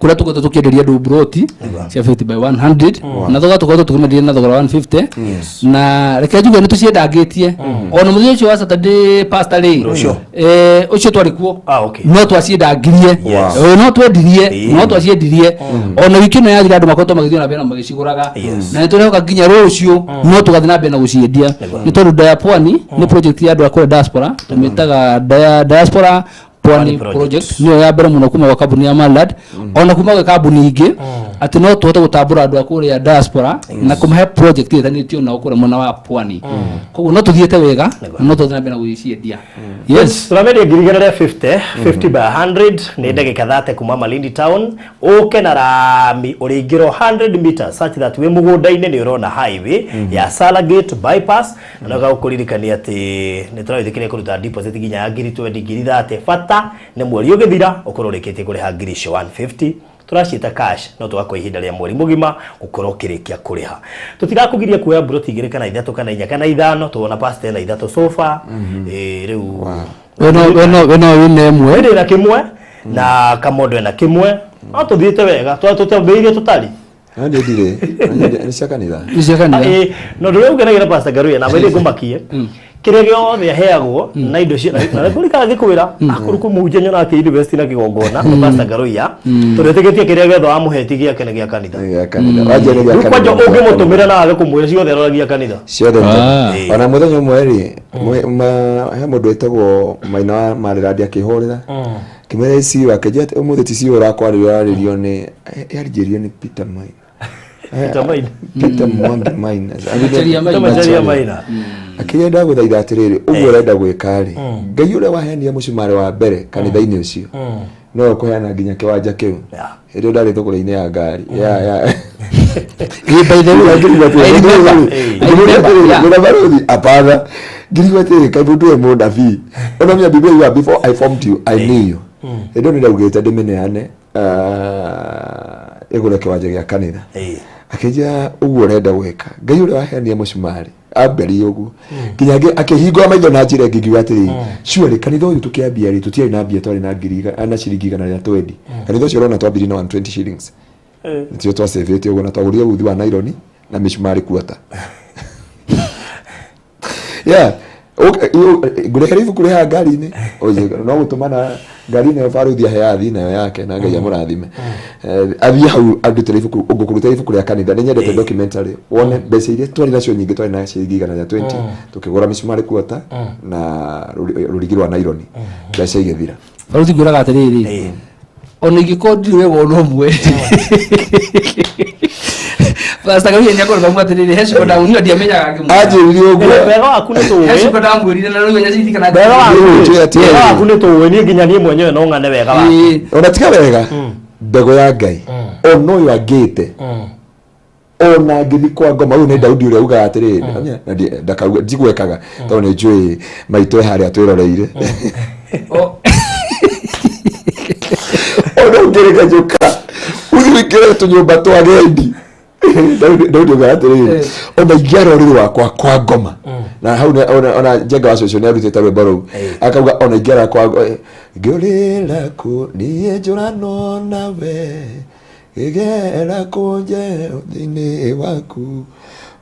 kũrĩa tũkoretwo tũkĩenderia andũ broti cia 50 by 100, na thogora tũkoretwo tũkĩmenderia na thogora 150. Na reke njuge nĩ tũciendangĩtie ona mũthenya ũcio wa Saturday, pastor rĩ. Rũciũ. Ũcio twarĩ kuo. Ah, okay. No twaciendangirie. No twendirie, no twaciendirie ona wiki ĩno yathira, andũ makoretwo magĩthiĩ na mbere na magĩcigũraga. Na nĩ tũrehoka nginya rũciũ no tũgathiĩ na mbere na gũciendia, nĩ tondũ Daya Pwani nĩ project ya andũ a kũrĩa diaspora, tũmĩtaga Diaspora Pwani Pwani Project. Project, nĩyo ya mbere mũno kuma gwa kambuni ya Malad, ona kuma gwĩ kambuni ingĩ, atĩ no tũhote gũtambũra andũ a kũrĩa diaspora na kũmahe project ĩtanĩtio nao kũrĩa mwena wa Pwani. Koguo no tũthiĩte wega na no tũthiĩ na mbere na gũgĩciendia. Yes. Tũramendia 1,050, 50 by 100, nĩ ndagĩka 30 kuma Malindi town. Ũke na rami ũrĩingĩra 100 meters such that wĩ mũgũnda-inĩ nĩ ũrona highway ya Sala Gate bypass. Na no gũkũririkania atĩ nĩ tũrawĩtĩkĩria kũruta deposit nginya ya ngiri 20, ngiri 30, bata nĩ mweri ũgĩthira ũkorwo ũrĩkĩtie kũrĩha ngiri icio 150. Tũraciĩta cash, no tũgakũhe ihinda rĩa mweri mũgima gũkorwo ũkĩrĩkia kũrĩha. Tũtirakũgiria kuoya mburoti igĩrĩ kana ithatũ kana inya kana ithano, tuona pastor ena ithatũ sofa. Ĩĩ, rĩu We no wĩna ĩmwe. Ndĩ na kĩmwe na Kamondo ena kĩmwe, no tũthiĩte wega. Tũtambĩrĩirie tũtari. No niĩ ndirĩ. Nĩ cia kanitha. Nĩ cia kanitha. Ĩĩ, na ũndũ ũrĩa ũngenagia Pastor Ngaruiya na maithe ngũmakie, kĩrĩa gĩothe aheagwo na indo cia na kũrikaga ngĩkwĩra akũrũ kũmũhunjia nyonaga akĩ invest na kĩgongona nĩ Pastor Ngaruiya, tondũ etĩkĩtie kĩrĩa gĩothe wamũhe ti gĩake, nĩ gĩa kanitha. Nĩ gĩa kanitha. Wanjia nĩ gĩa Rĩu kwanja kanitha. ũngĩmũtũmĩra na age kũmwĩra, ciothe aroragia kanitha. Ciothe. Ah. Ona mũthenya ũmwe rĩ, he mũndũ wĩtagwo Maina wa Marĩrandi akĩhũrĩra. Kĩmwĩra ICU, akĩnjĩra atĩ ũmũthĩ ti CU ũrakwarĩrio, ũrarĩrio nĩ yarĩrio nĩ Peter Maina. Peter Maina. Peter Mwangi Maina. Macharia Maina. Peter Macharia Maina. Akĩrĩa ndagũthaitha atĩrĩrĩ, ũguo ũrenda gwĩka rĩ, Ngai ũrĩa waheanire mũcumarĩ wa mbere kanitha-inĩ ũcio no ũkũheana nginya kĩwanja kĩu. Hĩndĩ ĩyo ndarĩ thũgũrĩ-inĩ ya ngari ya. Ĩ, by the way, Ngĩrigwo atĩrĩ, I remember. I ngĩrigwo remember, atĩrĩ, yeah. ngĩra barũthi apana, ngĩrigwo atĩrĩ, kaĩ mũndũ ũyũ mũnabii ona menya Biblia yuga, "Before I formed you, I knew you." Hĩndĩ ĩyo nĩndaugĩte ndĩmĩneane, ĩgũre kĩwanja gĩa kanitha. Akĩnjĩra ũguo ũrenda gwĩka, Ngai ũrĩa waheanire mũcumarĩ ambĩrĩirie ũguo nginya akĩhingũra maitho na njĩra ĩngĩ, ngiuga atĩrĩrĩ, surely kanitha ũyũ tũkĩambia rĩ, tũtiarĩ na mbia, twarĩ na ngiri na ciringi 120. Kanitha ũcio ũrona twambirie na 120 shillings, nĩtio twacĩvĩte ũguo, na twagũrire uthi wa naironi na mĩcumarĩ kuota. Yeah. Ngũrehere ibuku rĩa ngari-inĩ. Oye, no gũtũmana ngari-inĩ ĩyo baruthi aheaga athiĩ nayo yake, na Ngai amũrathime. Athiĩ hau andutĩre ibuku, ngũkũrutĩra ibuku rĩa kanitha. Nĩ nyendete documentary wone mbeca iria twarĩ nacio nyingĩ, twarĩ na ciringi 120, tũkĩgũra mĩcumarĩ kuota na rũrigi rwa naironi, mbeca igĩthira. Baruthi, ngwĩraga atĩrĩrĩ, ona ingĩkorwo ndirĩ wega ona ũmwe, Pastor Garuiya nĩakorwo ndauga atĩrĩrĩ, he ciugo ndamwĩrire ndiamenyaga ngĩmwĩra. Anjĩrire ũguo. Wega waku nĩ He tũĩ. ciugo ndamwĩrire na rĩu nyaririkana. Wega waku. Rĩu njũĩ atĩrĩrĩ. Wega waku nĩ tũĩ, niĩ nginya niĩ mwenyewe no ng'ane wega waku. Ĩĩ. Ona tiga wega, mbegũ ya Ngai ona ũyũ angĩte, ona ngĩthi kwa ngoma, ũyũ nĩ Daudi ũrĩa ugaga atĩrĩrĩ, na ndakauga ndigwekaga tondũ nĩ njũĩ maitũ e harĩa twĩroreire. Ona ũngĩreka njoka ũthiĩ ũingĩre tũnyũmba twa gendi, Daudi ugaga atĩrĩrĩ, ona ingĩara ũrĩrĩ wakwa kwa ngoma. Na hau ona Njenga wa cũcũ nĩ arutĩte rwĩmbo rũu. Akauga ona ingĩara kwa ngĩũrĩra kũ niĩ njũrano nawe gĩgera kũnje thĩinĩ waku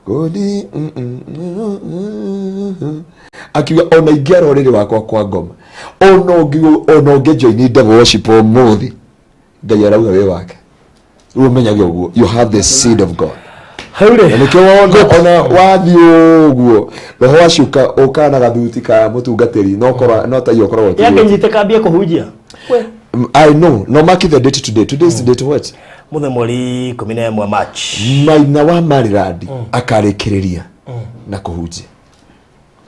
kũndi akiuga ona ingĩara ũrĩrĩ wakwa kwa ngoma ona ũngĩ join devil worship ũmũthĩ, Ngai arauga wĩ wake. Rĩu ũmenyage ũguo, you have the seed of God. Hau Na rĩ nĩkĩo wona ona wathiĩ ũguo roho wacuka ũkaga na gathuti ka mũtungatĩri no korwa no tai ũkoragwo ũtigĩte. Yakenyite kambie kũhunjia. We. I know no mark the date today. Today is date what? Mũthenya mweri 11 March. Maina wa Marirandi akarĩkĩrĩria na kũhunjia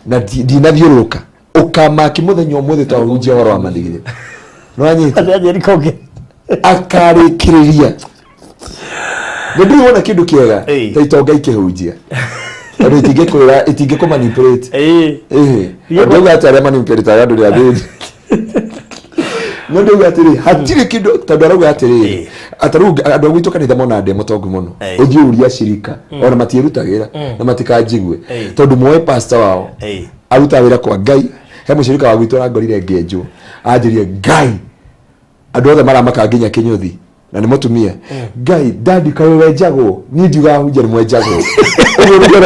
na ndinathiũrũrũka ũkamaki mũthenya ũmũthĩ ta ũhunjia ũhoro wa mathirĩ nĩwanyita. Atĩ konge. Akarĩkĩrĩria nĩ ndũrĩ wona kĩndũ kĩega ta itonga ikĩhunjia tondũ itingĩkwĩra, itingĩkũmanipulate. Ĩhĩ, ndauga atĩ arĩa manipulate andũ nĩ athĩni, no ndauga atĩrĩ hatirĩ kĩndũ tondũ arauga atĩrĩrĩ ata rĩu andũ a gwitũ kanitha mona ndĩ mũtongu mũno. Ũthiĩ ũrie acirika ona matiĩrutagĩra na matikanjigue tondũ moĩ pastor wao arutaga wĩra kwa Ngai. He mũcirika wa gwitũ arangorire ngĩenjwo, anjĩrie Ngai andũ othe maramaka nginya kĩnyũthi na nĩ mũtumia. Ngai dadi kaĩ wenjagwo, niĩ ndiugaga hunjia nĩ mwenjagwo. Ũguo nĩguo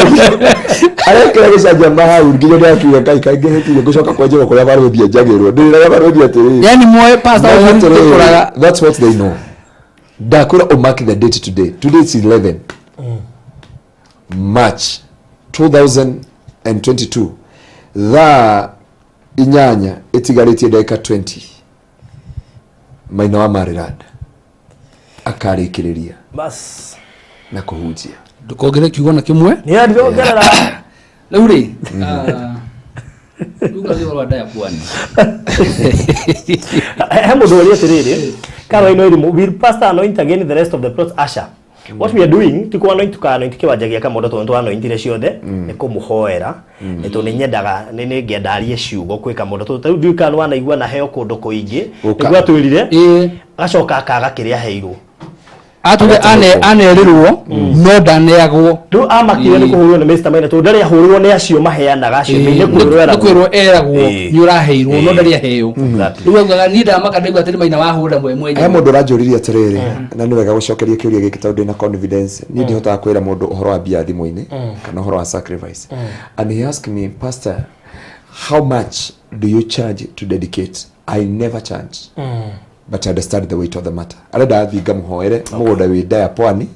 arekĩra gĩcanjama hau nginya ndĩrakiuga Ngai kaĩ ngĩhĩtire ngũcoka kwenjerwo kũrĩa barũthi enjagĩrwo. Ndĩrĩraga barũthi atĩrĩrĩ, yani moe pastor Moe ũcio atĩrĩrĩ, tũkũraga. That's what they know. Ndakwĩra ũmark the date today. Today is 11 March 2022, thaa 8 ĩtigarĩtie ndagĩka 20, Maina wa Maryland akarĩkĩrĩria Bas. na kũhunjia. Ndũkongere kiugo na kĩmwe. Nĩ ndĩrongerera. Rĩu rĩ, rĩu kathi ũhoro wa ndaya pwani. He mũndũ ũria atĩrĩrĩ, Caroline Wairimu, will pastor anoint again the rest of the plots? Asha, what we are doing ti kũ anoint, tuka anoint kĩwanja gĩa Kamondo tondũ twa anointire ciothe, nĩ kũmũhoera nĩ tondũ nĩ nyendaga nĩ ngĩenda arie ciugo kwĩ Kamondo tondũ tarĩu ndiũĩ kana wanaigua na heo kũndũ kũingĩ. Ũka. Nĩguo atwĩrire agacoka akaga kĩrĩa aheirwo. Atũre anerĩrwo no ndaneagwo. Rĩu amakire nĩ kũhũrwo nĩ Mr. Maina tondũ ndarĩ ahũrwo nĩ acio maheanaga acio nĩ kwĩrwo nĩ eragwo. Kwĩrwo eragwo nĩ ũraheirwo no ndarĩ aheo. Rĩu augaga niĩ ndamaka ndaigua atĩrĩ Maina wahũra mwe He mwenyewe. mũndũ ũranjũririe atĩrĩrĩ, na nĩ wega gũcokeria kĩũria gĩkĩ tondũ ndĩna confidence niĩ ndihotaga kwĩra mũndũ ũhoro wa mbia thimũ-inĩ kana ũhoro wa sacrifice. And he asked me, "Pastor, how much do you charge to dedicate?" I never charge, but I understand the weight of the matter. Arenda athiĩ ngamũhoere mũgũnda wĩ ndaya pwani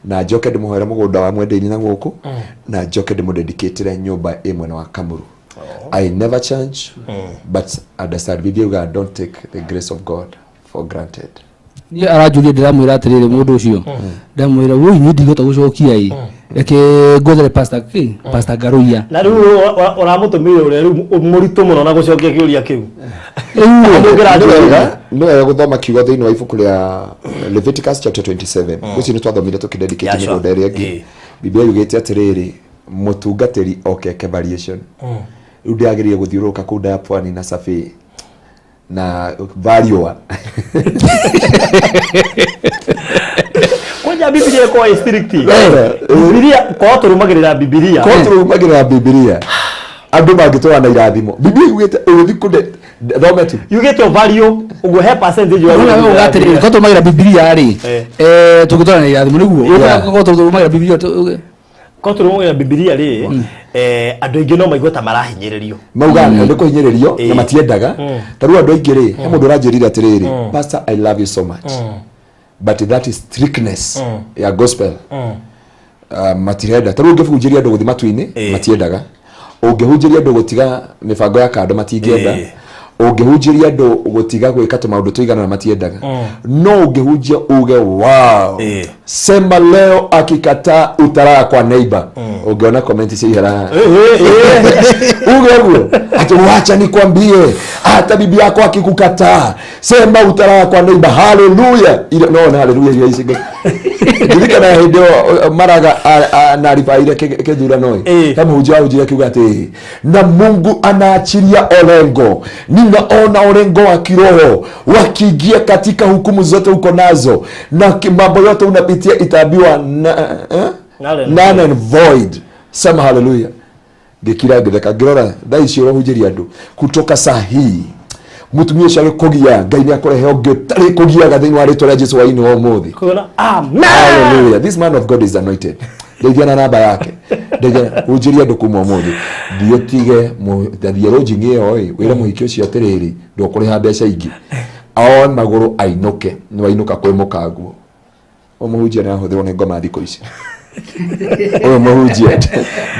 na njoke ndĩmũhoere mũgũnda wa mwendei-inĩ na gũkũ na njoke ndĩmũdedicatĩre nyũmba ĩ mwena wa Kamuru. I never charge, but understand Biblia yugaga don't take the grace of God for granted. Niĩ aranjũria, ndĩramwĩra atĩrĩrĩ, mũndũ ũcio ndamwĩra woi niĩ ndingĩhota gũcokia ĩ, reke ngwethere pastor kĩ Pastor Ngaruiya. Na rĩu ũramũtũmire ũrĩa rĩu mũritũ mũno na gũcokia kĩũria kĩu. Rĩu Nĩ wega gũthoma kiugo thĩinĩ wa ibuku rĩa Leviticus chapter 27. Ũcio nĩ twathomire tũkĩdedicate mĩgũnda ĩrĩa ĩngĩ. Biblia yugĩte atĩrĩrĩ, mũtungatĩri oke eke variation. Rĩu ndĩagĩrĩire gũthiũrũrũka kũu ndaya pwani na survey na variũa. Kwanja Bibilia ĩkoragwo ĩ strict. Bibilia korwo tũrũmagĩrĩra Bibilia. Korwo tũrũmagĩrĩra Bibilia andũ mangĩtũra na irathimo. Bibilia yugĩte ũgĩthiĩ kũnde thome tu. Yugĩte value ũguo he percentage Ũrĩa uga atĩrĩrĩ ko tũrũmagĩra Bibilia rĩ, tũngĩtwarana na irathimo nĩguo ko tũrũmagĩra Bibilia Korwo tũrũmagĩrĩra Bibilia rĩ, andũ aingĩ no maigue ta marahinyĩrĩrio. Mauga nĩ kũhinyĩrĩrio na matiendaga. Ta rĩu andũ aingĩ rĩ, he mũndũ ũranjĩrire atĩrĩrĩ, "Pastor, I love you so much, but that is strictness ya gospel." Matirenda. Ta rĩu ũngĩhunjĩria andũ gũthiĩ matu-inĩ, matiendaga. Ũngĩhunjĩria andũ gũtiga mĩbango ya kando, matingĩenda. Ũngĩhunjĩria andũ gũtiga gwĩka tũmaũndũ tũigana na matiendaga. No ũngĩhunjia uge wow, sema leo akikataa utalala kwa neighbor, ũngĩona comment ciaihara uge ũguo ati wacha nikwambie, hata bibi yako akikukataa sema utalala kwa neighbor. Haleluya. Ile no na haleluya iria ici ndirikana hĩndĩ ĩyo Maraga naribaire kĩthurano ĩ, he mũhunjia wahunjire akiuga atĩ na Mungu anaachilia Orengo, ninaona Orengo wa kiroho wakiingia katika hukumu zote uko nazo na mambo yote unapitia itaambiwa na, eh? Null and Null and void. Sema haleluya. Ngĩkira, ngĩtheka, ngĩrora thaa ici ũrahunjĩria andũ kutoka saa hii mũtumia ũcio agĩkũgia, Ngai nĩ akũrehe ũngĩ ũtarĩ kũgiaga thĩinĩ wa rĩtwa rĩa Jesu wainĩ wa ũmũthĩ. Kuona amen. Hallelujah. This man of God is anointed. Ndeithia na namba yake. Ndeithia hunjĩria andũ kuma ũmũthĩ. Thiĩ ũtige thiĩ lodging ĩyo ĩ, wĩre mũhiki ũcio atĩrĩrĩ, ndũkũrĩha mbeca ingĩ. Aoe magũrũ ainũke, nĩ wainũka kwĩ mũkanguo. Ũyũ mũhunjia nĩ ahũthĩrwo nĩ ngoma thikũ ici. Ũyũ mũhunjia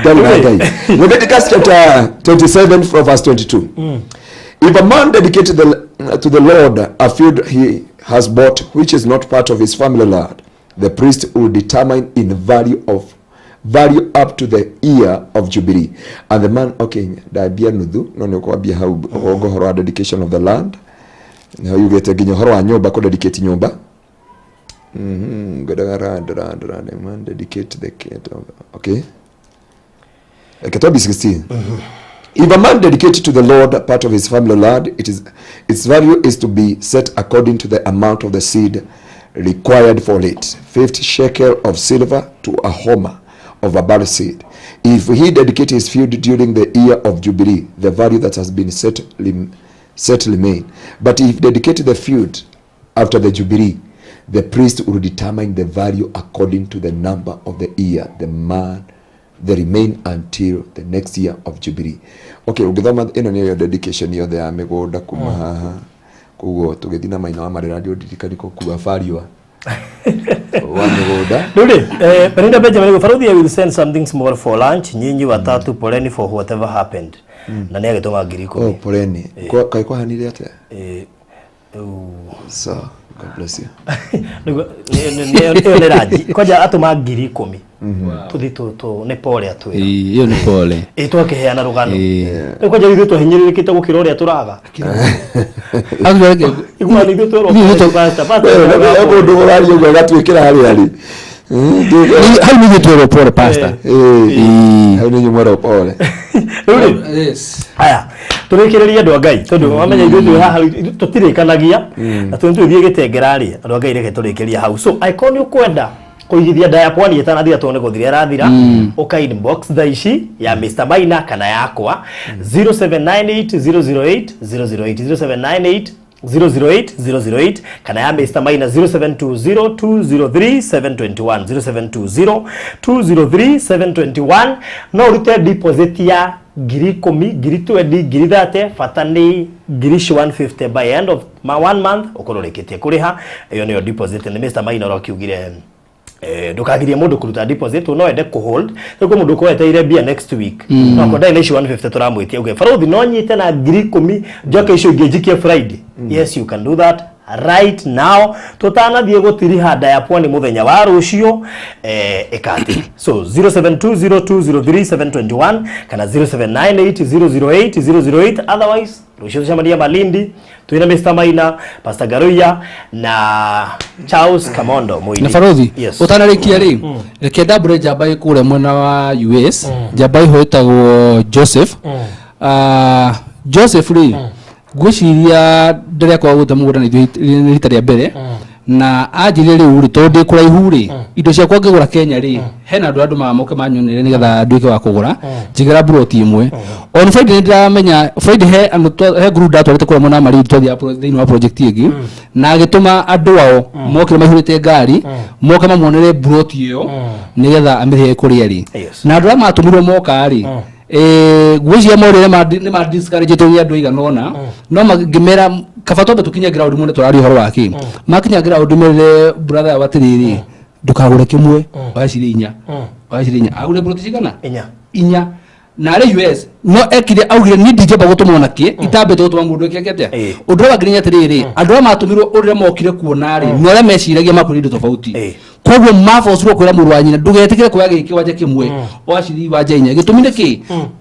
ndarĩ na Ngai. Leviticus chapter 27 from verse 22. If a man dedicated to the Lord a field he has bought, which is not part of his family land, the priest will determine in value up to the year of Jubilee. And the man, okay, ndambia nuthu, no nĩ ũkwambia hau ũhongo ũhoro wa dedication of the land. Nĩho yugĩte nginya ũhoro wa nyũmba, kũ dedicate nyũmba. Ngwendaga land, land, land, man dedicate the kid. Okay. Kitabu 16. If a man dedicated to the Lord part of his family land, its value is to be set according to the amount of the seed required for it, 50 shekel of silver to a homer of a barley seed. If he dedicate his field during the year of Jubilee, the value that has been set remain. But if dedicate the field after the Jubilee, the priest will determine the value according to the number of the year the man the remain until the next year of Jubilee. Okay, ũngĩthoma ĩno nĩyo dedication yothe ya mĩgũnda kuma haha. Koguo tũgĩthiĩ na Maina wa Marĩra ndio ndirikani kũkua bariwa wa mĩgũnda. Rĩu rĩ, Belinda Benjamin, Faruthi, I will send something small for lunch. Nyinyi watatu poleni for whatever happened. Na nĩ agĩtũma ngiri Oh, 10. poleni. Kaĩ kwahanire atĩa? Rĩu So, God bless you. Ĩyo nĩ ranji kwanja atũma 10,000 tũthi nĩ pole atwĩra. Ĩĩ, ĩyo nĩ pole. Ĩ twakĩheana rũgano. Ĩĩ. Rĩu kwanja ithuĩ twahinyĩrĩrĩkĩte gũkĩra ũrĩa tũraga. Actually, Igua nĩ ithuĩ twerwo Ithuĩ pole, pastor, pastor, Wewe mũndũ ũraria ũguo agatuĩkĩra harĩa arĩ. Hau nĩ ithuĩ twerwo pole, pastor. Ĩĩ. Hau nĩ inyuĩ mwerwo pole. Rĩu rĩ, aya tũrĩkĩrĩrie andũ a Ngai tondũ wamenya ithuĩ twĩ haha tũtirĩkanagia na tondũ tũthiĩ gĩtengera rĩ, andũ a Ngai, reke tũrĩkĩrie hau. So angĩkorwo nĩ ũkwenda kũigithia nda ya pwani ĩtanathira, tondũ nĩ gũthira ĩrathira, ũka inbox thaa ici ya Mr Maina kana yakwa, 0798 008 008, 0798 008 008, kana ya Mr Maina, 0720 203 721, 0720 203 721. No ũrute deposit ya 10,000, 20,000, 30,000, bata nĩ ngiri ici 150 by end of ma one month ũkorwo ũrĩkĩtie kũrĩha. Ĩyo nĩyo deposit. Nĩ Mr Maina ũrakiugire ndũkagirie mũndũ kũruta deposit, no ende kũhold. Rĩu kwĩ mũndũ ũkweteire mbia next week, no akorwo ndarĩ na ici 150 tũramwĩtia, uge barothi no nyite na 10,000 njoke icio ingĩ njikie Friday. Yes, you can do that right now tũtanathiĩ gũtiriha nda ya pwani mũthenya wa rũciũ. Ĩkatĩ so 0720203721 kana 0798008008. Otherwise rũciũ tũcemania Malindi twĩna Mr Maina, Pastor Garuya na Charles Kamondo Mũini. Na barothi, Yes. ũtanarĩkia rĩ, reke ndambũre njamba ĩ kũrĩa mwena wa US, njamba ĩho ĩtagwo Joseph. Ah, Joseph rĩ, ngwĩciria ndĩrĩa kwaga gũte mũgũnda na ithuĩ nĩ rita rĩa mbere, na anjĩrire rĩu rĩ, tondũ ndĩ kũraihu rĩ, indo ciakwa ngĩgũra Kenya rĩ, hena andũ andũ moke manyonere nĩgetha nduĩke wa kũgũra njigĩra buroti ĩmwe. On Friday nĩ ndĩramenya Friday he andũ he group ndatwarĩte kũrĩa mwena wa Malindi, twathiaga thĩinĩ wa project ĩngĩ, na agĩtũma andũ ao mokire maihũrĩte ngari moke mamuonere buroti ĩyo nĩgetha amĩrĩhe kũrĩa rĩ. Na andũ arĩa matũmirwo moka rĩ, ngwĩciria morire nĩ ma discourage nĩ andũ aigana ũna, no ngĩmera kaba twambe tũkinye ground muone tũraria ũhoro wa kĩ. Makinya ground merire brother yao atĩrĩrĩ, ndũkagũre kĩmwe, oya cirĩ inya, oya cirĩ inya. Agũre buroti cigana? Inya. Inya, na arĩ US no ekire augire ni ndingĩamba gũtũmwo na kĩ itambĩte gũtũma mũndũ eke atĩa. Ũndũ ũrĩa wangenia atĩrĩrĩ, andũ arĩa matũmirwo ũrĩa mokire kuona rĩ, na ũrĩa meciragia makwĩra indo tofauti. Koguo mabocirwo kwĩra mũrũ wa nyina, ndũgetĩkĩre kuoya gĩkĩ wanja kĩmwe, oya cirĩ iwanja inya. Gĩtũmi nĩ kĩ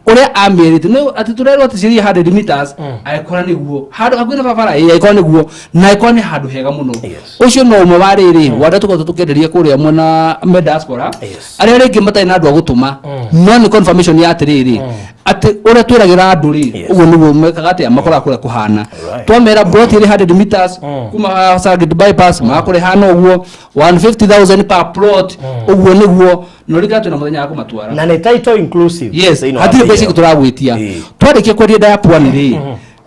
ũrĩa amĩrĩte nĩ atĩ tũrerwo atĩ cirĩ 100 meters, agĩkora nĩguo handũ hakuhĩ na barabara, ĩĩ, agĩkora nĩguo na agĩkora nĩ handũ hega mũno. Ũcio no ũmwe wa rĩrĩ wa arĩa tũkoretwo tũkĩenderia kũrĩa mwena me diaspora, arĩa rĩngĩ matarĩ na andũ a gũtũma, no nĩ confirmation ya atĩrĩrĩ, Atĩ ũrĩa twĩragĩra andũ rĩ, Yes. ũguo nĩguo mekaga atĩa makoraga kũrĩa kũhana. Alright. Twamera plot ĩrĩ 100 meters kuma Serengeti bypass, magakũrĩha na ũguo 150,000 per plot, ũguo nĩguo na ũrĩkana twĩna mũthenya wa kũmatwara. Na nĩ title inclusive. Yes, Thĩinĩ wa hatirĩ bei mbeca ĩyo. ingĩ tũragwĩtia. Twarĩkia kwendia ndaya pwani rĩ,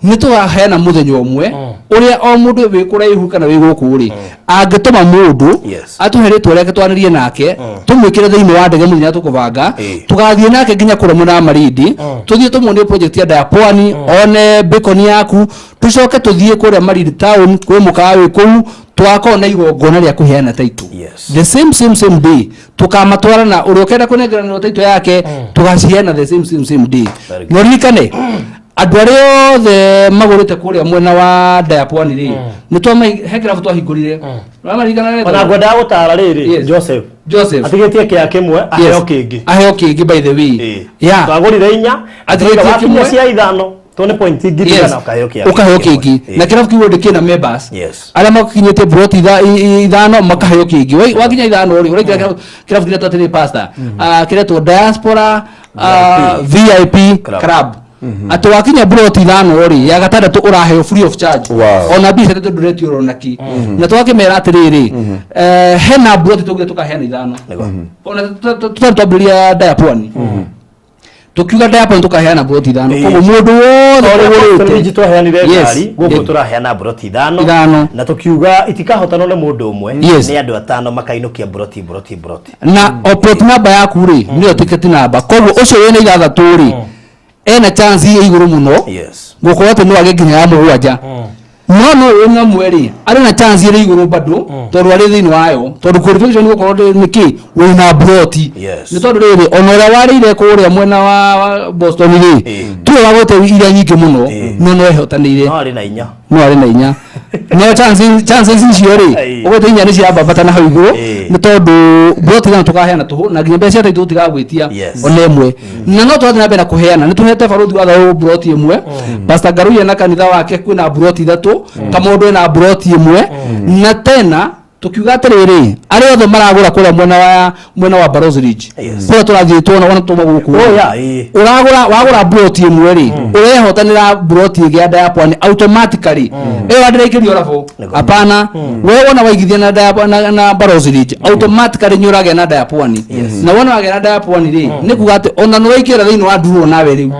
nĩ tũkaheana mũthenya ũmwe ũrĩa o mũndũ wĩ kũraihu kana wĩ gũkũ rĩ angĩtũma mũndũ atũhe rĩtwa rĩake twanĩrie nake, tũmwĩkĩre thĩinĩ wa ndege mũthenya tũkũbanga, tũgathiĩ nake nginya kũrĩa mwena wa Malindi, tũthiĩ tũmuonie project ya ndaya pwani, one beacon yaku, tũcoke tũthiĩ kũrĩa Malindi town kwĩ mũkawa wĩ kũu, tũgakorwo na igongona rĩa kũheana title. The same same same day tukamatwara, na ũrĩa ũkenda kũnengeranĩrwo title yake tũgaciheana the same same same day. Very good. Na ũririkane andũ arĩa othe magũrĩte kũrĩa mwena wa Ndaya Pwani rĩ, nĩ twama he kĩrabu twahingũrire. Ũramaririkana Ona rĩtwa? ngwendaga gũtara rĩrĩ, Yes. Joseph Joseph atigĩtie kĩa kĩmwe aheo Yes. kĩngĩ. Aheo kĩngĩ, by the way, yeah. Twagũrire inya. Atigĩtie Wakinya kĩmwe. cia ithano tuone point ngiri Yes. igana ũkaheo kĩa Ũkaheo kĩmwe. kĩngĩ. Na kĩrabu kĩu already kĩna members Yes. arĩa makinyĩtie broti ithano makaheo kĩngĩ. Wakinya ithano rĩ, ũraingĩra kĩrabu kĩretwo atĩrĩ, pastor, kĩretwo Diaspora VIP Club. Club, atĩ wakinya broti ithano rĩ, ya gatandatũ ũraheo free of charge. Ona mbia ciatũ ndũretio oro naki. Na twakĩmera atĩrĩrĩ, hena broti tũgire tũkaheana ithano. Nĩguo. Ona tũtarĩ twambĩrĩria Ndaya Pwani, tukiuga Ndaya Pwani tũkaheana broti ithano. Koguo mũndũ wothe ũgũrĩte Ridge twaheanire Yes. ngari gũkũ, tũraheana mburoti ithano. Ithano. Na tukiuga itikahotanwo nĩ mũndũ ũmwe, Yes. nĩ andũ atano makainũkia mburoti mburoti mburoti. Na o plot number yaku rĩ nĩyo ticket number, koguo ũcio wĩna ithathatũ rĩ ena chance ĩ igũrũ mũno gũkorwo atĩ no agĩe nginya ya mũgwanja, no wĩna mwe rĩ arĩ na chance ĩrĩ igũrũ bado tondũ arĩ thĩinĩ wayo, tondũ qualification nĩ gũkorwo nĩkĩ wĩna broti. Nĩ tondũ rĩrĩ, ona ũrĩa warĩire kũrĩa mwena wa Boston rĩ, tiwe wagũte iria nyingĩ mũno, no ehotanĩire. No arĩ na inya. No arĩ na inya, no chances icio rĩ ũgwete inya nĩ cirambambata na hau igũrũ, nĩ tondũ broti ithano tũkaheana tũhũ na nginya mbeca cia taitũ tũtigagwĩtia ona ĩmwe. Na no tũrathiĩ na mbere na kũheana, nĩ tũhete barũthi wa thayũ broti ĩmwe, Pastor Ngaruiya na kanitha wake kwĩna broti ithatũ, Kamondo ena broti ĩmwe. Na tena tukiuga atĩrĩrĩ, arĩa othe maragũra kũrĩa mwena wa Barozi Ridge, kũrĩa tũrathiĩ tuona ona tuma gũkũ, Oh, yeah, ĩĩ. Ũragũra, wagũra broti ĩmwe rĩ, ũrehotanĩra broti ĩngĩ ya Ndaya Pwani automatically. Ĩyo ndĩraikĩrio rabo, hapana. We wona waigithia na Ndaya na Barozi Ridge, automatically nĩ ũragĩa na Ndaya Pwani. Na wona wagĩa na Ndaya Pwani rĩ, nĩ kuga atĩ ona nĩ waingĩra thĩinĩ wa nduro nawe rĩu.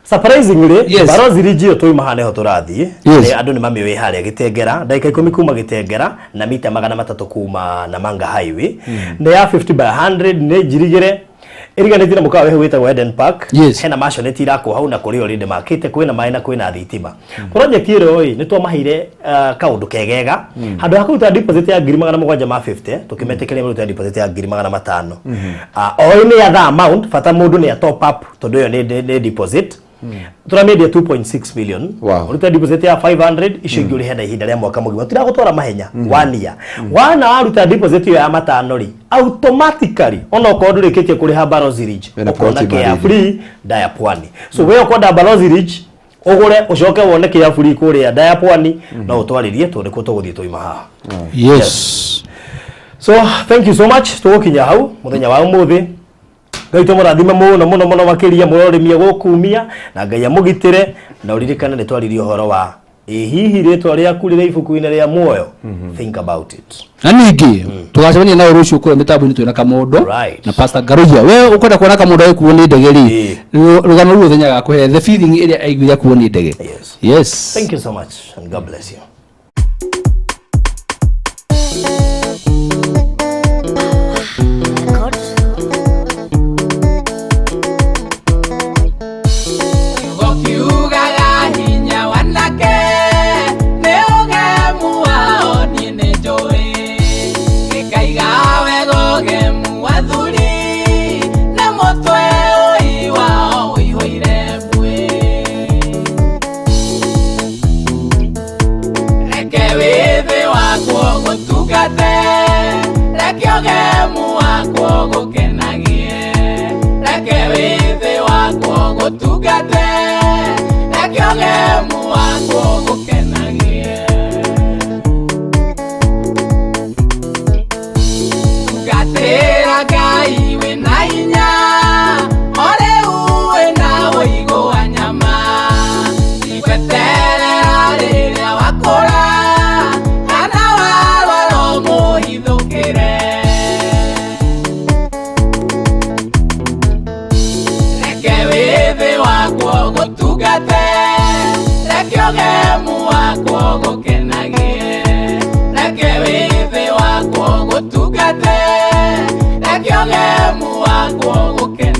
Surprisingly, Yes. Barozi Ridge ĩyo twauma haha nĩho tũrathiĩ. Yes. Nĩ andũ nĩ mamĩũĩ harĩa Gĩtengera, ndagĩka 10 kuma Gĩtengera na mita 300 kuma Namanga Highway. Nĩ ya 50 by 100, nĩ njirigĩre, ĩriganĩtie na mũkawa wĩho wĩtagwo Eden Park. Yes. Hena maisonette irakwo hau na kũrĩ already makĩte, kwĩna maĩ na kwĩna thitima. Project ĩyo ĩ nĩ twamaheire kaũndũ kegega, handũ ha kũruta deposit ya 750,000, tũkĩmetĩkĩria maruta deposit ya 500,000. O nĩ other amount, bata mũndũ nĩ a top up, tondũ ĩyo nĩ deposit tũramĩendia 2.6 million. Ũrute deposit ya 500, icio ingĩ ũrĩhe na ihinda rĩa mwaka mũgima, tiragũtwara mahenya. One year wana waruta deposit ĩyo ya matano rĩ, automatically ona okorwo ndũrĩkĩtie kũrĩha Barozi Ridge, Wĩna ũkona plot kĩa Malindi. free Ndaya Pwani. So we ũkwenda Barozi Ridge ũgũre, ũcoke wone kĩa free kũrĩa Ndaya Pwani, no ũtwarĩrie tondũ nĩkuo tũgũthiĩ tũima haha. Yes. So thank you so much, tũgũkinya hau mũthenya wa ũmũthĩ. Ngai tũmũrathime mũno mũno mũno makĩria, mũrorĩmie gũkumia na Ngai amũgitĩre. Na ũririkane nĩ twaririe ũhoro wa ĩ hihi rĩtwa rĩaku rĩrĩ ibuku-inĩ rĩa muoyo. Think about it. Na ningĩ tũgacemania nawe rũciũ kũrĩa mĩtambo-inĩ twĩna Kamondo na Pastor Ngaruiya. We ũkwenda kuona Kamondo agĩkuo nĩ ndege rĩ, rũgano rũu ũthenya gakũhe the feeling ĩrĩa aiguire akuo nĩ ndege. Yes. Yes. Thank you so much and God bless you. Kiugo kiugaga hinya wanake nĩ ũgemu wao, niĩ nĩ njũĩ gĩkaiga wega ũgemu wa thuri na mũtwe ũi wao ũihũire mbuĩ. wakwa ũgũtungate, reke ũgemu wakwa ũgũkenagie, reke wĩthĩ wakwa ũgũtungate, reke ũgemu wakwa ũgũkenagie.